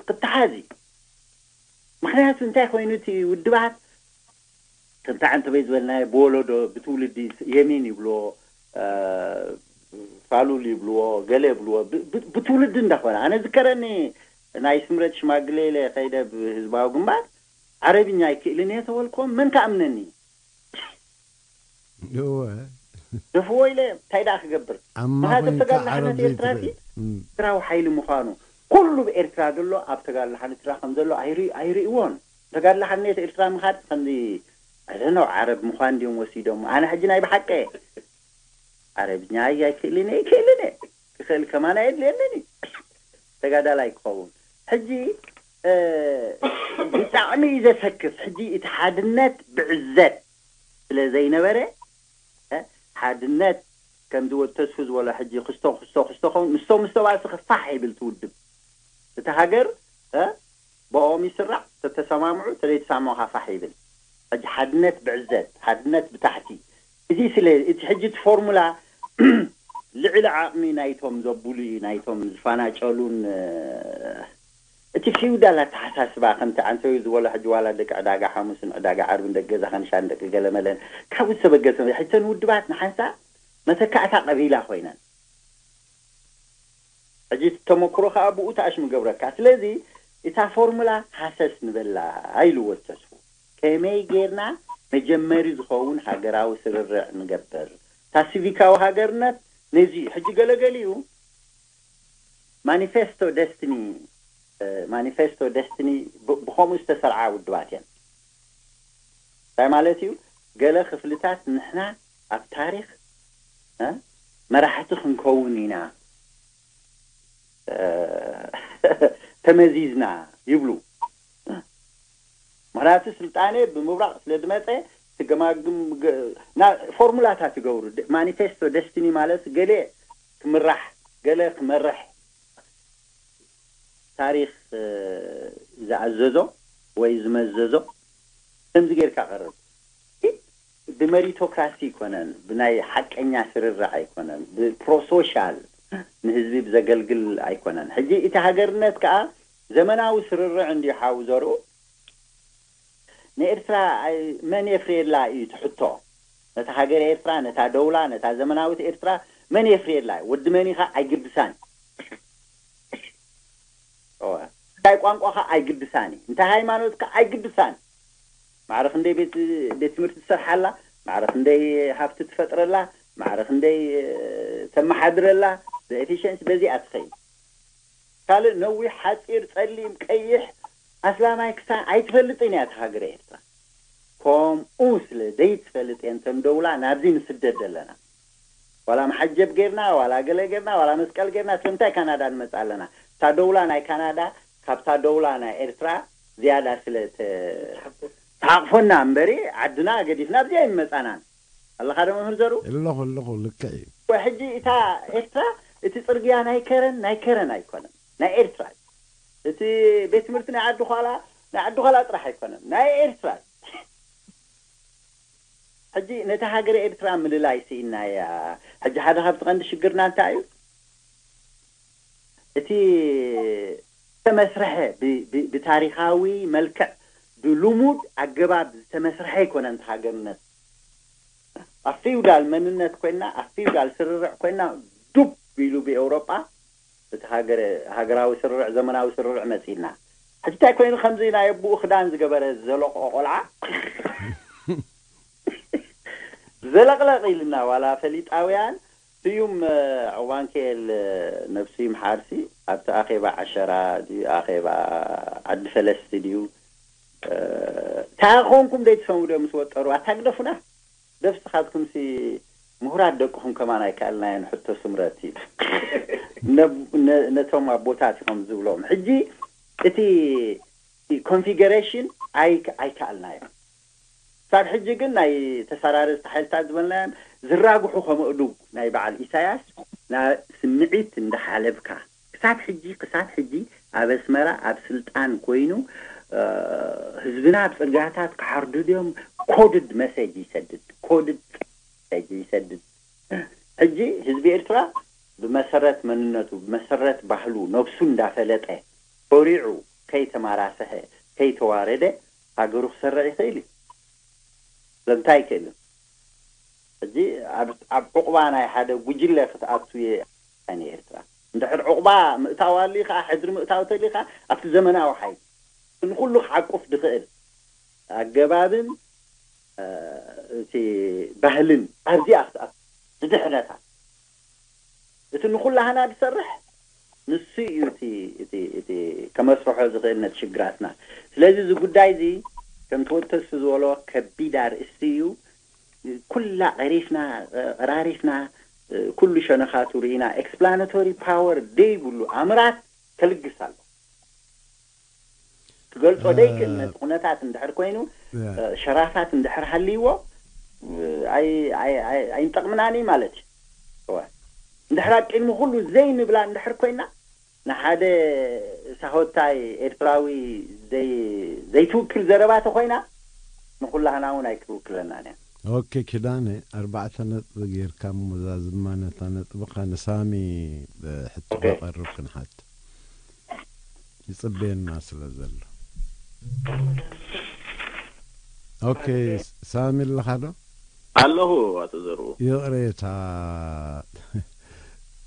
ክትሓዝ እዩ ምክንያቱ እንታይ ኮይኑ እቲ ውድባት ከምቲ ዓንተበይ ዝበልናዮ ብወለዶ ብትውልዲ የሚን ይብልዎ ፋሉል ይብልዎ ገለ ይብልዎ ብትውልዲ እንዳኾነ ኣነ ዝከረኒ ናይ ስምረት ሽማግሌ ኢለ ከይደ ብህዝባዊ ግንባር ዓረብኛ ኣይክእልን እየ ተበልክዎም መን ከኣምነኒ እወ ደፍዎ ኢለ እንታይ ደኣ ክገብር ኣማ ምክንያቱ ኮይንካ ተጋድሎ ዓረብ ሓርነት ኤርትራ ዘይትኽእል ሲ ኤርትራዊ ሓይሊ ምዃኑ ኩሉ ብኤርትራ ዘሎ ኣብ ተጋድሎ ሓርነት ኤርትራ ከም ዘሎ ኣይሪ- ኣይርእይዎን ተጋድሎ ሓርነት ኤርትራ ምኻድ ከምዚ ኣይደነው ዓረብ ምዃን ድዮም ወሲዶም ኣነ ሕጂ ናይ ብሓቀ ዓረብኛ ኣይክእልን እየ ይክእልን እየ ክኽእል ከማን ኣየድልየንን እዩ ተጋዳላይ ክኸውን ሕጂ ብጣዕሚ እዩ ዘሰክፍ። ሕጂ እቲ ሓድነት ብዕዘት ስለ ዘይነበረ፣ ሓድነት ከምዚ ወዲ ተስፉ ዝበሎ ሕጂ ክስቶ ክስቶ ክስቶ ኸውን ምስቶ ምስቶ ባእሲ ክፋሕ ይብል ትውድብ እቲ ሃገር ብኦም ይስራዕ። ተተሰማምዑ ተዘይተሳምዑ ካፋሕ ይብል። ሕጂ ሓድነት ብዕዘት፣ ሓድነት ብታሕቲ። እዚ ስለ እቲ ሕጂ እቲ ፎርሙላ ልዕሊ ዓቕሚ ናይቶም ዘብሉ እዩ፣ ናይቶም ዝፋናጨሉን እቲ ፊውዳል ኣተሓሳስባ ከምቲ ዓንተዩ ዝበሎ ሕጂ ዋላ ደቂ ዕዳጋ ሓሙስን ዕዳጋ ዓርብን ደቂ ገዛ ከንሻን ደቂ ገለመለን ካብኡ ዝተበገሰ ሕተን ውድባት ንሓንሳ መተካእታ ቀቢላ ኮይነን ሕጂ ተመክሮ ከዓ ብኡ ተኣሽሙ ገብረካ። ስለዚ እታ ፎርሙላ ሃሰስ ንበላ ኢልዎ ተስፉ። ከመይ ጌርና መጀመሪ ዝኸውን ሃገራዊ ስርርዕ ንገብር? እታ ሲቪካዊ ሃገርነት ነዚ እዩ። ሕጂ ገለገሊኡ ማኒፌስቶ ደስትኒ ማኒፌስቶ ደስትኒ ብከምኡ ዝተሰርዓ ውድባት እየን። እንታይ ማለት እዩ? ገለ ክፍልታት ንሕና ኣብ ታሪክ መራሕቲ ክንከውን ኢና ተመዚዝና ይብሉ። ምክንያቱ ስልጣነ ብምብራቅ ስለ ዝመፀ ትገማግም ፎርሙላታት ይገብሩ። ማኒፌስቶ ደስቲኒ ማለት ገለ ክምራሕ ገለ ክመርሕ ታሪክ ዝኣዘዞ ወይ ዝመዘዞ ከምዚ ጌርካ ቀርብ። ብመሪቶክራሲ ኣይኮነን፣ ብናይ ሓቀኛ ስርርዕ ኣይኮነን፣ ብፕሮሶሻል ንህዝቢ ብዘገልግል ኣይኮነን። ሕጂ እቲ ሃገርነት ከዓ ዘመናዊ ስርርዕ እንዲ ሓው ዘርኡ ንኤርትራ መን የፍርየላ እዩ ትሕቶ። ነታ ሃገር ኤርትራ፣ ነታ ደውላ፣ ነታ ዘመናዊት ኤርትራ መን የፍርየላ እዩ? ወዲ መን ኢኻ ኣይግድሳን። እንታይ ቋንቋኻ ኣይግድሳን እዩ። እንታይ ሃይማኖትካ ኣይግድሳን። ማዕረ ክንደይ ቤት ቤት ትምህርቲ ትሰርሓላ፣ ማዕረ ክንደይ ሃብቲ ትፈጥረላ፣ ማዕረ ክንደይ ተመሓድረላ፣ ብኤፊሽንሲ በዚኣ ትኸይድ። ካልእ ነዊሕ ሓፂር ጸሊም ቀይሕ ኣስላማይ ክሳ ኣይትፈልጥን እያ እታ ሃገረ ኤርትራ። ከምኡ ስለ ዘይትፈልጥ እየን ተን ደውላ ናብዚ ንስደድ ዘለና። ዋላ መሓጀብ ጌርና ዋላ ገለ ጌርና ዋላ መስቀል ጌርና ስለምንታይ ካናዳ ንመጽእ ኣለና? እታ ደውላ ናይ ካናዳ ካብታ ደውላ ናይ ኤርትራ ዝያዳ ስለ ተሓቆና እምበሪ ዓድና ገዲፍና ኣብዚኣ ኣይመጻናን። ኣለኻ ዶ መምህር ዘሩ? ኣለኹ ኣለኹ፣ ልክዕ እዩ። ሕጂ እታ ኤርትራ እቲ ጽርግያ ናይ ከረን ናይ ከረን ኣይኮነን፣ ናይ ኤርትራ እዩ። እቲ ቤት ትምህርቲ ናይ ዓዲ ኳላ ናይ ዓዲ ኳላ ጥራሕ ኣይኮነን፣ ናይ ኤርትራ እዩ። ሕጂ ነቲ ሃገረ ኤርትራ ምልላይ ስኢናያ። ሕጂ ሓደ ካብቲ ቀንዲ ሽግርና እንታይ እዩ? እቲ ዝተመስርሐ ብታሪኻዊ መልክዕ ብልሙድ ኣገባብ ዝተመስርሐ ኣይኮነን። እቲ ሃገርነት ኣብ ፊውዳል መንነት ኮይና ኣብ ፊውዳል ስርርዕ ኮይና ዱብ ኢሉ ብኤውሮጳ እቲ ሃገራዊ ስርርዕ ዘመናዊ ስርርዕ መፂና። ሕጂ እንታይ ኮይኑ ከምዚ ናይ ኣቦኡ ክዳን ዝገበረ ዘለቆ ቆልዓ ዘለቕለቕ ኢልና ዋላ ፈሊጣውያን ስዩም ዕዋንኬል ነብሱ ይምሓርሲ ኣብቲ ኣኼባ ዓሸራ ድዩ ኣኼባ ዓዲ ፈለስቲ ድዩ እንታይ ኮንኩም ደይ ትሰሙ ዶ ምስ ወጠሩ ኣታግደፉና ደብስኻትኩምሲ ምሁራት ደቅኹም ከማን ኣይከኣልናዮን ሕቶ ስምረት ኢሉ ነቶም ኣቦታት ኢኹም ዝብሎም ሕጂ እቲ ኮንፊገሬሽን ኣይከኣልናዮ። ክሳብ ሕጂ ግን ናይ ተሰራረዝቲ ሓይልታት ዝበልናዮም ዝራግሑ ከም ኣእዱግ ናይ በዓል ኢሳያስ ስምዒት እንዳሓለብካ ክሳብ ሕጂ ክሳብ ሕጂ ኣብ ኣስመራ ኣብ ስልጣን ኮይኑ ህዝብና ኣብ ፅርግያታት ክሓርዱ ድዮም ኮድድ መሴጅ ይሰድድ ኮድድ መሴጅ ይሰድድ። ሕጂ ህዝቢ ኤርትራ ብመሰረት መንነቱ ብመሰረት ባህሉ ነብሱ እንዳፈለጠ ኮሪዑ ከይተማራሰሐ ከይተዋረደ ሃገሩ ክሰርዕ ይኽእል እዩ። ስለምንታይ ኣይክእልን? ሕጂ ኣብ ዕቑባ ናይ ሓደ ጉጅለ ክትኣቱ እየ ኣነ ኤርትራ እንድሕር ዕቑባ ምእታው ኣሊ ከዓ ሕድሪ ምእታው ተሊ ከዓ ኣብቲ ዘመናዊ ሓይሊ ንኩሉ ክዓቁፍ ዝኽእል ኣገባብን እቲ ባህልን ኣብዚኣ ክትኣቱ ዝድሕነታ እቲ ንኩላህና ዝሰርሕ ንሱ እዩ እቲ እቲ እቲ ከመስርሖ ዝኽእል ነቲ ሽግራትና። ስለዚ እዚ ጉዳይ እዚ ከምቲ ወተሱ ዝበሎ ከቢድ ኣርእስቲ እዩ። ኩላ ቀሪፍና ቀራሪፍና ኩሉ ሸነኻቱ ርኢና ኤክስፕላናቶሪ ፓወር ደይብሉ ኣምራት ከልግስ ኣሎ። ክገልጾ ደይክእል ነቲ ኩነታት እንድሕር ኮይኑ፣ ሸራፋት እንድሕር ሃልይዎ ኣይንጠቕምናን እዩ ማለት እዩ። እንድሕር ኣብ ቅድሚ ኩሉ ዘይንብላ እንድሕር ኮይና፣ ንሓደ ሳሆታይ ኤርትራዊ ዘይትውክል ዘረባ ተኮይና፣ ንኩላህና እውን ኣይክትውክለናን እያ። ኦኬ ኪዳነ፣ ኣርባዕተ ነጥቢ ጌርካ እሞ እዛ ዝማነታ ነጥብኻ ንሳሚ ሕቶ ከቐርብ ክንሓት ይጽበየና ስለ ዘሎ። ኦኬ፣ ሳሚ ኣለኻ ዶ? ኣለኹ ኣቶ ዘርኡ። ይቕሬታ፣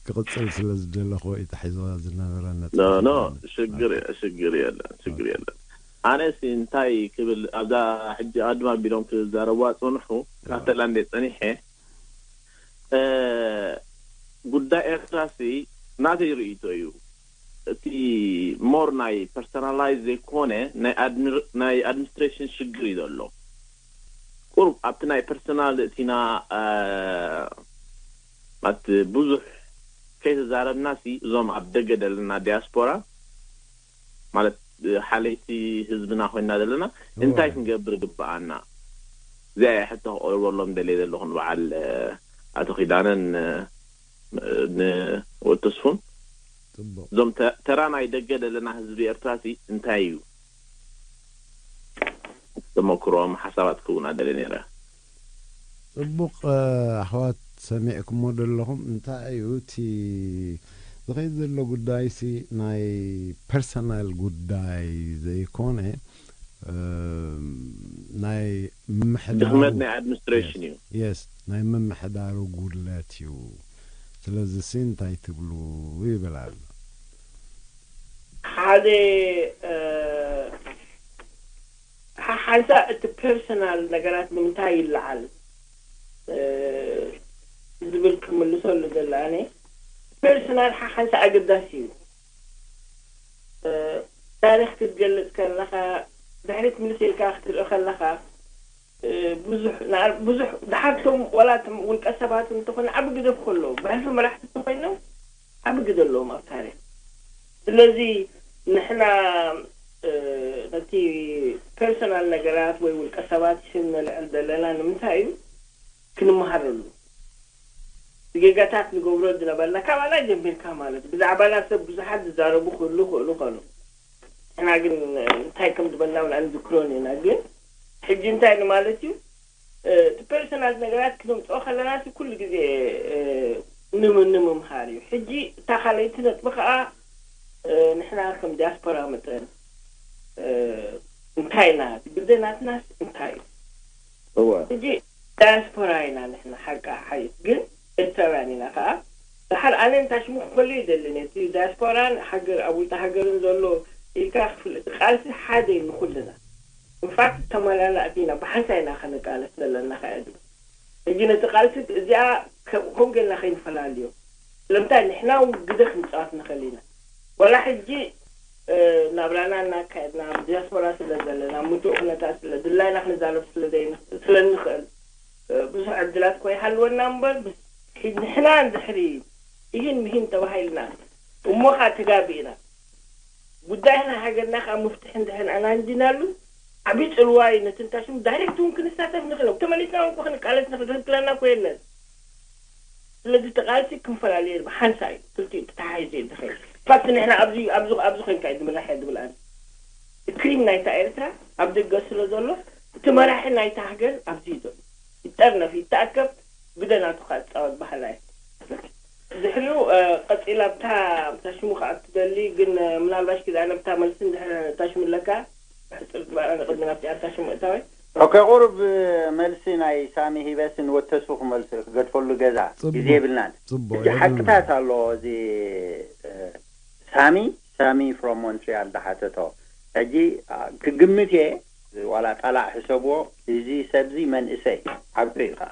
ክቕጽል ስለ ዝደለኹ እዩ ተሒዝዋ ዝነበረ ነጥቢ። ኖ፣ ኖ፣ ሽግር፣ ሽግር የለን፣ ሽግር የለን። ኣነሲ እንታይ ክብል፣ ኣብዛ ሕጂ ኣድማ ኣቢሎም ክዛረቡ ኣጽንሑ፣ ካተላ እንደ ጸኒሐ፣ እ፣ ጉዳይ ኤርትራሲ ናተይ ርእይቶ እዩ። እቲ ሞር ናይ ፐርሰናላይዝ ዘይኮነ ናይ ኣድሚኒስትሬሽን ሽግር እዩ ዘሎ። ቁሩብ ኣብቲ ናይ ፐርሰናል እቲና፣ እ፣ ማለት ብዙሕ ከይተዛረብናሲ እዞም ኣብ ደገ ዘለና ዲያስፖራ ማለት ሓለይቲ ህዝብና ኮይና ዘለና እንታይ ክንገብር ግብኣና? እዚኣ እያ ሕቶ ክቕርበሎም ደልየ ዘለኹ ንበዓል ኣቶ ኪዳነን ንወተስፉን። እዞም ተራ ናይ ደገ ዘለና ህዝቢ ኤርትራሲ እንታይ እዩ? ተመክሮም ሓሳባት ክውን ኣደለ ነይረ። ጽቡቕ ኣሕዋት፣ ሰሚዕኩሞ ደለኹም እንታይ እዩ እቲ ዝኸይድ ዘሎ ጉዳይሲ ናይ ፐርሰናል ጉዳይ ዘይኮነ ናይ ምምሕዳሩ ድኽመት ናይ ኣድሚኒስትሬሽን እዩ። የስ፣ ናይ ምምሕዳሩ ጉድለት እዩ። ስለዚ ሲ እንታይ ትብሉ ይብል ኣሎ። ሓደ ሓሓንሳ እቲ ፐርሰናል ነገራት ንምንታይ ይለዓል ዝብል ክምልሰሉ ዘለ ኣነ ፐርሰናል ሓሓንሳ ኣገዳሲ እዩ። ታሪኽ ክትገልጽ ከለኻ ድሕሪት ምልስ ኢልካ ክትርኢ ከለኻ ብዙሕ ብዙሕ ድሓርቶም ዋላ ውልቀ ሰባት እንተኾነ ዓቢ ግደ ክህልዎም ብሕልፊ መራሕቲ እንተኮይኖም ዓቢ ግደ ኣለዎም ኣብ ታሪኽ። ስለዚ ንሕና ነቲ ፐርሰናል ነገራት ወይ ውልቀ ሰባት ሽም ነልዕል ዘለና ንምንታይ እዩ? ክንመሃረሉ ጌጋታት ንገብሮ ዝነበርና ካባና ጀሚርካ ማለት ብዛዕባና ሰብ ብዙሓት ዝዛረቡ ክህሉ ክእሉ ከኑ ንሕና ግን እንታይ ከም ዝበልና እውን ኣንዝክሮን ኢና። ግን ሕጂ እንታይ ንማለት እዩ እቲ ፐርሰናል ነገራት ክነምፅኦ ከለና ኩሉ ግዜ ንምምሃር እዩ። ሕጂ እታ ካልኣይቲ ነጥቢ ከዓ ንሕና ከም ዲያስፖራ መጠን እንታይ ኢና ግደ ናትናስ እንታይ እዩ? ሕጂ ዳያስፖራ ኢና ንሕና ሓቃ ሓይት ግን ኤርትራውያን ኢና ከዓ። ደሓር ኣነ እንታ ሽሙ ክፈልዮ ይደልን እየ። እቲ ዳያስፖራን ሃገር ኣብ ውልቂ ሃገርን ዘሎ ኢልካ ክፍልጥ ቃልሲ ሓደ እዩ ንኩልና። ኢንፋክት ተመላላእቲ ኢና ብሓንሳብ ኢና ከነቃለስ ዘለና ከኣ ዝብል። ሕጂ ነቲ ቃልሲ እዚኣ ከምኡ ጌርና ከይንፈላልዮ ስለምንታይ ንሕና እውን ግደ ክንፃወት ንኽእል ኢና። ዋላ ሕጂ ናብራና እናካየድና ኣብ ዲያስፖራ ስለ ዘለና ምቱእ ኩነታት ስለ ድላይና ክንዛረብ ስለ ዘይንኽእል ስለ እንኽእል ብዙሕ ዕድላት እኮ ይሃልወና እምበር ንሕና እንድሕሪ ይህን ምሂን ተባሂልና እሞ ከዓ ተጋቢእና ጉዳይ ናይ ሃገርና ከዓ ምፍትሒ እንድሕር ኣናንዲናሉ ዓብዪ ፅልዋ እዩ። ነቲ እንታይ ሽሙ ዳይሬክት እውን ክንሳተፍ ንኽእል ተመሊስና እውን እኮ ክንቃለስ ንኽእል ዝኽልክለና እኮ የለን። ስለዚ እቲ ቃልሲ ክንፈላለየ ብሓንሳ እዩ ክልቲኡ ተተሓሒዙ እዩ ዝኸይድ። ፋክት ንሕና ኣብዚ ኣብዚ ኣብዚ ኮይንካ እዩ ዝምራሕ እየ ዝብል ኣነ። እቲ ክሪም ናይታ ኤርትራ ኣብ ደገ ስለ ዘሎ እቲ መራሒ ናይታ ሃገር ኣብዚ እዩ ዘሎ። ይጠርነፍ ይተኣከብ ግደ ናቱ ከዓ ዝፃወት ባህላ እዩ። ድሕሪኡ ቀፂላ ብታ ብታ ሽሙ ከዓ ትደሊ ግን ምናልባሽ ኪዳነ ብታ መልሲ እንድሕር እታ ሽሙ ኣለካ ብሕፅር ዝበለ ንቅድሚ ናብቲ ኣብታ ሽሙ እታወይ። ኦኬ ቁሩብ መልሲ ናይ ሳሚ ሂበስ ንወተሱ ክመልሱ ክገድፈሉ ገዛ ግዜ የብልናን። ሕጂ ሓቅታት ኣሎ እዚ ሳሚ ሳሚ from ሞንትሪያል ዝሓተቶ ሕጂ ክግምት እየ ዋላ ጣላዕ ሕሰብዎ እዚ ሰብዚ መንእሰይ ዓብቶ እዩ ከዓ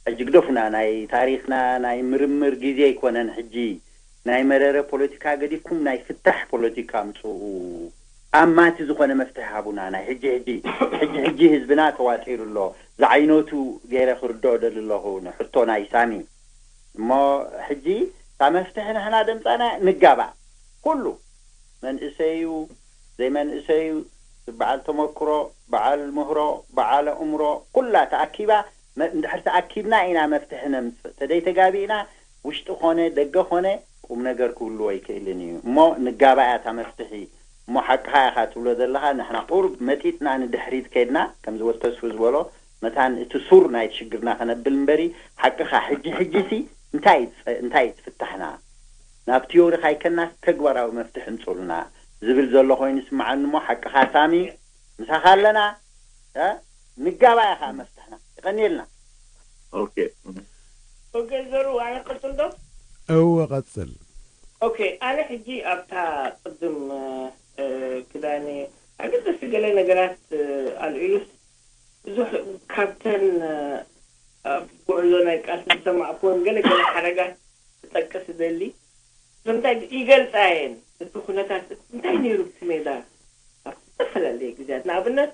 ሕጂ ግደፉና ናይ ታሪኽና ናይ ምርምር ግዜ ኣይኮነን ሕጂ ናይ መረረ ፖለቲካ ገዲፍኩም ናይ ፍታሕ ፖለቲካ ኣምፅኡ ኣማቲ ዝኾነ መፍትሒ ሃቡና ናይ ሕጂ ሕጂ ሕጂ ሕጂ ህዝብና ተዋጢሩ ኣሎ ዝዓይነቱ ገይረ ክርድኦ ደሊ ኣለኹ ንሕቶ ናይ ሳሚ እሞ ሕጂ እታ መፍትሒ ንሕና ደምፃና ንጋባእ ኩሉ መንእሰዩ ዘይመንእሰዩ፣ በዓል ተመክሮ፣ በዓል ምህሮ፣ በዓል ኣእምሮ፣ ኩላ ተኣኪባ፣ መ- እንድሕር ተኣኪብና ኢና መፍትሒ ነምፅእ። ተደይተጋቢእና ውሽጢ ኮነ ደገ ኮነ ቁም ነገር ክህልዎ ኣይክእልን እዩ። እሞ ንጋባያ እታ መፍትሒ። እሞ ሓቅኻ ኢኻ ትብሎ ዘለኻ፣ ንሕና ቁሩብ መጢጥና ንድሕሪት ከድና፣ ከምዚ ወተስፉ ዝበሎ፣ መታን እቲ ሱር ናይ ሽግርና ከነብል እምበሪ፣ ሓቅኻ ሕጂ ሕጂሲ እንታይ ይጸ- እንታይ ይትፍታሕና? ናብ ቲዮሪ ካይከናስ ተግባራዊ መፍትሒ ምጹልና ዝብል ዘሎ ኮይኑ ይስምዓኒ። እሞ ሓቅኻ ሳሚ፣ ምሳኻ ኣለና። እ? ንጋባያ ኸዓ መፍትሕና። ይቐንየልና። ኦኬ። ኦኬ፣ ዘሩ ኣነ ቀጽል ዶ? እወ ቀጽል። ኦኬ፣ ኣነ ሕጂ ኣብታ ቅድም እ፣ ክዳነ ኣገደስቲ ገለ ነገራት እ፣ ኣልዒሉስ ብዙሕ ካብተን እ፣ ኣብ ጉዕዞ ናይ ቃልሲ ዝሰማዕኩወን ገለ ገለ ሓረጋት ክጠቅስ እደሊ። ስለምንታይ ይገልጻ እየን እቲ ኩነታት እንታይ ነይሩ ኣብቲ ሜዳ ኣብ ዝተፈላለየ ግዜያት። ንኣብነት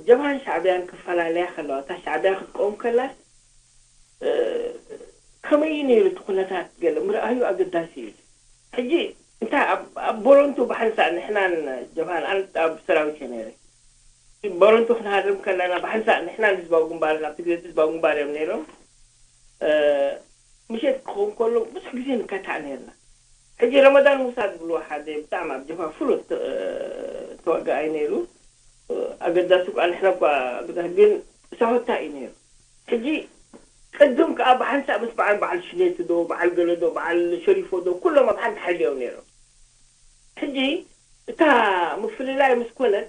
ጀብሃን ሻዕብያን ክፈላለያ ከለዋ፣ እታ ሻዕብያ ክትቀውም ከላስ እ፣ ከመይ እዩ ነይሩ እቲ ኩነታት ገለ ምርኣዩ ኣገዳሲ እዩ። ሕጂ እንታይ ኣብ ኣብ ቦረንቱ ብሓንሳእ ንሕናን ጀብሃን ኣነ ኣብ ሰራዊት እየ ነይረ። ቦረንቱ ክንሃርም ከለና ብሓንሳእ ንሕናን ህዝባዊ ግንባርን ኣብቲ ግዜ ህዝባዊ ግንባር እዮም ነይሮም። እ፣ ምሸት ክኸውን ከሎ ብዙሕ ግዜ ንከታዕ ነይርና። ሕጂ ረመዳን ሙሳ ዝብልዎ ሓደ ብጣዕሚ ኣብ ጀብሃ ፍሉጥ እ፣ ተዋጋኣይ ነይሩ። እ፣ ኣገዳሲ እኳ ንሕና እኳ ኣገዳሲ ግን ሳሆታ እዩ ነይሩ። ሕጂ ቅድም ከዓ ብሓንሳእ ምስ በዓል በዓል ሽኔቲ ዶ በዓል ገለ ዶ በዓል ሸሪፎ ዶ ኩሎም ኣብ ሓንቲ ሓይሊ እዮም ነይሮም። ሕጂ እታ ምፍልላይ ምስ ኮነት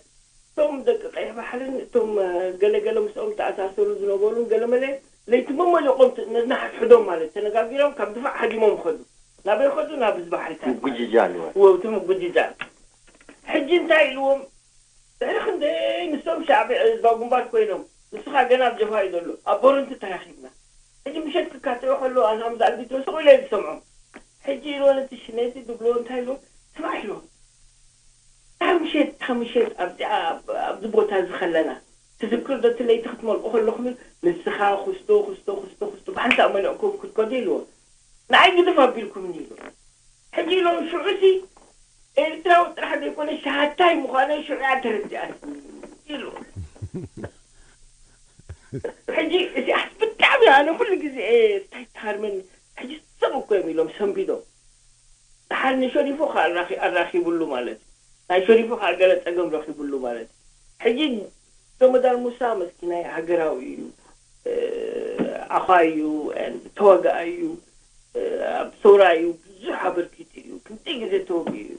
እቶም ደቂ ቀይሕ ባሕርን እቶም እ፣ ገለገለ ምስኦም ተኣሳሰሩ ዝነበሩን ገለመለ ለይቲ መመሊቖም ት- ነናሕድሕዶም ማለት ተነጋጊሮም ካብ ድፋዕ ሃዲሞም ኸዱ። ናበይ ኸዱ? ናብ ህዝቢ ሓይልታት ማለት። ምጉጅጃል ወ- ወ- እቲ ምጉጅጃል። ሕጂ እንታይ ኢልዎም? ድሕሪ ክንደይ ንሶም ሻዕብያ ህዝባዊ ግንባር ኮይኖም ንስኻ ገና ኣብ ጀብሃ እዩ ዘሎ ኣብ ቦረንቱ ተራኺብና። ሕጂ ምሸት ክካተዑ ከለዉ ኣነ ከምዚ ኣልቢትሮ ስቕ ኢለ እየ ዝሰምዖም። ሕጂ ኢልዎ ነቲ ሽነቲ ድብልዎ እንታይ ኢልዎ? ስማዕ ኢልዎ። እታ ምሸት እታ ምሸት ኣብዚኣ ኣብ- ኣብዚ ቦታ እዚ ከለና ትዝክር ዶ እቲ ለይቲ ክትመልቁ ከለኹም ንስኻ ክስቶ ክስቶ ክስቶ ክስቶ ብሓንሳእ መሊቕኩም ክትከዱ ኢልዎ። ንዓይ ግድፍ ኣቢልኩምኒ ኢልዎ። ሕጂ ኢሎም ሽዑሲ ኤርትራዊ ጥራሕ ዘይኮነ ሻሃታይ ምዃነ ሽዑ እያ ተረዲኣትኒ ኢሉ። ሕጂ እዚኣስ ብጣዕሚ ኣነ ኩሉ ግዜ እየ እንታይ ትሃርመኒ። ሕጂ ሰብ እኮ እዮም ኢሎም ሰንቢዶም። ደሓር ንሸሪፎ ከ ኣራኺ- ኣራኺብሉ ማለት እዩ። ናይ ሸሪፎ ከ ገለ ጸገም ረኺብሉ ማለት እዩ። ሕጂ ዶመዳር ሙሳ መስኪናይ ሃገራዊ እዩ። እ፣ ዓዃይ እዩ፣ ተዋጋኣይ እዩ፣ እ፣ ኣብ ሰውራ እዩ፣ ብዙሕ ኣበርኪቱ እዩ፣ ክንደይ ግዜ ተወጊኡ እዩ።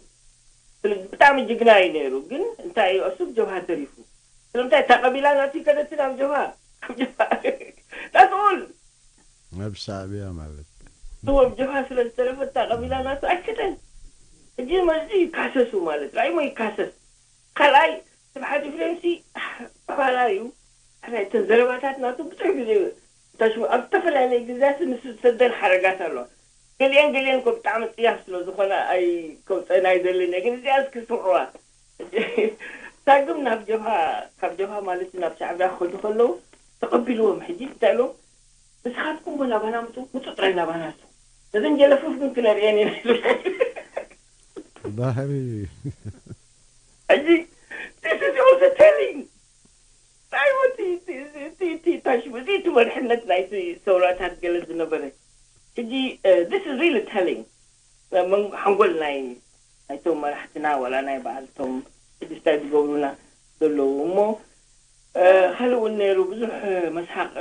ስለ ብጣዕሚ ጅግና እዩ ነይሩ። ግን እንታይ እዩ እሱ ጀብሃ ተሪፉ። ስለምንታይ እታ ቀቢላ ናቱ ይከደትን ኣብ ጀብሃ ኣብ ጀብሃ that's all። ኣብ ሻዕብያ ማለት እሱ ኣብ ጀብሃ ስለ ዝተረፈ እታ ቀቢላ ናቱ ኣይከደን። ሕጂ መዚ ይካሰሱ ማለት ራእይሞ ይካሰስ። ካልኣይ ስብሓት ኤፍሬምሲ ፋራ እዩ። ሕራይ እተን ዘረባታት ናቱ ብዙሕ ግዜ እንታይ ሽሙ ኣብ ዝተፈላለየ ግዜያት ንሱ ዝሰደን ሓረጋት ኣለዋ። ገሊአን ገሊአን እኮ ብጣዕሚ ጽያፍ ስለ ዝኾነ ኣይ ከውፀን ኣይደልን እየ። ግን እዚኣ እስኪ ስምዕዋ። ሳግም ናብ ጀብሃ ካብ ጀብሃ ማለት ናብ ሻዕብያ ክኸዱ ከለዉ ተቐቢልዎም። ሕጂ እንታይ ኢሎም ንስኻትኩም እሞ ናባና ምፁ፣ ምፁ ጥራይ ናባና። ነዘን ጀለፉፍ ግን ክነርእየን ኢና ኢሎም። ባህሪ ሕጂ this is also telling እንታይ ወቲ እቲ መድሕነት ናይቲ ሰውራታት ገለ ዝነበረ ሕጂ this is really telling ሓንጎል ናይ ናይቶም መራሕትና ዋላ ናይ በዓልቶም ሕጂ እንታይ ዝገብሩና ዘለዉ እሞ ካልእ እውን ነይሩ ብዙሕ መስሓቅ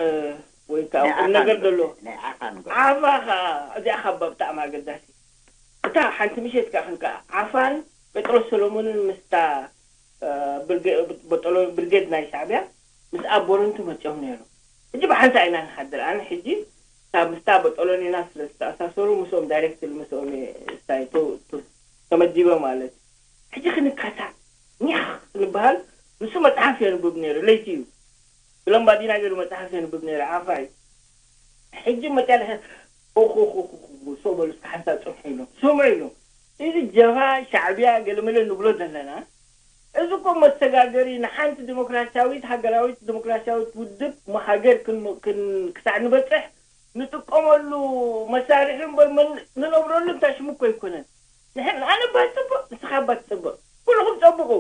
ወይ ከዓ ቁም ነገር ዘሎ ናይ ዓፋን ዓፋ ከዓ እዚኣ ካብ ብጣዕሚ ኣገዳሲ እታ ሓንቲ ምሸት ከዓ ክንካ ዓፋን ጴጥሮስ ሰሎሞንን ምስታ ብርጌድ ናይ ሻዕብያ ምስ ኣቦረንቱ መፅኦም ነይሮም። ሕጂ ብሓንሳእ ኢና ንሓድር። ኣነ ሕጂ ካብ ምስታ በጦሎኒና ስለ ዝተኣሳሰሩ ምስኦም ዳይሬክት ምስኦም እየ ስታይቶ ተመዲበ ማለት እዩ። ሕጂ ክንካታዕ ኒሕ ክንበሃል ንሱ መፅሓፍ የንብብ ነይሩ ለይቲ እዩ። ብለምባዲና ገይሩ መፅሓፍ የንብብ ነይሩ ዓፋ እዩ። ሕጂ መጨረሻ ኦኾኾኾ ሰው በሉ እስከ ሓንሳብ ፅንሑ ኢሎም ስምዑ ኢሎም። እዚ ጀብሃ ሻዕብያ ገለመለ ንብሎ ዘለና እዚ እኮ መሰጋገሪ ንሓንቲ ዲሞክራሲያዊት ሃገራዊት ዲሞክራሲያዊት ውድብ ሃገር ክሳዕ ንበፅሕ ንጥቀመሉ መሳርሒ እምበር ንነብረሉ እንታይ ሽሙ እኮ ኣይኮነን። ንሕና ኣነ እባ ዝፅብቕ ንስኻ እባ ትፅብቕ ኩልኹም ፀብቑ።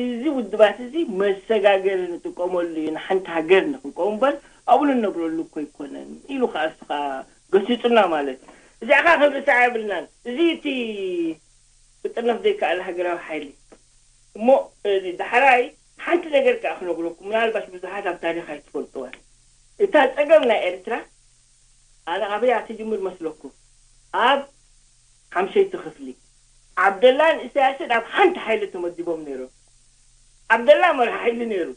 እዚ ውድባት እዚ መሰጋገሪ ንጥቀመሉ እዩ፣ ንሓንቲ ሃገር ንክንቀው እምበር ኣብኡ ንነብረሉ እኮ ኣይኮነን ኢሉ ከዓ እሱ ከዓ ገሲጹና ማለት እዩ። እዚኣ ከዓ ክንርስዓ የብልናን። እዚ እቲ ክጥርነፍ ዘይከኣል ሃገራዊ ሓይሊ እሞ፣ ዳሕራይ ሓንቲ ነገር ከዓ ክነግረኩም፣ ምናልባሽ ብዙሓት ኣብ ታሪኽ ኣይትፈልጥዋን። እታ ጸገም ናይ ኤርትራ ኣነ ኣበይ ትጅምር መስለኩም? ኣብ ሓምሸይቲ ክፍሊ። ዓብደላን ኢሳያስን ኣብ ሓንቲ ሓይሊ ተመዲቦም ነይሮም። ዓብደላ መርሒ ሓይሊ ነይሩ፣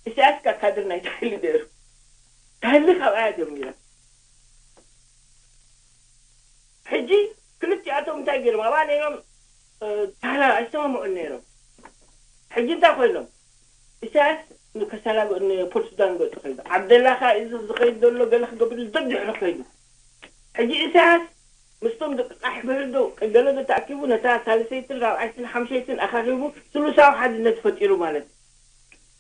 ኢሳያስ ከ ካድር ናይቲ ሓይሊ ነይሩ። ታህሊ ካብኣ ጀሚራ። ሕጂ ክልቲኣቶም እንታይ ገይሮም? ኣብኣ ነይሮም፣ ታህላ ኣይሰማምዑን ነይሮም። ሕጂ እንታይ ኮይኖም? ኢሳያስ ንከሰላ ንፖርት ሱዳን ገጹ ከይዱ። ዓብደላ ከዓ እዚ ዝኸይድ ዘሎ ገለ ክገብር እዩ፣ ደድሕሩ ከይዱ። ሕጂ ኢሳያስ ምስቶም ደቂ ቃሕ ብሕዶ ገለ ተኣኪቡ ነታ ሳልሰይትን ራብዓይትን ሓምሸይትን ኣኻኺቡ ስሉሳዊ ሓድነት ፈጢሩ ማለት እዩ።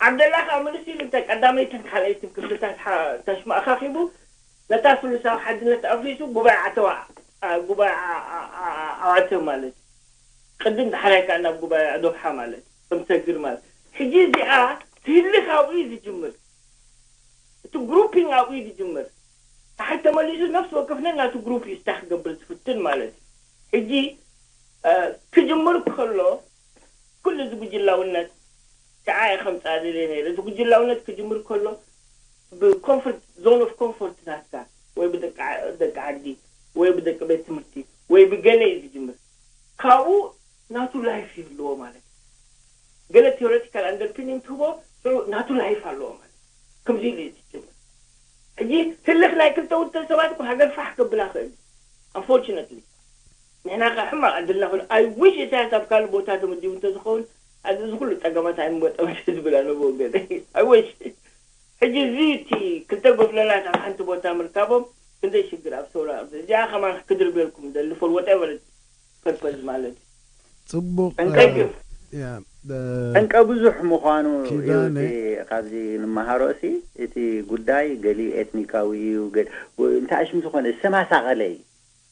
ዓብደላ ከዓ ምልስ ኢሉ እንታይ ቀዳመይትን ካልኣይትን ክፍልታት ሓ- ታሽማ ኣኻኺቡ ነታ ስሉሳዊ ሓድነት ኣፍሪሱ ጉባኤ ዓተዋ ኣ- ጉባኤ ዓ- ዓ- ዓ- ዓዋተ ማለት እዩ። ቅድም ዳሕራይ ከዓ ናብ ጉባኤ ዶብሓ ማለት እዩ። ከም ሰግር ማለት ሕጂ እዚኣ ትህልኽ ኣብኡ እዩ ዝጅምር። እቲ ግሩፒንግ ኣብኡ እዩ ዝጅምር። ታሕት ተመሊሱ ነፍሲ ወከፍ ነናቱ ግሩፕ እዩ ስታ ክገብር ዝፍትን ማለት እዩ። ሕጂ ክጅምር ከሎ ኩሉ እዚ ጉጅላውነት ከዓ እየ ከምፅኣ ደልየ ነይረ። እዚ ጉጅላውነት ክጅምር ከሎ ብኮንፈርት ዞን ኦፍ ኮንፈርት ናትካ ወይ ብደቂ ዓዲ ወይ ብደቂ ቤት ትምህርቲ ወይ ብገለ እዩ ዝጅምር። ካብኡ ናቱ ላይፍ ይህልዎ ማለት እዩ። ገለ ቴዎሬቲካል ኣንደርፒኒንግ ትህቦ፣ ሽዑ ናቱ ላይፍ ኣለዎ ማለት እዩ። ከምዚ ኢሉ እዩ ዝጅምር። ሕጂ ህልኽ ናይ ክልተ ውልተ ሰባት እኮ ሃገር ፋሕ ከብላ ክእል። ኣንፎርቹነትሊ ንሕና ከ ሕማቕ ዕድልና ኮይኑ። ኣይ ዊሽ ኢሳያስ ኣብ ካልእ ቦታ ተመዲቡ እንተዝኸውን፣ ኣብዚ እዚ ኩሉ ጸገማት ኣይምወጠ ዝብል ኣነ ብወገነይ። ኣይ ዊሽ ሕጂ እዚ እቲ ክልተ ጎፍለላት ኣብ ሓንቲ ቦታ ምርካቦም ክንደይ ሽግር ኣብ ሰውራ። እዚኣ ከማን ክድርብየልኩም ደሊ ፎር ወትኤቨር ፐርፐዝ ማለት እዩ። ጽቡቕ። ጠንቀ ብዙሕ ምዃኑ ካብዚ ንመሃሮ ሲ እቲ ጉዳይ ገሊኡ ኤትኒካዊ እዩ። እንተ ኣሽም ዝኾነ ዝተማሳቐለ እዩ።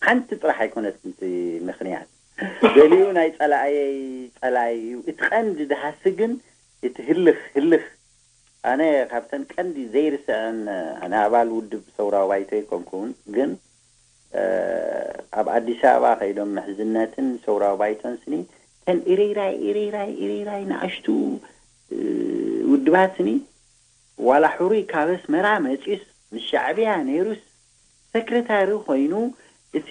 ሓንቲ ጥራሕ ኣይኮነትን እቲ ምኽንያት፣ ገሊኡ ናይ ጸላእየይ ጸላይ እዩ። እቲ ቀንዲ ድሃሲ ግን እቲ ህልኽ ህልኽ ኣነ ካብተን ቀንዲ ዘይርስዐን፣ ኣነ ኣባል ውድብ ሰውራዊ ባይቶ ኣይኮንኩን፣ ግን ኣብ ኣዲስ ኣበባ ከይዶም ምሕዝነትን ሰውራዊ ባይቶን ስኒ ተን ኢረይራይ ኢረይራይ ኢረይራይ ንኣሽቱ ውድባት ስኒ ዋላ ሕሩይ ካብ ኣስመራ መፂኡስ ምስ ሻዕብያ ነይሩስ ሰክረታሪ ኮይኑ እቲ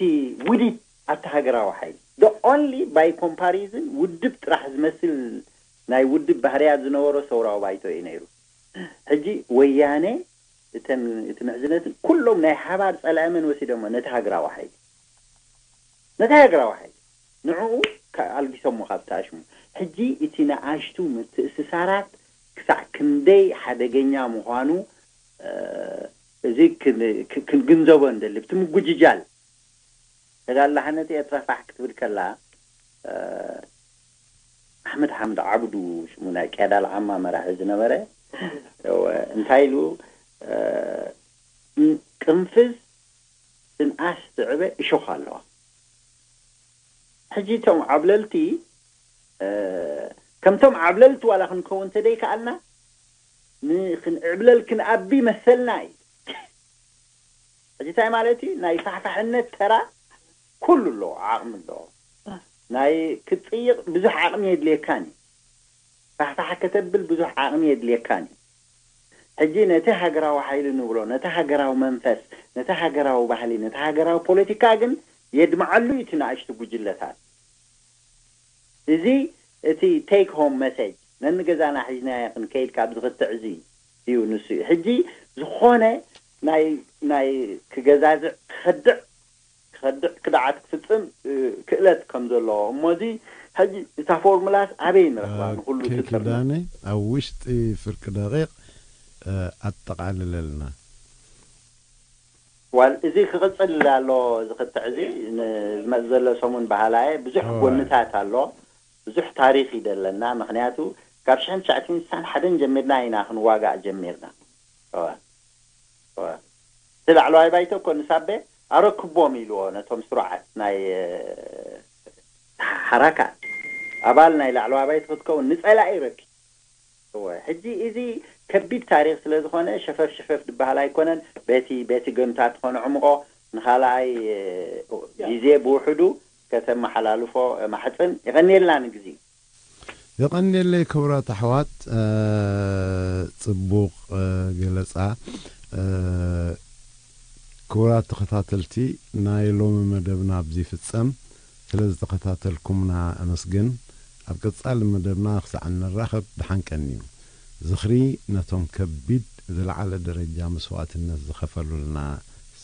ውዲት ኣብቲ ሃገራዊ ሓይሊ the only by comparison ውድብ ጥራሕ ዝመስል ናይ ውድብ ባህርያት ዝነበሮ ሰውራዊ ባይቶ እዩ ነይሩ። ሕጂ ወያነ እተን እቲ ምሕዝነትን ኩሎም ናይ ሓባር ጸላኢ መን ወሲዶሞ? ነቲ ሃገራዊ ሓይሊ ነቲ ሃገራዊ ሓይሊ ንዕኡ ኣልጊሶሞ ካብ ተኣሽሙ። ሕጂ እቲ ንኣሽቱ ምትእስሳራት ክሳዕ ክንደይ ሓደገኛ ምዃኑ እዚ ክንግንዘቦ ንደሊ። ብቲ ምጉጅጃል ተጋድሎ ሓርነት ኤርትራ ፋሕ ክትብል ከላ ኣሕመድ ሓምድ ዓብዱ ሽሙ ናይ ቅያዳ ልዓማ መራሒ ዝነበረ እንታይ ኢሉ ቅንፍዝ ትንኣስ ትዕበ እሾኽ ኣለዋ። ሕጂ እቶም ዓብለልቲ ከምቶም ዓብለልቲ ዋላ ክንከውን እንተደይከኣልና ንክንዕብለል ክንኣቢ መሰልና እዩ። ሕጂ እንታይ ማለት እዩ? ናይ ፋሕፋሕነት ተራ ኩሉ ኣለዎ፣ ዓቕሚ ኣለዎ። ናይ ክትፅይቕ ብዙሕ ዓቕሚ የድልየካን እዩ። ፋሕፋሕ ከተብል ብዙሕ ዓቕሚ የድልየካን እዩ። ሕጂ ነቲ ሃገራዊ ሓይሊ ንብሎ፣ ነቲ ሃገራዊ መንፈስ፣ ነቲ ሃገራዊ ባህሊ፣ ነቲ ሃገራዊ ፖለቲካ ግን የድምዓሉ እዩ እቲ ንኣሽቱ ጉጅለታት። እዚ እቲ ቴክ ሆም መሴጅ ነንገዛና ሒዝናዮ ክንከይድ ካብ ዝኽትዕ እዚ እዩ። ንሱ እዩ ሕጂ ዝኾነ ናይ ናይ ክገዛዝዕ ክኸድዕ ክኸድዕ ክድዓት ክፍጽም ክእለት ከም ዘለዎ እሞ እዚ ሕጂ እታ ፎርሙላስ ኣበይ ንረኽባ ንኩሉ ትጥርነ ኪዳነ ኣብ ውሽጢ ፍርቂ ደቂቕ ኣጠቓልለልና። ዋል እዚ ክቕፅል ኣሎ። ዝኽትዕ እዚ ንዝመፅ ዘሎ ሰሙን ባህላየ ብዙሕ ጎንታት ኣሎ። ብዙሕ ታሪኽ ይደለና። ምክንያቱ ካብ ሽሕን ትሽዓትን ስሳን ሓደን ጀሚርና ኢና ክንዋጋእ ጀሚርና። እቲ ላዕለዋይ ባይቶ እኮ ንሳቤ ኣረክቦም ኢልዎ ነቶም ስሩዓት ናይ ሓራካ ኣባል ናይ ላዕለዋይ ባይቶ ክትከውን ንፀላኢ ረኪ እወ፣ ሕጂ እዚ ከቢድ ታሪኽ ስለ ዝኾነ ሸፈፍ ሸፈፍ ዝበሃል ኣይኮነን። በቲ በቲ ገምታት ኾነ ዕምቆ ንኻልኣይ ግዜ ብውሕዱ ከተመሓላልፎ ማሕጽን። የቐንየልና ንግዜ። የቐንየለይ ክቡራት ኣሕዋት፣ ጽቡቕ ገለጻ። ክቡራት ተኸታተልቲ፣ ናይ ሎሚ መደብና ኣብዚ ይፍጸም። ስለ ዝተኸታተልኩምና ኣመስግን። ኣብ ቀጻሊ መደብና ክሳዕ እንራኸብ ደሓን ቀንዩ። ዝኽሪ ነቶም ከቢድ ዝለዓለ ደረጃ መስዋእትነት ዝኸፈሉልና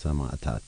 ሰማእታት።